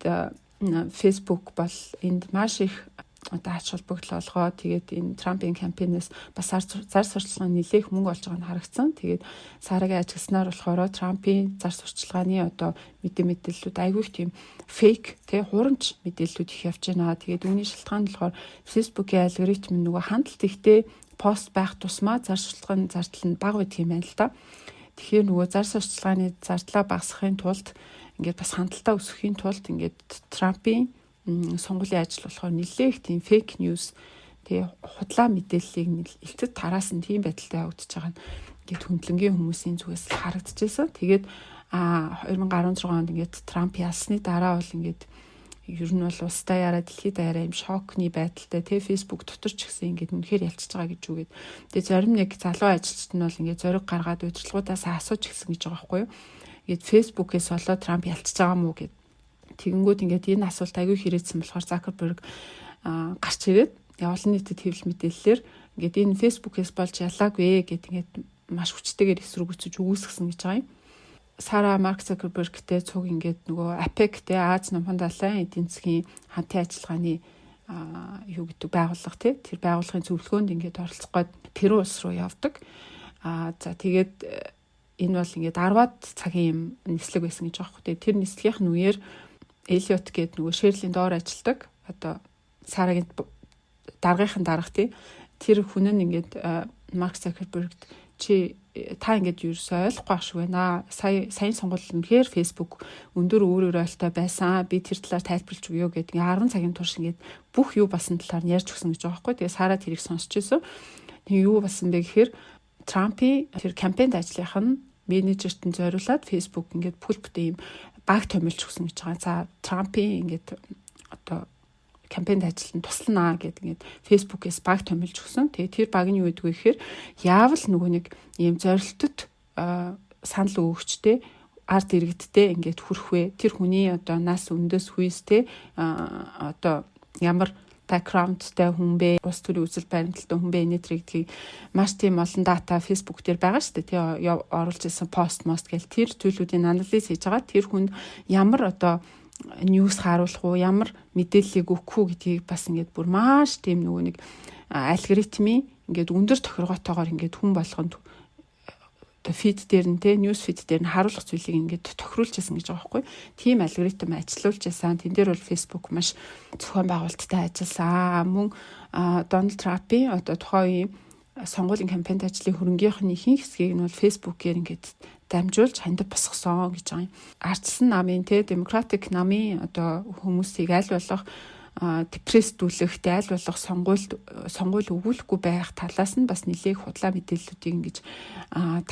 Facebook бол энд маш их одоо ач холбогдол олгоо, тэгээд энэ Трампын кампанаас бас зар сурталчилгаа нэлээх мөнгө олж байгаа нь харагдсан. Тэгээд Сарагийн ажигласнаар болохоор Трампын зар сурталчилгааны одоо мэдээллүүд айгүй их тийм fake тэ, хуурамч мэдээллүүд их явж байна. Тэгээд үүний шалтгаан нь болохоор Facebook-ийн алгоритм нөгөө хандлт ихтэй пост байх тусмаа зар сурталчилгааны зардал нь бага байдаг юм байна л да. Тэгэхээр нөгөө зар сурталчилгааны зардлаа багасгахын тулд, ингээд бас хандлтаа өсгөхийн тулд ингээд Трампын сонгуулийн ажил болохоор нэлээх тийм fake news тэгээ худлаа мэдээллийг элтэд тараасан тийм байдалтай явагдаж байгаа нь ингээд хөндлөнгийн хүмүүсийн зүгээс харагдчихсан. Тэгээд 2016 онд ингээд Трамп ялсны дараа бол ингээд ер нь бол улс даяараа, дэлхийд даяараа юм шокны байдалтай тэ, Facebook дотор ч гэсэн ингээд үнэхээр ялчиж байгаа гэж үгээд. Тэгээ зарим нэг залуу ажилчид нь бол ингээд зориг гаргаад удирдлагуудаас асууж гисэн гэж байгаа байхгүй юу. Ингээд Facebook-ээс болоод Трамп ялчиж байгаа мүү гэд. Тэгэнгүүт ингээд энэ асуулт аягүй хэрэгцсэн болохоор Закерберг гарч ирээд олон нийтэд хэвлэл мэдээллээр ингээд энэ Facebook-ээс болж ялаагүй гэд ингээд маш хүчтэйгээр эсрүүгүйцэж үүсгэсэн гэж байгаа юм. Сара Марк Закербергтэй цуг ингээд нөгөө APEC те, Ази Номхон далайн эдийн засгийн хамтын ажиллагааны юу гэдэг байгууллага те, тэр байгууллагын зөвлөгөөнд ингээд оролцох гээд Перу улс руу явдаг. А за, тэгээд Энэ бол ингээд 10-аад цагийн юм нислэг байсан гэж байгаа байхгүй. Тэр нислэгийнх нь үеэр Элиот гээд нөгөө Шерлийн доор ажилладаг одоо Сарагийн даргынхын дарга тий тэр хүн нь ингээд Марк Цукербергт чи та ингээд ерөөсөө ойлгохгүй ах шиг байна. Сая саяын сонгуул үнэхээр Facebook өндөр өөр өөрөөлтэй байсан. Би тэр талаар тайлбарлаж өгье гэдэг ингээд 10 цагийн турш ингээд бүх юу болсон талаар нь ярьж өгсөн гэж байгаа байхгүй. Тэгээ Сара тэрийг сонсч ирсэн. Тэгээ юу болсон бэ гэхээр Трампын тэр кампаньд ажлынх нь менежерт нь зориулаад Facebook ингээд бүхэл бүтэн ийм баг томилж өгсөн гэж байгаа. За, Трампын ингээд одоо кампаньд ажилтан туслана гэдэг ингээд Facebook-ээс баг томилж өгсөн. Тэгээ тэр баг нь юу гэдэг вэ гэхээр яавал нөгөө нэг ийм зорилтод санал өгөгчтэй ард иргэдтэй ингээд хүрэх вэ? Тэр хүний одоо нас өндөс хүйстэй одоо ямар background-тай хүн бэ? Улс төрийн үзэл баримталтай хүн бэ? Энэ гэдгийг маш тийм олон data Facebook дээр байгаа шүү дээ. Тэгээ оруулж ирсэн пост мост гэл тэр зүйлүүдийн анализ хийж байгаа. Тэр хүнд ямар одоо news харуулах уу, ямар мэдээллийг өгөх үү гэдгийг бас ингээд бүр маш тийм нөгөө нэг алгоритмын ингээд өндөр тохиргоотойгоор ингээд хүн болгонд одоо feed дээр нь те news feed дээр нь харуулах зүйлийг ингээд тохируулж байсан гэж байгаа байхгүй. Тийм алгоритм ажилуулж байсан. Тэн дээр бол Facebook маш зохион байгуулалттай ажилласан. Мөн Дональд Трампын одоо тухайн үеийн сонгуулийн кампанит ажлын хөрөнгийнх нь ихэнх хэсгийг нь бол Facebook-ээр ингээд дамжуулж хандив босгосон гэж байгаа юм. Ардчилсан намын те Democratic намын одоо хүмүүсийг аль болох депресдүүлэх, аль болох сонгуульд сонгуул өгүүлэхгүй байх талаас нь бас нэлээх худлаа мэдээллүүдийг ингэж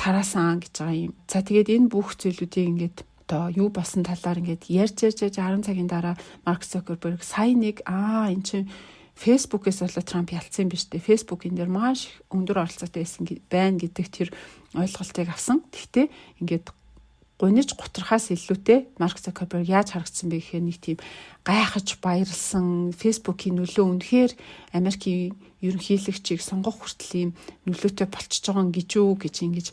тараасан гэж байгаа юм. За, тэгээд энэ бүх зүйлүүдийг ингээд одоо юу болсон талаар ингээд ярьж ярьж ярьж 10 цагийн дараа Марк Цукерберг сая нэг эн чинь Facebook-ээс болоо Трамп ялцсан юм биш үү? Facebook энэ дээр маш өндөр оролцоотой байсан байна гэдэг тэр ойлголтыг авсан. Гэхдээ ингээд гуниж гутрахаас илүүтэй Марк Цукерберг яаж харагдсан бэ гэхээр нэг тийм гайхаж баярлсан, Facebook-ийн нөлөө үнэхээр Америкийн ерөнхийлөгчийг сонгох хүртэл ийм нөлөөтэй болчихж байгаа юм гэж үү гэж ингэж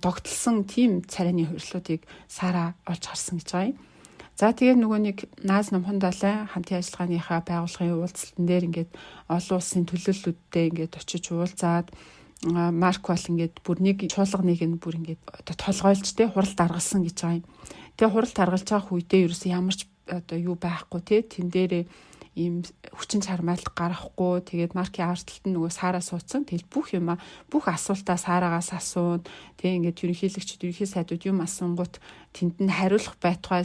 догтлсон тийм царайны хувирлуудыг Сара олж харсан гэж байгаа юм. За, тэгээд нөгөө нэг Наз номхон далай хамтын ажиллагааныхаа байгууллагын уулзалтан дээр ингээд олон улсын төлөөллүүдтэй ингээд очиж уулзаад Марк бол ингээд бүр нэг чуулганыг нь бүр ингээд одоо толгойлж те хурал даргалсан гэж байгаа юм. Тэгээ хурал таргалж байгаа үедээ ерөөсөө ямар ч одоо юу байхгүй те тэн дээрээ ийм хүчин чармайлт гаргахгүй. Тэгээд Маркийн ард талд нь нөгөө Сара суудсан. Тэгэл бүх юма бүх асуултаа Сарагаас асуун. Тэг ингээд ерөнхийлөгчд, ерөнхий сайдууд юм асуунгууд тэнд нь хариулах байтугай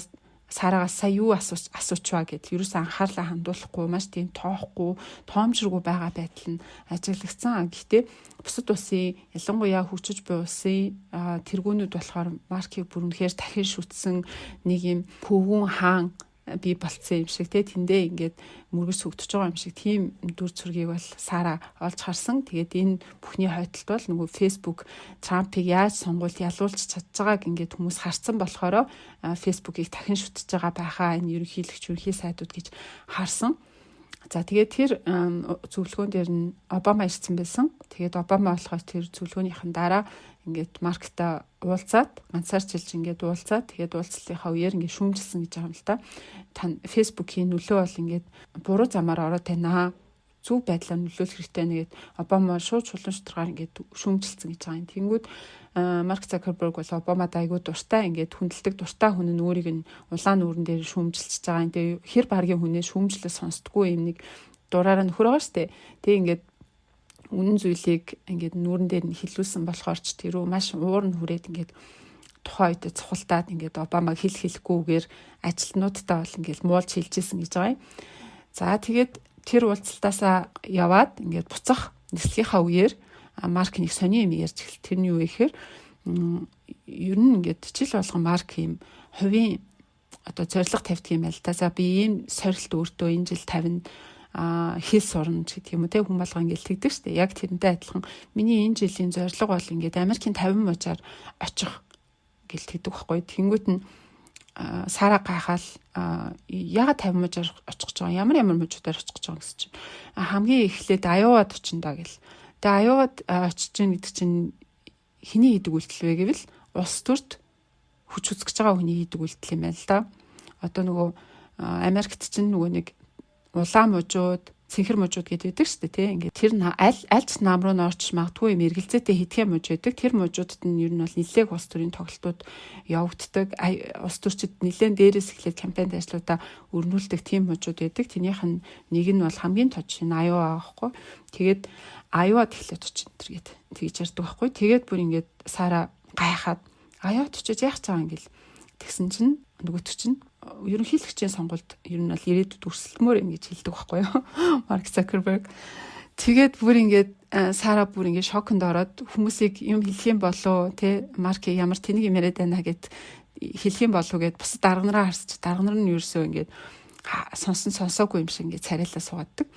Сарагаас сая юу асуучваа гэдэл ерөөсөө анхаарлаа хандуулахгүй, маш тийм тоохгүй, тоомжиргүй байгаа байдал нь ажиглагдсан. Гэхдээ бусад улсын, ялангуяа хөгжиж буй улсын тэргүүнүүд болохоор Маркийг бүр үнэхээр дахин шүтсэн нэг юм хөвгүүн хаан бий болцсон юм шиг те тэндээ ингээд мөргөж сүгдэж байгаа юм шиг тийм дүр зургийг бол Сара олж харсан. Тэгээд энэ бүхний хойдолд бол нөгөө Facebook Трампыг яаж сонгуульд ялуулж чадж байгааг ингээд хүмүүс харсан болохоор Facebook-ийг дахин шүтэж байгаа байхаа энэ ерөнхийлөгч, ерөнхий сайдууд гэж харсан. За, тэгээд тэр зөвлөгөөн дээр нь Обама ирсэн байсан. Тэгээд Обама болохоор тэр зөвлөгөөнийхэн дараа ингээд Маркта уулзаад, ганцаар чилж ингээд уулзаад, тэгээд уулзалтынхаа үеэр ингээд шүүмжилсэн гэж байгаа юм л та. Та Facebook-ийн нөлөө бол ингээд буруу замаар ороод байна. Зөв байдлаар нөлөөлөх хэрэгтэй нэгэд Обама шууд чулуун шударгаар ингээд шүүмжилсэн гэж байгаа юм. Тэнгүүд Марк Цукерберг бол Обамад айгүй дуртай, ингээд хүндэлдэг дуртай хүн нь өөрийг нь улаан нүүрэн дээр шүүмжилж байгаа юм. Тэгээ хэр баргийн хүнээ шүүмжлэл сонсдгоо юм нэг дураараа нөхөр байгаа штэ. Тэгээ ингээд үнэн зүйлийг ингээд нүүрэн дээр нь хилүүлсэн болохоор ч тэр үү маш уур нь хүрээд ингээд тухайн үед цухалтаад ингээд Обамаг хэл хэлэхгүйгээр ажилтнуудтай бол ингээд муулж хэлжсэн гэж байгаа юм. За, тэгээд тэр уулзалтаасаа яваад ингээд буцах нислэгийнхаа үеэр Марк нэг сони юм ярьж эхэл. Тэр нь юу вэ гэхээр ер нь ингээд жил болгон Марк юм хувийн одоо зорилго тавьдаг юм байл та. За, би ийм сорилт өөртөө энэ жил 50 хэл сурна ч гэх юм уу те, хүн болго ингээд тэгдэг штэ. Яг тэрнтэй адилхан миний энэ жилийн зорилго бол ингээд Америкийн 50 мужаар очих гэл тэгдэг байхгүй. Тэнгүүт нь Сара гайхаал яагаад 50 мужаар очих гэж байгаа, ямар ямар мужуудаар очих гэж байгаа гэсэн чинь хамгийн эхлээд Iowa-д очино доо гэл. Тэгээ Iowa-д очиж гин гэдэг чинь хэний хийдэг үйлдэл вэ гэвэл улс төрт хүч үзэж байгаа хүний хийдэг үйлдэл юм байна л да. Одоо нөгөө Америкт чинь нөгөө нэг улаан мужууд Цэнхэр мужууд гэдэг байдаг шүү дээ, тий. Ингээд тэр аль альч нам руу норч магадгүй юм эргэлзээтэй хэдхэн муж байдаг. Тэр мужуудад нь ер нь бол нэлээх улс төрийн тоглолтууд явагддаг. Улс төрчид нэлээн дээрээс эхлээд кампанит ажлуудаа өрнүүлдэг тийм мужууд байдаг. Тэрнийх нь нэг нь бол хамгийн тод жишээ нь Iowa байхгүй. Тэгээд Iowa тэгэхээр очиж энэ гээд тэгж ярьдаг байхгүй. Тэгээд бүр ингээд Сара гайхаад Iowa очиж яах гэж байгаа юм гэл тэгсэн чинь нөгөөт чинь ерөнхийлөгчийн сонгуульд ер нь бол ирээдүйд өрсөлдмөр юм гэж хэлдэг байхгүй юу? Марк Цукерберг. Тэгээд бүр ингээд Сара бүр ингээд шоконд ороод хүмүүсийг юм хэлэх юм болов те, Марк ямар тэнэг юм яриад байна гэд хэлэх юм болов гэд бусад дарга нараа харсч, дарга нар нь ерөөсөө ингээд сонсон сонсоогүй юм шиг ингээд царайлаа суугааддаг.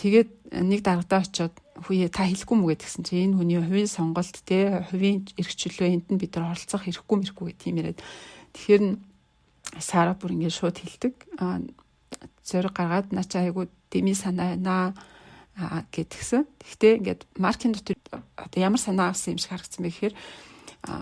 Тэгээд нэг даргадаа очиод хүүе, та хэлэхгүй мү гэдгсэн чинь энэ хүний хувийн сонголт те, хувийн эрх чөлөө, энд нь бид нар оролцох хэрэггүй мэрхгүй гэх тийм яриад. Тэгэхээр Сара бүр ингээд шууд хэлдэг. Зориг гаргаад наа чи айгу дэмий санаа байна гэдгсэн. Гэхдээ ингээд Маркийн дотор одоо ямар санаа авсан юм шиг харагдсан бэ гэхээр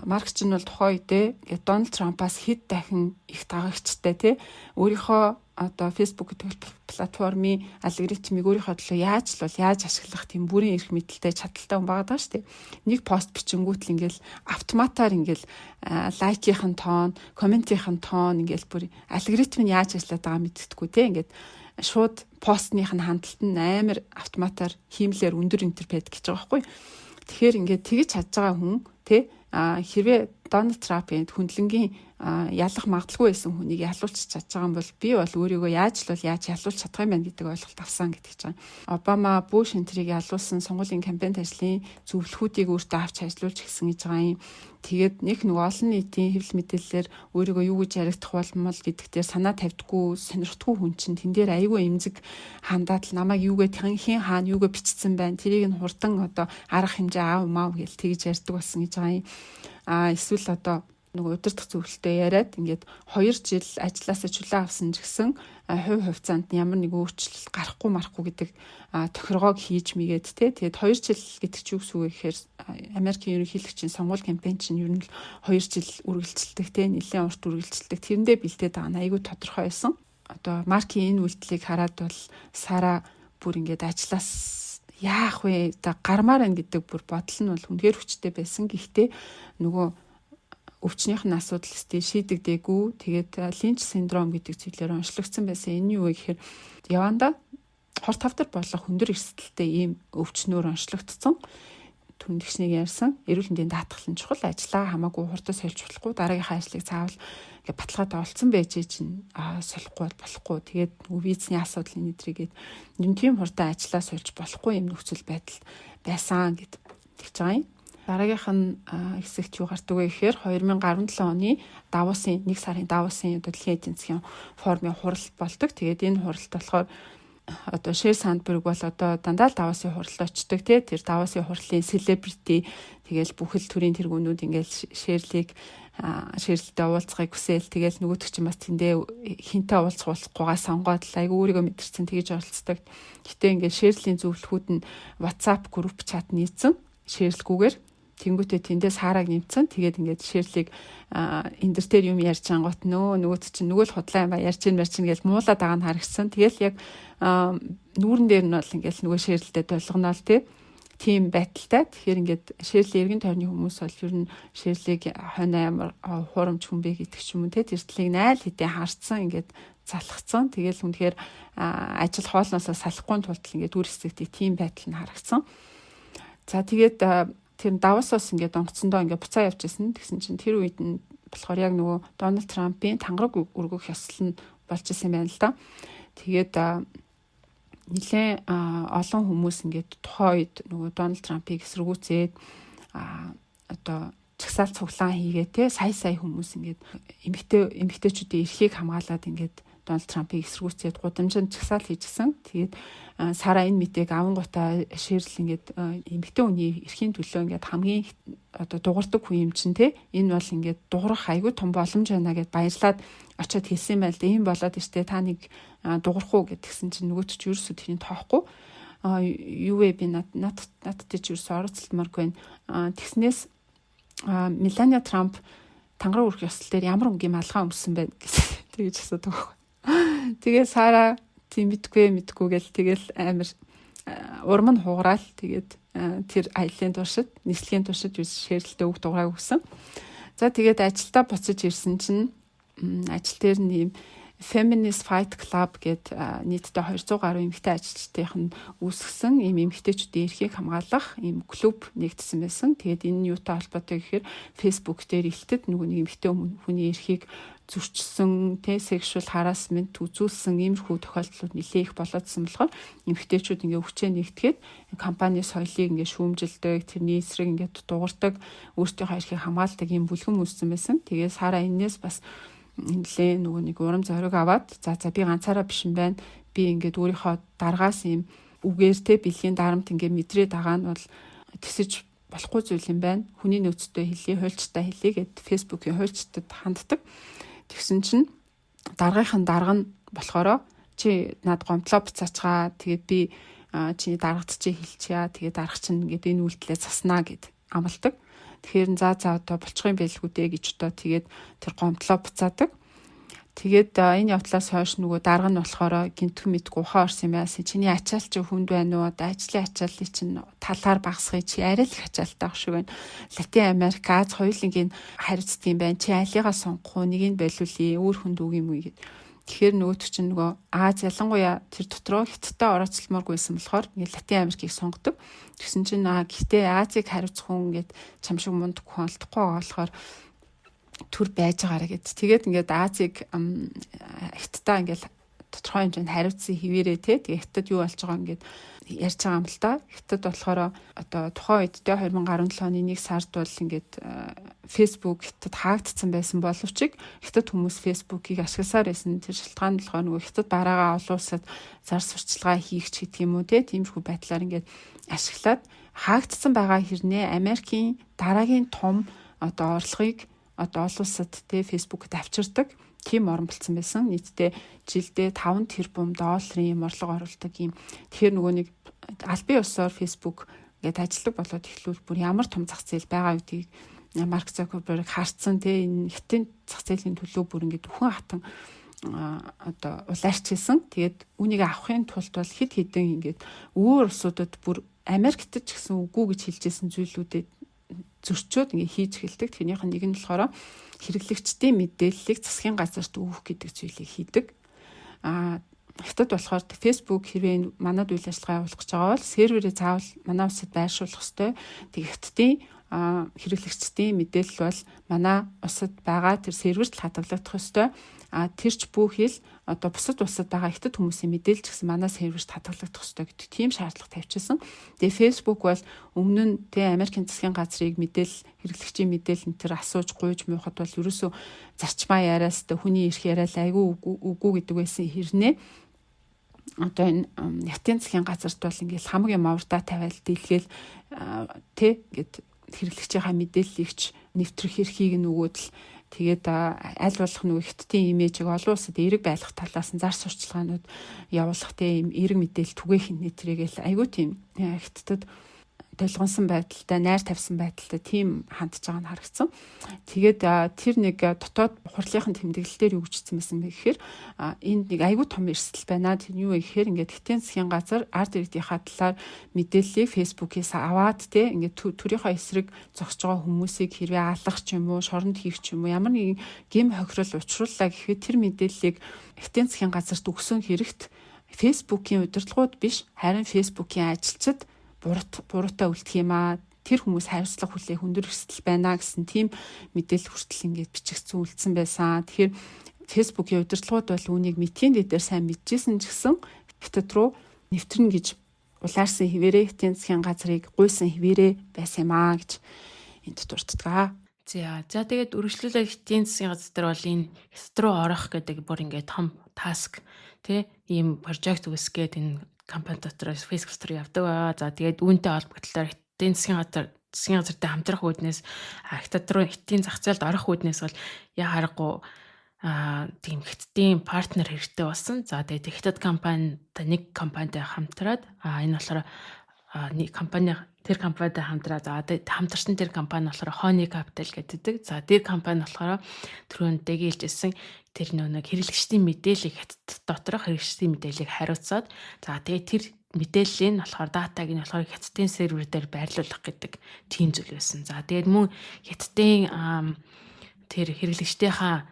Марк ч нь бол тухайн үедээ ингээд Дональд Трампаас хэд дахин их дагагчтай тий, өөрийнхөө одоо Facebook гэдэг платформын алгоритмыг өөрийнхөө төлөө яаж л бол яаж ашиглах тийм бүрийн эрх мэдэлтэй, чадaltaй хүн байгаа даа шүү дээ. Нэг пост бичингүүт л ингээл автоматар ингээл like-ийн тоон, comment-ийн тоон ингээл бүр алгоритм нь яаж ажиллаад байгаа мэддэхгүй те, ингээд шууд постных нь хандлт нь амар автоматар хиймлэр өндөр интерпет гэж байгаа байхгүй. Тэгэхээр ингээд тэгж чадж байгаа хүн те, хэрвээ Дональд Трампын хүндлэнгийн ялах магадлалгүй байсан хүнийг ялуулчих чадж байгаа юм бол би бол өөрийгөө яаж л бол яаж ялуулж чадах юм байна гэдэг ойлголт авсан гэдэг чинь. Обама, Буш энтрийг ялуулсан сонгуулийн кампанит ажлын зөвлөхүүдийг өөртөө авч ажиллуулж гисэн гэж байгаа юм. Тэгээд нэг нөгөө олон нийтийн хэвлэл мэдээллээр өөрийгөө юу гэж яригдах болмол гэдэг дээр санаа тавьдаггүй, сонирхдаггүй хүн чинь тэн дээр айгүй эмзэг хандаад л намайг юугээ хин хаана юугээ бичсэн байна. Тэрийг нь хурдан одоо арга хэмжээ аав мав гэл тэгж ярьдаг болсон гэж байгаа юм. А эсвэл одоо нөгөө удирдах зөвлөлтөд яриад ингээд 2 жил ажилласаа чөлөө авсан ч гэсэн хувь хувьцаанд ямар нэг өөрчлөлт гарахгүй марахгүй гэдэг тохиргоог хийж мэгээд те. Тэгээд 2 жил гэдэг чинь юу гэсэн үг гэхээр Америкийн ерөнхийлөгчийн сонгуул кампань чинь ер нь л 2 жил үргэлжилдэг те, нэлээд урт үргэлжилдэг. Тэрэндээ бэлдээд байгаа нь айгүй тодорхой байсан. Одоо Маркийн энэ үйлдэлийг хараад бол Сара бүр ингээд ажиллаас яах вэ? Одоо гармаар байна гэдэг бүр бодол нь бол үнэхээр хүчтэй байсан. Гэхдээ нөгөө өвчнийх нь асуудал өстэй шийдэгдээгүй. Тэгээд Lynch синдром гэдэг зүйлээр онцлогдсон байсан. Энэ юу вэ гэхээр явандаа хор тавдар болох өндөр эрсдэлтэй ийм өвчнөөр онцлогдсон. Түн тэгшнийг ярьсан. Эрүүл мэндийн даатгал нь чухал. Ажлаа хамаагүй хурдан сольж болохгүй. Дараагийнхаа ажлыг заавал ингээ баталгаатай олцсон байж чинь солихгүй бол болохгүй. Тэгээд нөгөө визний асуудал энэ өдрийгээд юм тийм хурдан ажлаа сольж болохгүй юм нөхцөл байдал байсан гэд тэгж байгаа юм. Дараагийнх нь хэсэгт юу гардаг вэ гэхээр 2017 оны Давосын 1 сарын Давосын одоо дэлхийн эдийн засгийн форумын хурал болдог. Тэгээд энэ хуралд болохоор одоо Шерил Сандберг бол одоо дандаа л Давосын хуралд очдог тий. Тэр Давосын хурлын celebrity, тэгэл бүхэл төрийн тэргүүнүүд ингээл Шерлийг, Шерлтэй уулзахыг хүсээл, тэгэл нөгөөдөг чинь бас тэндээ хинтээ уулзах уулзахгүйгаа сонгоод л айгүй өөрийгөө мэдэрсэн тэгж оролцдог. Гэтэ ингээд Шерлийн зөвлөхүүд нь WhatsApp group chat нийцсэн шеэрлгүүгээр. Тэнгүүтээ тэндээ Сараг нэмсэн. Тэгээд ингээд Шерлийг энэ дэр тэр юм ярьж ангуут нөгөөт чинь нөгөө л худлаа юм ба ярьж ин марчин гэж муулаад байгаа нь харагдсан. Тэгэл яг нүүрэн дээр нь бол ингээд нөгөө Шерлтэй долгоно л тий, тийм байдалтай. Тэгэхээр ингээд Шерлийн эргэн тойрны хүмүүс бол ер нь Шерлийг хойноо ямар хуурамч хүн бэ гэдэг ч юм уу те, тэр талыг найл хэдийн харцсан, ингээд залхацсан. Тэгэл үнэхээр ажил хоолноосоо салахгүй тулд ингээд үр хэсэгтээ тийм байдал нь харагдсан. За, тэгээд тэр Давосоос ингээд онгоцондоо ингээд буцаа явж исэн. Тэгсэн чинь тэр үед нь болохоор яг нөгөө Дональд Трампын тангараг өргөх ёслол нь болж исэн юм байна л да. Тэгээд нэлээд олон хүмүүс ингээд тухайн үед нөгөө Дональд Трампыг эсэргүүцээд одоо чагсаал цуглаан хийгээ те, сая сая хүмүүс ингээд эмэгтэйчүүдийн эрхийг хамгаалаад ингээд Дональд Трампыг эсэргүүцээд гудамжинд чагсаал хийжсэн. Тэгээд Сара энэ мэдээг авангуудаа Шерл ингээд эмэгтэй хүний эрхийн төлөө ингээд хамгийн одоо дугардаг хүн юм чинь те, энэ бол ингээд дуграх айгүй том боломж байна гэд баярлаад очиод хэлсэн юм байна л да. Ийм болоод штэ, та нэг дуграх уу гэдгсэн чинь нөгөөт чи ерөөсөө тэрийг тоохгүй, а юу вэ, би над над надтай чи ерөөсөө оролцолтмааргүй байна. Тэгснээс Мелания Трамп тангараг өргөх ёслол дээр ямар өнгийн малгай өмссөн бэ гэж тэгэж асуудаг байхгүй. Тэгээ Сара Тийм мэдгүй гэл тэгэл амар урам нь хугараал тэгээд тэр аялын туршид, нислэгийн туршид юу шээрэлтэй үг дугаараа өгсөн. За тэгээд ажилдаа буцаж ирсэн чинь ажил дээр нь ийм Feminist Fight Club гээд нийтдээ 200 гаруй эмэгтэй ажилчдынх нь үүсгэсэн ийм эмэгтэйчүүдийн эрхийг хамгаалах ийм клуб нэгдсэн байсан. Тэгээд энэ нь юутай холбоотой гэхээр Facebook дээр илтэд нөгөө нэг эмэгтэй хүний эрхийг зөрчсөн, тэ sexual harassment үзүүлсэн иймэрхүү тохиолдлууд нэлээ их болоодсан болохоор эмэгтэйчүүд ингээ хүчээ нэгтгээд компани соёлыг ингээ шүүмжилдэг, тэрний эсрэг ингээ дуурдаг, өөрсдийнхөө эрхийг хамгаалдаг ийм бүлгэн үүссэн байсан. Тэгээ Сара энэс бас нэлээ нөгөө нэг урам зориг аваад за би ганцаараа биш юм байна. Би ингээд өөрийнхөө даргаас ийм үгээр те бэлгийн дарамт ингээд мэдрээд байгаа нь бол тэсэж болохгүй зүйл юм байна. Хүний нөөцтэй хэлье, хуульчтай хэлье гэд Facebook-ийн хуульчдад ханддаг. Тэгсэн чинь даргынхын дарга нь болохоор чи над гомдлоо буцаачгаа, тэгээд би чиний даргад чи хэлчихье. Тэгээд дарга чинь ингээд энэ үйлдэлээ заснаа гэд амлдаг. Тэгэхээр за одоо болчих юм байлгүй дээ гэж одоо тэгээд тэр гомдлоо буцаадаг. Тэгээд энэ явдлаас хойш нөгөө дарга нь болохоор гинтхэн мэдгүй ухаан орсон юм яасан. Чиний ачаал чи хүнд байна уу? Одоо ажлын ачааллыг чинь талаар багасгая, чи арай л их ачаалтай ах шиг байна. Латин Америк, Аз хоёулангийн хариуцдаг юм байна. Чи алигаа сонгох уу? Нэгийг болиулъя. Өөр хүнд үг юм уу гэд. Тэгэхээр нөгөөт чинь нөгөө Аз ялангуяа тэр дотроо Хятадтай орооцолмооргүйсэн болохоор ингээд Латин Америкийг сонгодог. Тэгсэн чинь гэхдээ Азийг хариуцах хүн ингээд чам шиг мундаг хүн олдохгүй байгаа болохоор төр байж байгаарэ гэд. Тэгээд ингээд Азийг Хятадтай ингээд тодорхой хэмжээнд хариуцсан хിവэрээ те. Тэгээ Хятад юу болж байгаа ингээд ярьж байгаа юм л да. Хятад болохоор одоо тухайн үед те 2017 оны 1 сард бол ингээд Facebook Хятад хаагдсан байсан боловч Хятад хүмүүс Facebook-ийг ашигласаар байсан. Тэр шалтгаан нь болохоор нөгөө Хятад бараагаа олон улсад зар сурталчилгаа хийх ч гэдэг юм уу те. Тиймэрхүү байдлаар ингээд ашиглаад хаагдсан байгаа хэрнээ Америкийн дараагийн том одоо орлогыг одоо олон улсад те Facebook-д авчирдаг тийм орон болцсон байсан. Нийтдээ жилдээ 5 тэрбум долларын юм орлого оруулдаг юм. Тэгэхээр нөгөө нэг албан ёсоор Facebook ингээд ажилладаг болоод эхлүүл бүр ямар том зах зээл байгаа гэдгийг Марк Зукерберг харцсан те, энэ хятадын зах зээлийн төлөө бүр ингээд үхэн хатан одоо улаарчилсан. Тэгээд үүнийг авахын тулд бол хэд хэдэн ингээд өөр улсуудад бүр Америкт ч гэсэн үгүй гэж хэлжсэн зүйлүүдэд зөрчөөд ингээ хийж эхэлдэг. Тэрнийх нь нэг нь болохоор хэрэглэгчдийн мэдээллийг засгийн газарт өгөх гэдэг зүйлийг хийдэг. Хятад болохоор Facebook хэрвээ манад үйл ажиллагаа явуулах гэж байгаа бол серверээ заавал манай улсад байршуулах ёстой. Тэгээ Хятадын хэрэглэгчдийн мэдээлэл бол манай улсад байгаа тэр серверт л хадгалагдах ёстой. Тэр ч бүхэл одоо бусад улсад байгаа хятад хүмүүсийн мэдээлэл ч гэсэн манай серверт хадгалагдах ёстой гэдэг тийм шаардлага тавьчихсан. Тэгээ Facebook бол өмнө нь тэ Америкийн засгийн газрыг мэдээлэл хэрэглэгчийн мэдээлэл энэ төр асууж гуйж муухад бол ерөөсөө зарчмаа яриас тэ хүний эрх яриа л айгүй үгүй гэдэг байсан хэрнээ одоо энэ хятадын засгийн газарт бол ингээл хамаг юм авартаа тавиал дийлгээл тэ ингээд хэрэглэгчийнхаа мэдээллийг ч нэвтрэх эрхийг нь өгөөд л тэгээд аль болох нөгөө хятадын имижийг олон улсад эерэг байлгах талаас нь зар сурталчилгаанууд явуулах те ийм эерэг мэдээлэл түгээх нэтрэгээл айгүй тийм хятадд долгонсон байдалтай, найр тавьсан байдалтай тийм хандж байгаа нь харагдсан. Тэгээд тэр нэг дотоод хурлынхын тэмдэглэл дээр юу гэжсэн байсан бэ гэхээр энд нэг айгүй том эрсдэл байна. Тэр нь юу вэ гэхээр ингээд хятадын засгийн газар ард иргэдийнхаа талаар мэдээллийг Facebook-ээс аваад те ингээд төрийнхөө эсрэг зогсож байгаа хүмүүсийг хэрвээ алах ч юм уу, шоронд хийх ч юм уу, ямар нэгэн гэм хохирол учрууллаа гэхэд тэр мэдээллийг хятадын засгийн газарт өгсөн хэрэгт Facebook-ийн удирдлагууд биш, харин Facebook-ийн ажилчид буруутай үлдэх юм аа. Тэр хүмүүс хариуцлага хүлээх өндөр эрсдэл байна гэсэн тийм мэдээлэл хүртэл ингээд бичигдсэн үлдсэн байсан. Тэгэхээр Facebook-ийн удирдлагууд бол үүнийг мэдхийн дээр сайн мэдчихсэн ч гэсэн хятад руу нэвтрэнэ гэж улаарсан хിവэрээ хятадын засгийн газрыг гуйсан хിവэрээ байсан юм аа гэж энд дурддаг. За тэгээд үргэлжлүүлээд хятадын засгийн газар дээр бол энэ хятад руу орох гэдэг бүр ингээд том таск тий ийм прожект үүсгээд энэ компани дотор Facebook дотор явдаг байгаа. За тэгээд үүнтэй холбогдлоор хятадын засгийн газартай хамтрах үүднээс хятад руу хятадын зах зээлд орох үүднээс бол яа харахгүй тийм хятадын партнер хэрэгтэй болсон. За тэгээд хятад компанитай нэг компанитай хамтраад энэ болохоор нэг компани тэр компанитай хамтраа за хамтарсан тэр компани болохоор Honey Capital гэдэг. За тэр компани болохоор түрүүн дэги хэлжсэн Тэр нэг хэрэглэгчдийн мэдээллийг, хятад доторх хэрэглэгчдийн мэдээллийг хариуцаад, за тэгээд тэр мэдээллийн нь болохоор, датаг нь болохоор хятадын сервер дээр байрлуулах гэдэг тийм зүйл байсан. За, тэгээд мөн хятадын тэр хэрэглэгчдийнхаа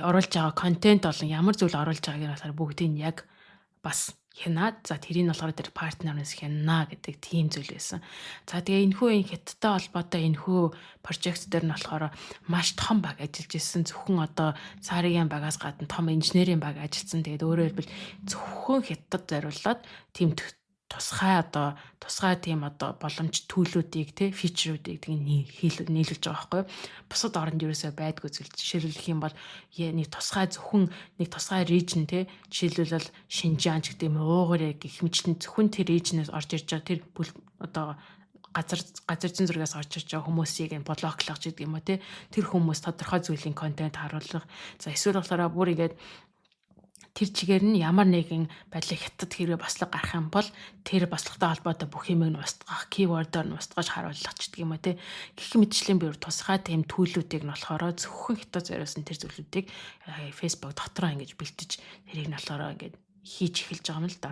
оруулж байгаа контент болон ямар зүйл оруулж байгааг нь болохоор бүгдийг нь яг бас хянаад, за тэрийг болохоор тэр партнерээс хянана гэдэг тийм зүйл байсан. За, тэгээ энэхүү энэ хятадтай холбоотой энэхүү project дээр нь болохоор маш том баг ажиллаж исэн. Зөвхөн одоо Сарагийн багаас гадна том инженерийн баг ажилласан. Тэгээд өөрөөр хэлбэл зөвхөн хятад зориулаад тийм тусгай одоо тусгай тийм одоо боломж tool үүдийг те, feature үүдийг тэг нийлүүлж байгаа байхгүй юу. Бусад оронд ерөөсөө байдгүй зүйл. Жишээлбэл юм бол нэг тусгай, зөвхөн нэг тусгай region те, жишээлбэл бол Шинжаан ч гэдэг юм уу, Уйгурыг гэх мэтчилэн зөвхөн тэр region-ээс орж ирж байгаа тэр одоо газар зүйн зургаас орж ирж байгаа хүмүүсийг block лох гэдэг юм уу те, тэр хүмүүс тодорхой зүйлийн контент харуулах. За, эсвэл болохоор бүр ингээд тэр чигээр нь ямар нэгэн байдлаар хятад хэрвээ бослого гарах юм бол тэр бослоготой холбоотой бүх юмыг нь устгах, keyword-оор нь устгаж харуулах ч гэдэг юм уу те. Гэх мэтчлийн бүр тусгай тийм tool үүдийг нь болохоор зөвхөн хятад зориулсан тэр зүйлүүдийг Facebook дотроо ингэж бэлтэж, тэрийг нь болохоор ингээд хийж эхэлж байгаа юм л да.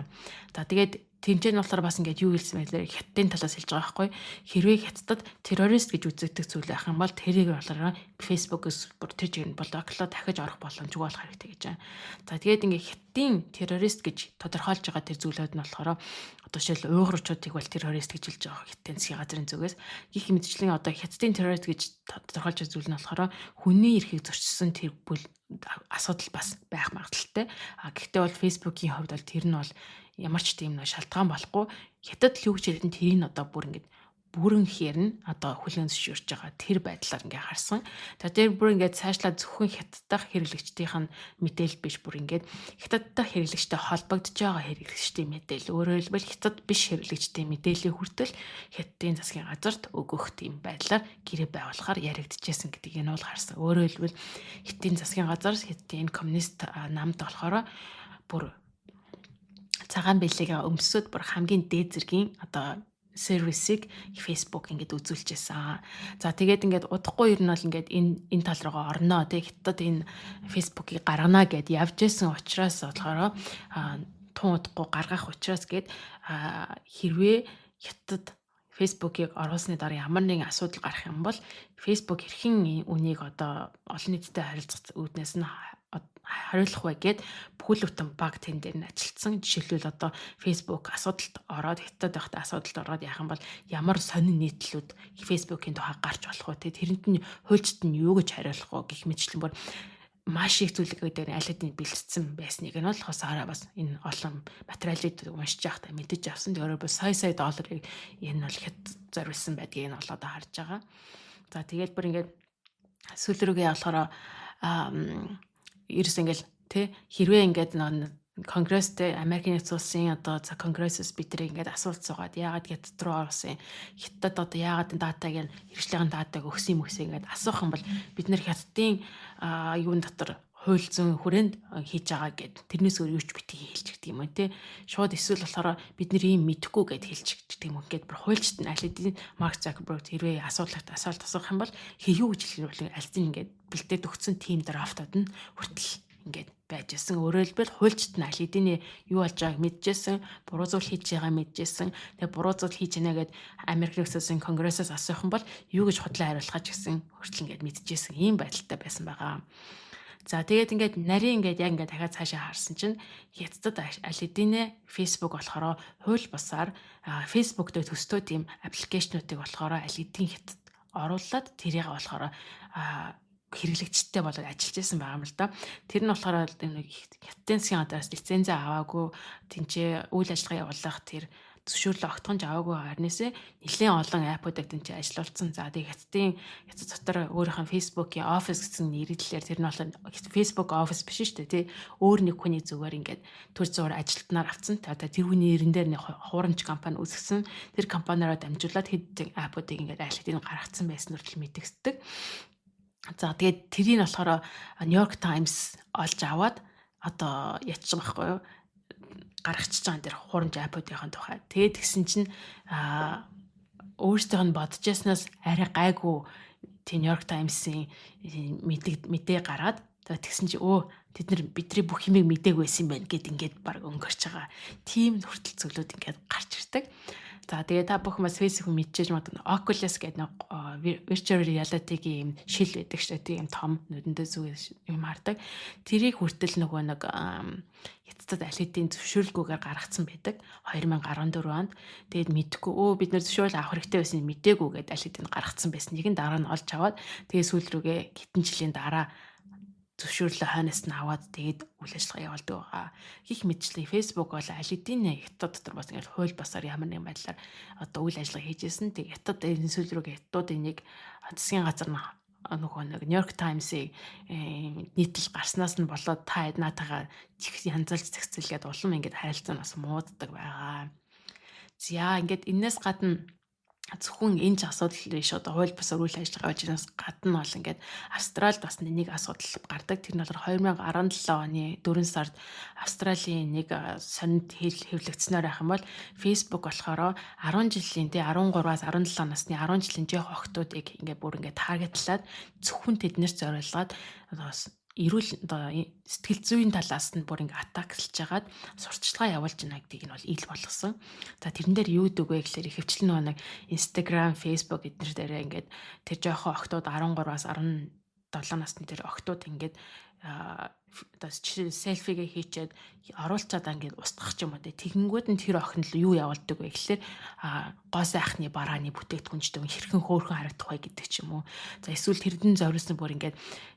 За, тэгээд тэмцээн нь болохоор бас ингээд юу хэлсэн бэ гэхээр хятадын талаас хэлж байгаа байхгүй. Хэрвээ хятадд террорист гэж үзэгдэх зүйл байх юм бол тэрийг болохоор Facebook-ээс бүр тэр чигээр нь block лоо, дахиж орох боломжгүй болох хэрэгтэй гэж байна. За, тэгээд ингээд хятадын террорист гэж тодорхойлж байгаа тэр зүйлүүд нь болохоор одоо жишээл уйгурчуудыг бол террорист гэж хэлж байгаа хятадын засгийн газрын зүгээс. Гэх мэтчлэн одоо хятадын террорист гэж тодорхойлж байгаа зүйл нь болохоор хүний эрхийг зөрчсөн тэр бүл асуудал бас байх магадлалтай. А гэхдээ бол Facebook-ийн хувьд бол тэр нь бол ямар ч тийм нэг шалтгаан болохгүй, хятад л юу гэж яриад тэрийг одоо бүр ингэж бүрэн ихээр нь одоо хүлээн зөвшөөрч байгаа тэр байдлаар ингээ харсан. За, тэр бүр ингээд цаашлаа зөвхөн хятаддах хэрэглэгчдийнх нь мэдээлэл биш, бүр ингээд хятаддах хэрэглэгчтэй холбогдож байгаа хэрэглэгчдийн мэдээлэл. Өөрөөр хэлбэл хятад биш хэрэглэгчдийн мэдээллийг хүртэл хятадын засгийн газарт өгөх тийм байдлаар гэрээ байгуулахаар яригдчихсэн гэдгийг нь бол харсан. Өөрөөр хэлбэл хятадын засгийн газар, хятадын коммунист намд болохоор бүр цагаан бэлэг өмсөд бүр хамгийн дээд зэргийн одоо сервисийг Facebook ингээд үзүүлчихсэн. За, тэгээд ингээд удахгүй ер нь бол ингээд энэ тал руугаа орноо тэг, хятад энэ Facebook-ыг гаргана гэд явж исэн учраас болохоор тун удахгүй гаргах учраас гээд, хэрвээ хятад Facebook-ыг оруулсны дараа ямар нэгэн асуудал гарах юм бол Facebook хэрхэн үнийг одоо олон нийтэд харилцах үүднээс нь хариулах вэ гэд бүхэл бүтэн баг тэн дээр нь ажилласан. Жишээлбэл одоо Facebook асуудалд ороод, хятад байхдаа асуудалд ороод яах юм бол ямар сонин нийтлүүд Facebook-ийн тухай гарч болох вэ? Тэрэнд нь хуульчид нь юу гэж хариулах вэ гэх мэтчлэн бүр маш их зүйлийг дээр аль хэдийн бэлтцсэн байсныг нь бол Сара бас энэ олон материалыг уншиж байхдаа мэдэж авсан. Тэгэхээр бол сая сая долларыг энэ бол хэд зориулсан байдгийг нь бол одоо харж байгаа. За, тэгээд бүр ингээд сүүл рүүгээ болохоор ерөөс ингээл тий, хэрвээ ингээд нэг конгресстэй, Америкийн нэгдсэн улсын одоо за конгрессээс бид нар ингээд асуулт суугаад, яагаад хятад руу орсон, хятад одоо яагаад энэ датаг нь, хэрэгжлийн датаг өгсөн юм өсөө ингээд асуух юм бол бид нар хятадын юун дотор хууль зүйн хүрээнд хийж байгаа гэд, тэрнээс өөр юу ч битгий хэлж гэдэг юм уу те, шууд эсвэл болохоор бид нар ийм мэдэхгүй гэд хэлж гэдэг юм ингээд бүр хуульчт нь аль хэдийн Марк Закерберг хэрвээ асуулт асуух юм бол юу гэж хэлэх вэ, аль хэдийн ингээд бэлдээд өгсөн team draft ууд нь хүртэл ингээд байж исэн. Өөрөөр хэлбэл хуульчт нь аль хэдийн юу болж байгааг мэдчихсэн, буруу зүйл хийж байгааг мэдчихсэн. Тэгээ буруу зүйл хийж байна гэд Америк нэгдсэн улсын конгрессоос асуух юм бол юу гэж худлаа хариулахаа ч гэсэн хүртэл ингээд мэдчихсэн ийм байдалтай байсан байгаа. За, тэгээд ингээд нарийн ингээд яг ингээд дахиад цаашаа харсан чинь хятадд аль хэдийнэ Facebook болохоор хууль бусаар Facebook дээр төстэй тийм application уудыг болохоор аль хэдийн хятад оруулаад тэрийг болохоор хэрэглэгчтэй болоод ажиллаж байсан байгаа юм л да. Тэр нь болохоор нэг хятадын засгийн газраас лицензээ аваагүй, тэнцээ үйл ажиллагаа явуулах тэр зөвшөөрлөө огтхонч аваагүй харнасээ нэлээд олон app уудыг тэнцээ ажилуулсан. За, тэгээ хятад дотор өөрийнх нь Facebook-ийн Office гэсэн нэрлэлээр, тэр нь болохоор Facebook Office биш шүү дээ, тий. Өөр нэг хүний зүгээр ингээд төр зуур ажилтнаар авцсан. Одоо тэр хүний нэрэн дээр нэг хуурамч компани үүсгэсэн. Тэр компаниараа дамжуулаад хэд app уудыг ингээд аль хэдийн гаргацсан байсан хүртэл мэдэгддэг. За, тэгээд тэрийг болохоор New York Times олж аваад одоо ячиж байгаа байхгүй юу? Гаргачихж байгаа тэр хуурамч app уудын тухай. Тэгээд тэгсэн чинь өөрсдийнх нь бодож яснаас арай гайгүй тийм New York Times-ийн мэдээ гараад За, тэгсэн чи өө, тэд нар бидний бүх юмыг мдээгүй байсан юм байна гэд ингээд баг өнгөрч байгаа. Тийм хүртэл зүйлүүд ингээд гарч ирдэг. За, тэгээ та бүхэн бас Facebook мэдчихэж магадгүй, Oculus гэдэг нэг virtual reality-гийн юм шил байдаг шүү дээ. Тийм том нүдэндээ зүг юм хардаг. Тэрийг хүртэл нөгөө нэг Хятадд аль хэдийн зөвшөөрлгүйгээр гаргацсан байдаг. 2014 онд. Тэгээд мэдхгүй, өө, бид нар зөвшөөрөл авах хэрэгтэй байсан мдээгүй гэдээ аль хэдийн гаргацсан байсан. Нэг нь дараа нь олж аваад, тэгээд сүүл рүүгээ хэдэн жилийн дараа зөвшөөрлөө хойноос нь аваад, тэгээд үйл ажиллагаа явуулдаг байгаа. Гэх мэтчлэн Facebook бол аль хэдийн Хятад дотор бас ингээд хууль бусаар ямар нэгэн байдлаар одоо үйл ажиллагаа хийж исэн. Тэгээд Хятад энэ сүүл рүүгээ Хятадууд энийг засгийн газар нь нөгөө нэг New York Times-ыг нийтлэл гарснаас нь болоод та наатагаа янзалж зохицуулгээд улам ингээд харилцаа нь бас мууддаг байгаа. За, ингээд энээс гадна, зөвхөн энэ ч асуудал биш, одоо хууль бусаар үйл ажиллагаа явуулж байгаас гадна бол ингээд Австралид бас нэг асуудал гардаг. Тэр нь болохоор 2017 оны 4 сард Австралийн нэг сонинд хэвлэгдснээр байх юм бол Facebook болохоор 10 жилийн, тий, 13-аас 17 насны 10 жилийн жоох охидуудыг ингээд бүр ингээд target лаад, зөвхөн тэднэрт зориулгаад эрүүл одоо сэтгэл зүйн талаас нь бүр ингээ attack лж хагаад сурталчилгаа явуулж байна гэдгийг нь бол ил болгосон. За, тэрэн дээр юу гэдэг вэ гэхээр ихэвчлэн нөгөө нэг Instagram, Facebook эднэр дээрээ ингээд тэр жоохон охидууд, 13-аас 17 насны тэр охидууд ингээд одоо selfie гээ хийчээд оруулчаад ингээд устгах ч юм уу, те. Тэгэнгүүт нь тэр охин л юу явуулдаг вэ гэхлээр гоо сайхны барааны бүтээгдэхүүн ч гэдэг, хэрхэн хөөрхөн харагдах вэ гэдэг ч юм уу. За, эсвэл тэрдэн зориулсан бүр ингээд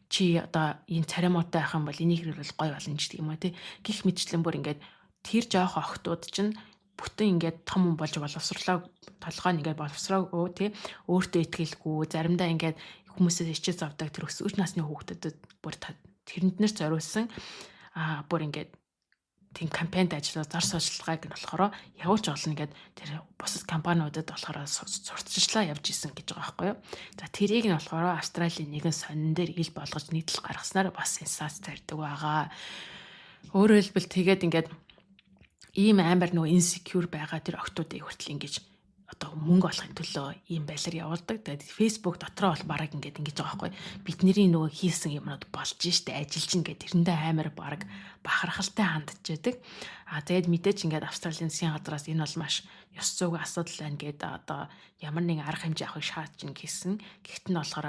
чи одоо энэ царай муутай байх юм бол энийг хэрэглэвэл гоё болно ч гэдэг юм уу, те. Гэх мэтчлэн бүр ингээд тэр жоох охидууд чинь бүтэн ингээд том хүн болж боловсрлоо, толгой нь ингээд боловсроогүй, тий, өөртөө итгэлгүй, заримдаа ингээд хүмүүсээс ичээ зовдог тэр өсвөр насны хүүхдүүдэд бүр тэрэнд нэр зориулсан бүр ингээд тийм кампаньд ажиллаад зар сурталчилгааг нь болохоор явуулж олно гэд тэр бусад компаниудад болохоор сурталчилгаа явж исэн гэж байгаа байхгүй юу. За, тэрийг нь болохоор Австралийн нэгэн сонин дээр ил болгож нийтлэл гаргаснаар бас сенсац тарьдаг байгаа. Өөрөөр хэлбэл, тэгээд ингээд ийм амар нөгөө insecure байгаа тэр охидуудыг хүртэл ингэж одоо мөнгө олохын төлөө ийм байдлаар явуулдаг. Тэгээд Facebook дотроо бол бараг ингээд ингэж байгаа байхгүй. Бидний нөгөө хийсэн юмнууд болж штэ, ажиллаж гин гэдэг тэрэндээ амар бараг бахархалтай хандж байдаг. А тэгээд мэдээж ингээд Австралийн засгийн газраас энэ бол маш ёс зүйн асуудал байна гэдэг одоо ямар нэгэн арга хэмжээ авахыг шаардж гин гэсэн. Гэхдээ нь болохоор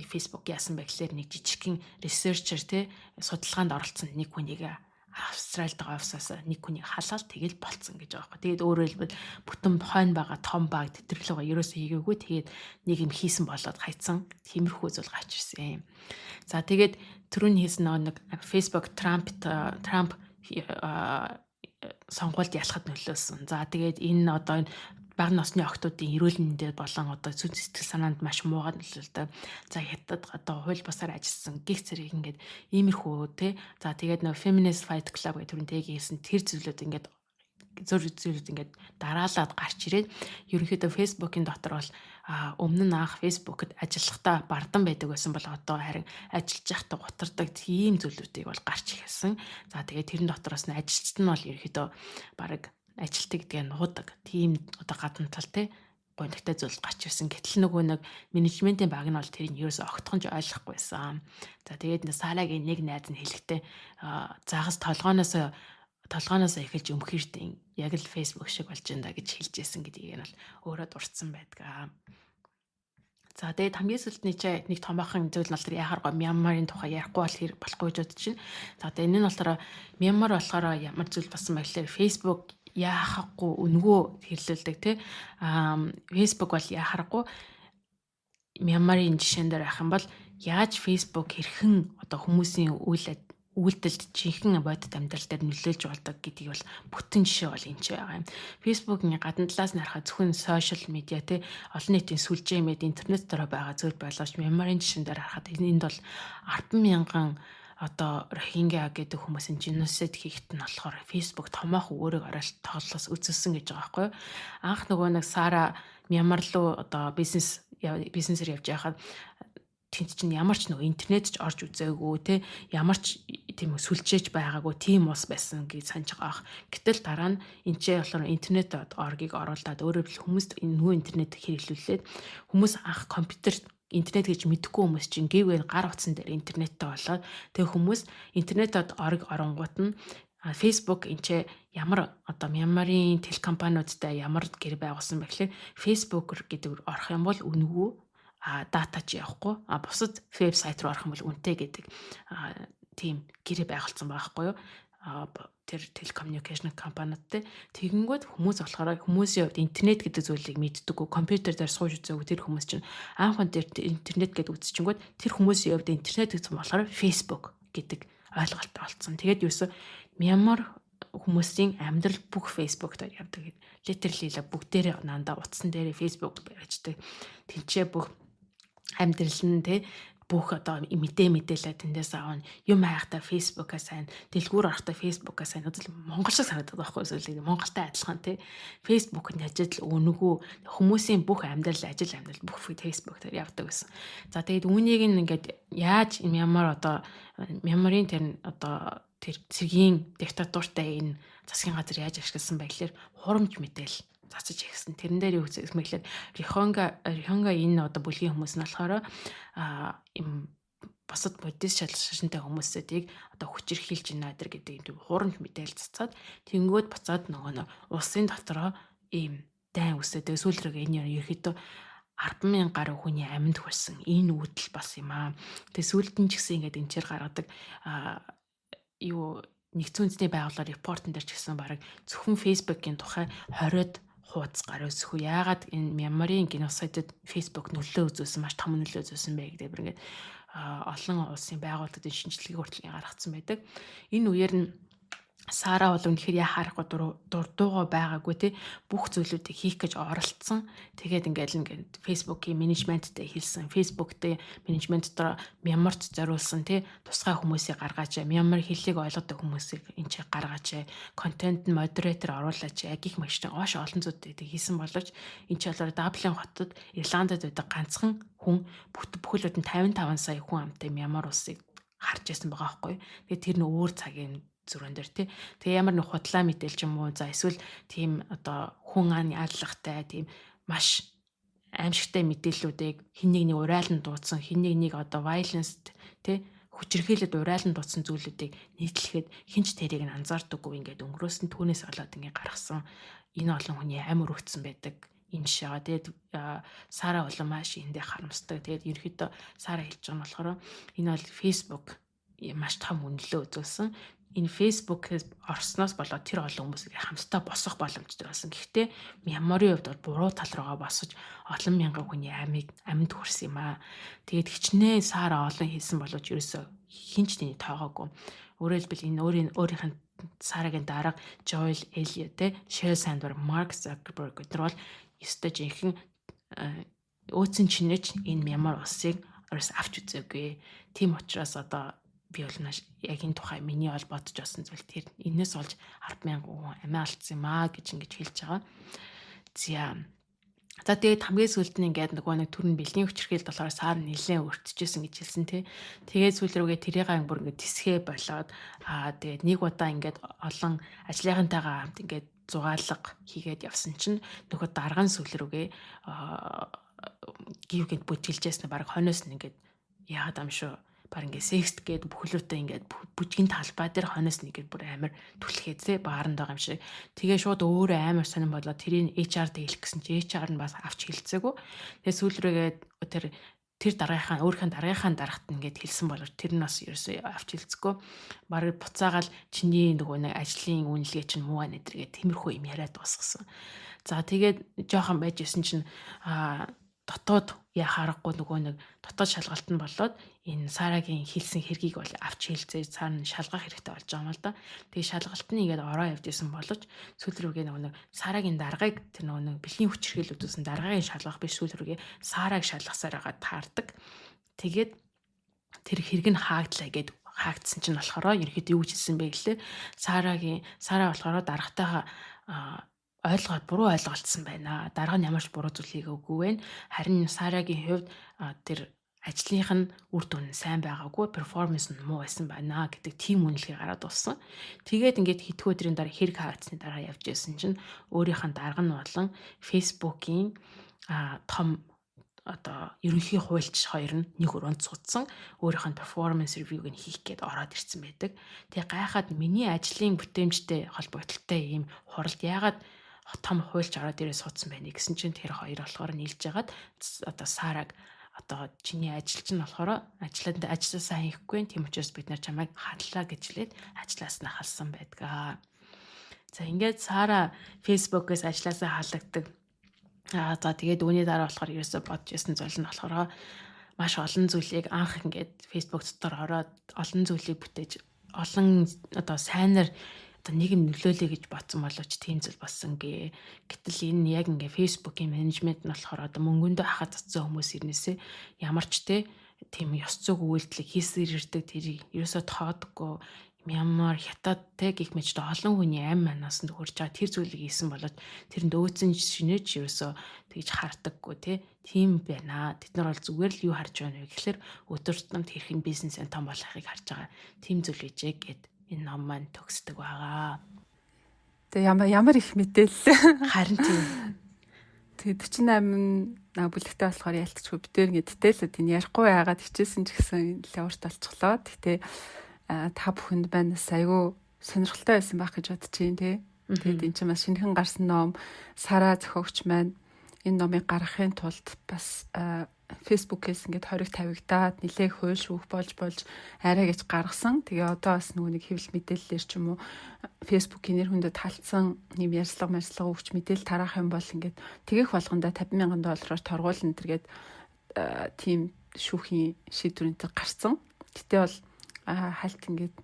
Facebook яасан бэ гэхлээр нэг жижигхэн researcher, те, судалгаанд оролцсон нэг хүнийг Австралид байгаа офисоос нэг хүний халаал тэгэл болцсон гэж байгаа байхгүй. Тэгээд өөрөөр хэлбэл, бүтэн хойно байгаа том баг тэтгэлээ ерөөсөө хийгээгүй. Тэгээд нэг юм хийсэн болоод хайцсан. Тиймэрхүү зүйл гарч ирсэн юм. За, тэгээд түрүүний хийсэн нэг Facebook Трамп Трамп сонгуульд ялахад нөлөөлсөн. За, тэгээд энэ одоо бага насны охидуудын эрүүл мэндэд болон одоо зүг сэтгэл санаанд маш муугаар нөлөөлдөг. За, Хятад одоо хууль бусаар ажилласан гих зэрэг ингээд иймэрхүү, те. За, тэгээд нөгөө Feminist Fight Club гэх түрүүн тэг хийсэн тэр зүйлүүд ингээд зөр зүйлүүд ингээд дараалаад гарч ирээд, ерөнхийдөө Facebook-ийн дотор бол өмнө нь анх Facebook-д ажиллахдаа бардан байдаг байсан бол одоо харин ажиллаж байхдаа гутардаг тийм зүйлүүдийг бол гарч эхэлсэн. За, тэгээд тэрэн дотроос нь ажилчид нь бол ерөнхийдөө бараг ажилтдаг гэдгээ нуудаг. Тийм одоо гадна тал, те, гонигтай зүйл гарч ирсэн. Гэтэл нөгөө нэг менежментийн баг нь бол тэрийг ерөөсө огтхонч ойлгохгүйсэн. За, тэгээд Сарагийн нэг найз нь хэлэхдээ загас толгооноос эхэлж өмхөртийн яг л Facebook шиг болж байна да гэж хэлж исэн гэдгийг нь бол өөрөө дурдсан байдаг. За, тэгээд хамгийн сүүлд нэг томоохон зүйл нь болохоор яхаар Мянмарын тухай ярихгүй бол хэрэг болохгүй гэж бодож байна. За, тэгээд энэ нь болохоор Мянмар болохоор ямар зүйл болсон бэ гэхээр Facebook яахахгүй өнгөө хэрлүүлдэг, тий. Facebook бол яхаарахгүй Мянмарын жишээн дээр байх юм бол яаж Facebook хэрхэн одоо хүмүүсийн үйл үйлдэлд жинхэнэ бодит амьдрал дээр нөлөөлж болдог гэдгийг бол бүтэн жишээ бол энэ ч байгаа юм. Facebook-ийн гадна талаас нь харахад зөвхөн social media, те, олон нийтийн сүлжээ мэд интернет дээр байгаа зүйл боловч Мянмарын жишээн дээр харахад энд бол 10 мянган одоо Рохингя гэдэг хүмүүсийн геноцид хийхэд нь болохоор Facebook томоохон өөрөг оролт тоглолоос үзүүлсэн гэж байгаа байхгүй юу. Анх нөгөө нэг Сара Мянмар руу одоо бизнесээр явж байхад тэнд чинь ямар ч нөгөө интернет ч орж үзээгүй, те, ямар ч тийм сүлжээж байгаагүй тийм ус байсан гэж санаж байгаа ах. Гэтэл дараа нь энэ ч болохоор интернет оргийг оруулаад, өөрөөр хэлбэл хүмүүст нөгөө интернет хэрэглүүлээд, хүмүүс анх компьютер Интернет гэж мэдэхгүй хүмүүс чинь гэвгээр гар утсан дээр интернеттэй болоод, тэгээ хүмүүс интернетэд орог оронгууд нь Facebook энэ ч ямар одоо Мянмарын телекомпаниудтай ямар гэр байгуулсан бэ гэхлээр Facebook гэдэг орох юм бол үнэгүй, а дата ч явахгүй, а бусад вебсайт руу орох юм бол үнэтэй гэдэг тийм гэрээ байгуулсан байгаа байхгүй юу, тэр telecommunication компаниудтай. Тэгэнгүүт хүмүүс болохоор хүмүүсийн хувьд интернет гэдэг зүйлийг мэддэггүй, компьютер дээр сууж үзээгүй тэр хүмүүс чинь анх тэр интернет гэдэг үзчихэнгүүт тэр хүмүүсийн хувьд интернет гэсэн болохоор Facebook гэдэг ойлголт олцсон. Тэгээд ерөөсө Мянмар хүмүүсийн амьдрал бүх Facebook дээр явдаг. Literally л бүгдээрээ нандаа утсан дээрээ Facebook барьждаг. Тэнцээ бүх амьдрал нь, те, бүх одоо мэдээлэл тэндээс аавна. Юм хайхтаа Facebook-аас сайн, дэлгүүр орохдоо Facebook-аас сайн. Одоо Монгол шиг санагдаад байгаа байхгүй юу? Монголтой адилхан, тий. Facebook нь ажил үнэгүй, хүмүүсийн бүх амьдрал, ажил амьдрал бүх Facebook дээр явдаг гэсэн. За, тэгээд үүнийг ингээд яаж ямар одоо Мянмарын тэр одоо тэр цэргийн диктатуртай энэ засгийн газар яаж ашигласан бэ гэхээр хурамч мэдээлэл цацаж ихсэн. Тэрэн дээр юу гэсэн мэглээр Рохинга энэ одоо бүлгийн хүмүүс нь болохоор юм бусад буддист шашинтай хүмүүсүүдийг одоо хүчирхийлж байна гэдэг юм тийм хуурамч мэдээлэл цацаад, тэнгүүд буцаад нөгөө нэг улсын дотроо ийм дайн үсээд, тэгээ сүүл рүүгээ энэ ерөөхдөө 10,000 гаруй хүний амьд хүрсэн энэ үүдэл бас юм аа. Тэгээ сүүлд нь ч гэсэн ингээд энэ чир гаргадаг юу нэгдсэн үндэсний байгууллага report-н дээр ч гэсэн бараг зөвхөн Facebook-ийн тухай 20-од хуудас гаруй зөвхөн яагаад энэ Мянмарын геноцидд Facebook нөлөө үзүүлсэн, маш том нөлөө үзүүлсэн бэ гэдэг бүр ингээд олон улсын байгууллагын шинжилгээг хүртэл гаргацсан байдаг. Энэ үеэр нь Сара бол үнэхээр яа харахгүй дурдуугаа байгаагүй, те, бүх зүйлүүдийг хийх гэж оролцсон. Тэгээд ингээл ингээд Facebook-ийн менежменттэй хэлсэн. Facebook-тэй менежмент дотор Мянмарт зориулсан, те, тусгай хүмүүсийг гаргаач, Мянмар хэлийг ойлгодог хүмүүсийг энэ ч гаргаач, контент нь модератор оруулаач гих мэгчтэйоош олон зүйлийг хийсэн боловч энэ ч болохоор Даблин хотод, Ирландд байдаг ганцхан хүн бүхэл бүтэн 55 сая хүн амтай Мянмар улсыг харж байсан байгаа байхгүй. Тэгээд тэр нь өөр цагийн зүрэн дээр, тий. Тэгээ ямар нэг худлаа мэдээл ч юм уу, за эсвэл тийм одоо хүн аллагтай тийм маш аимшигтай мэдээллүүдийг хин нэг нэг урайлан дуудсан, хин нэг нэг одоо violence, тий, хүчирхийлэлд урайлан дуудсан зүйлүүдийг нийтлэхэд хинч тэрийг нь анзаардаггүй ингээд өнгөрөөсөн. Түүнээс болоод ингээд гаргасан энэ олон хүний амь өргөцсөн байдаг энэ жишээгаа. Тэгээд Сара болон маш эндээ харамсдаг. Тэгээд ерөнхийдөө Сара хэлж байгаа нь болохоор энэ бол Facebook маш том үнэлээ үзүүлсэн. Энэ Facebook-ээс орсноос болоод тэр олон хүмүүсийг хамтдаа босох боломжтой болсон. Гэхдээ Мянмарын хувьд бол буруу тал руугаа босож олон мянган хүний амийг амьд хүрсэн юм аа. Тэгээд хичнээн Сара олон хийсэн боловч ерөөсөө хинч тэний тоогоогүй. Өөрөөр хэлбэл энэ өөрийн өөрийнх нь Сарагийн дарга Joel Elliott, те, Sheryl Sandberg, Mark Zuckerberg гэдэр бол ёстой жинхэнэ өөцөн чинэж энэ Мянмар улсыг ерөөс авч үзээгүй. Тийм учраас одоо би бол яг энэ тухай миний бол бодож болсон зүйл тэр энэс болж 10,000 хүн амиа алдсан юм аа гэж ингэж хэлж байгаа. За. За, тэгээд хамгийн сүүлд нь ингээд нөгөө нэг түрэн бэлгийн хүчирхийлэлд болохоор Сар нэлээд өртөжсэн гэж хэлсэн, тий. Тэгээд сүүл рүүгээ тэрийг бүр ингээд тисхээ болоод, тэгээд нэг удаа ингээд олон ажлынхантайгаа хамт ингээд зугаалга хийгээд явсан чинь нөгөө дарга нь сүүл рүүгээ гів гэнт бүжгэлжсэн, баг хойноос нь ингээд яагаад юм шүү, баг ингээд секст гээд бүхлөөтэй ингээд бүжгийн талбай дээр хойноос нь ингээд бүр амар түлхээ зэ бааранд байгаа юм шиг. Тэгээ шууд өөрөө амар сонирн болоод тэрийг HR дээр хэлэх гэсэн чи HR нь бас авч хэлцээгүй. Тэгээ сүүл рүүгээ тэр тэр дараагийнхаа өөрийнхөө дараагийнхаа дарагт ингээд хэлсэн боловч тэр нь бас ерөөсөө авч хэлцэхгүй. Бараг буцаагаал чиний нөгөө нэг ажлын үнэлгээ чинь муу байна гэдэргээ тиймэрхүү юм яриад дуусгасан. За, тэгээд жоохон байж исэн чинь дотоод яхаарахгүй нөгөө нэг дотоод шалгалт нь болоод энэ Сарагийн хэлсэн хэргийг бол авч хэлцээж цаар нь шалгах хэрэгтэй болж байгаа юм л да. Тэгээ шалгалт нь ингээд ороо явж исэн боловч сүүл рүүгээ нөгөө нэг Сарагийн даргаыг, тэр нөгөө нэг бэлгийн хүчирхийлэл үзүүлсэн даргаыг шалгах биш, сүүл рүүгээ Сараг шалгасаар байгаа таардаг. Тэгээд тэр хэрэг нь хаагдлаа гэд хаагдсан чинь болохоор ерөөхдөө юу гэж хэлсэн бэ гэлээ. Сара болохоор даргатайгаа ойлгоод буруу ойлголцсон байна. Дарга нь ямар ч буруу зүйл хийгээгүй вэ. Харин Сарагийн хувьд тэр ажлынх нь үр дүн сайн байгаагүй, performance нь муу байсан байна гэдэг тийм үнэлгээ гараад болсон. Тэгээд ингээд хэдхэн өдрийн дараа хэрэг хаагдсны дараа явж байсан чинь өөрийнх нь дарга нь болон Facebook-ийн том Одоо ерөнхий хуульч хоёр нь нэг өрөөнд суудсан, өөрийнх нь performance review-г нь хийх гээд ороод ирсэн байдаг. Тэгээ гайхаад, миний ажлын бүтээмжтэй холбогдлолтой ийм хуралд яагаад том хуульч ороод ирээ суудсан байна гэсэн чинь тэр хоёр болохоор нийлж жагаад одоо Сараг одоо чиний ажил чинь болохоор ажлаа ажиллаа сайн хийхгүй, тийм учраас бид нар чамайг хадлаа гэж хэлээд ажлаас нь халсан байдаг. За, ингээд Сара Facebook-ээс ажлаасаа халагддаг. Аа, за, тэгээд үүний дараа болохоор ерөөсө бодож исэн зүйл нь болохоор маш олон зүйлийг анх ингээд Facebook дотор ороод олон зүйлийг бүтээж, олон одоо сайнаар одоо нийгэм нөлөөлөе гэж бодсон боловч тийм зүйл болсонгээ. Гэтэл энэ яг ингээ Facebook-ийн менежмент нь болохоор одоо мөнгөндөө хахад цацсан хүмүүс ирнээсээ ямар ч те тийм ёс зүйн үйлдэлийг хийсээр ирдэг, тэрийг ерөөсөө тоодоггүй, ямар хятад те гих мэт олон хүний амь манаас нь хөрж байгаа тэр зүйлийг хийсэн болоод тэрэнд өөцөн шинэж ерөөсөө тэгж хардаггүй те, тийм байна. Тэд нар бол зүгээр л юу харж байна вэ гэхлээр өдөр тутамд хэрхэн бизнесээ том болгохыг харж байгаа. Тийм зүйл хийжээ гэд энэ ном маань төгсдөг байгаа. Тэгээ ямар их мэдээлэл. Харин тийм. Тэгээ 48 бүлэгтэй болохоор ялтчгүй бид тэр ингэ дэтэлүүд энэ ярихгүй яагаад хичээсэн ч гэсэн нэлээ урт болчихлоо. Гэтэ та бүхэнд байна бас айгүй сонирхолтой байсан байх гэж бодож байна те. Тэгээд энэ чинь бас шинэхэн гарсан ном. Сара зохиогч маань энэ номыг гаргахын тулд бас Facebook-ээс ингээд хориг тавигдаад, нилээх хууль шүүх болж болж арай гэж гаргасан. Тэгээ одоо бас нөгөө нэг хэвлэл мэдээллээр ч юм уу, Facebook-ийн нэр хүндэд талцсан юм ярьцлага марцлага өгч мэдээлэл тараах юм бол ингээд тэгэх болгондоо 50 мянган доллараар торгуулна тэргээд тийм шүүхийн шийдвэр энэ гарцсан. Гэтэ бол хальт ингээд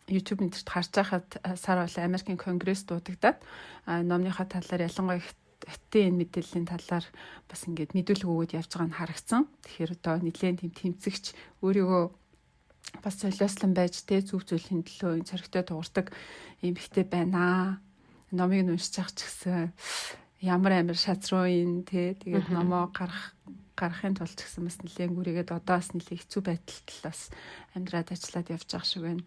YouTube энэ харж байхад Сара бол Америкийн Конгресс дуудагдаад номныхаа талаар, ялангуяа хятадын энэ мэдээллийн талаар бас ингээд мэдүүлэг өгөөд явж байгаа нь харагдсан. Тэгэхээр одоо нэлээд тийм тэмцэгч, өөрийгөө бас золиослон байж те зөв зүйлийн төлөө энэ соригтой тугардаг эмэгтэй байна. Номыг нь уншиж байгаа ч гэсэн ямар амар шазруу юм те, тэгээд номоо гаргахын тулд ч гэсэн бас нэлээд гүрийгээд одоо бас нэлээд хэцүү байдалд бас амьдраад ажиллаад явж байгаа шиг байна.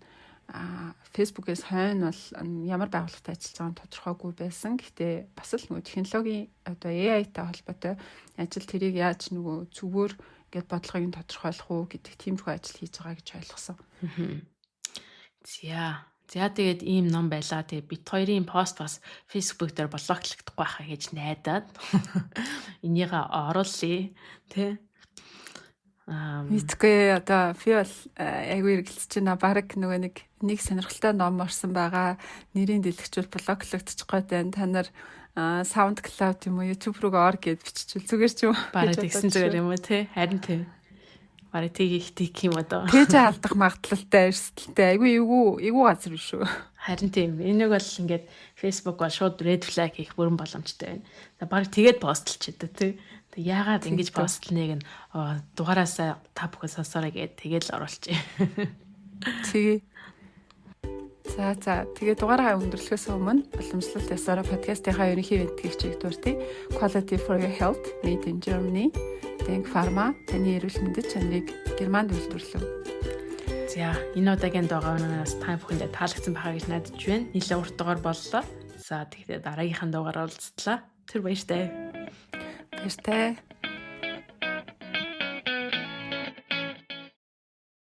А Facebook-ээс хойно бол ямар байгууллагатай ажиллаж байгаа нь тодорхойгүй байсан. Гэхдээ бас л нөгөө технологийн одоо AI-тай холбоотой ажил, тэрийг яаж нөгөө зүгээр ингээд бодлогыг нь тодорхойлох уу гэдэг тиймэрхүү ажил хийж байгаа гэж ойлгосон. За. За, тэгээд ийм ном байлаа. Тэгээд бид хоёрын пост бас Facebook дээр block логдохгүй байхаа гэж найдаад энийгээ оруулъя тэ. Аа, мэдгүй, одоо би бол айгүй эргэлзэж байна. Бараг нөгөө нэг сонирхолтой ном орсон байгаа. Нэрийн дэлгчүүл block логдчих гээд байна. Та нар SoundCloud юм уу, YouTube руу ор гэд биччихвэл зүгээр ч юм. Бараг тэгсэн зүгээр юм уу те. Харин тийм. Бараг тийг их юм одоо. Пэйж алдах магадлалтай, эрсдэлтэй. Айгүй эвгүй газар биш үү? Харин тийм. Энийг бол ингээд Facebook бол шууд red flag хийх бүрэн боломжтой байна. За, бараг тэгээд post лчихдаг тий. Тэг яагаад ингэж post лныг нь дугаараасаа та бүхэн сонсоорой гээд тэгээд л оруулчих. Тэгээ. За, тэгээ дугаараа өндөрлөхөөс өмнө уламжлалт ёсоороо подкастынхаа ерөнхий бэлтгэгчийг дурдъя. Quality for your health, made in Germany. Denk Pharma таны эрүүл мэндэд чанарыг Германд үйлдвэрлэв. За, энэ удаагийн дугаараас та бүхэндээ таалагдсан байхаа гэж найдаж байна. Нэлээд урт дугаар боллоо. За, тэгэхээр дараагийнхаа дугаараар уулзтлаа. Тэр баяртай. Баяртай.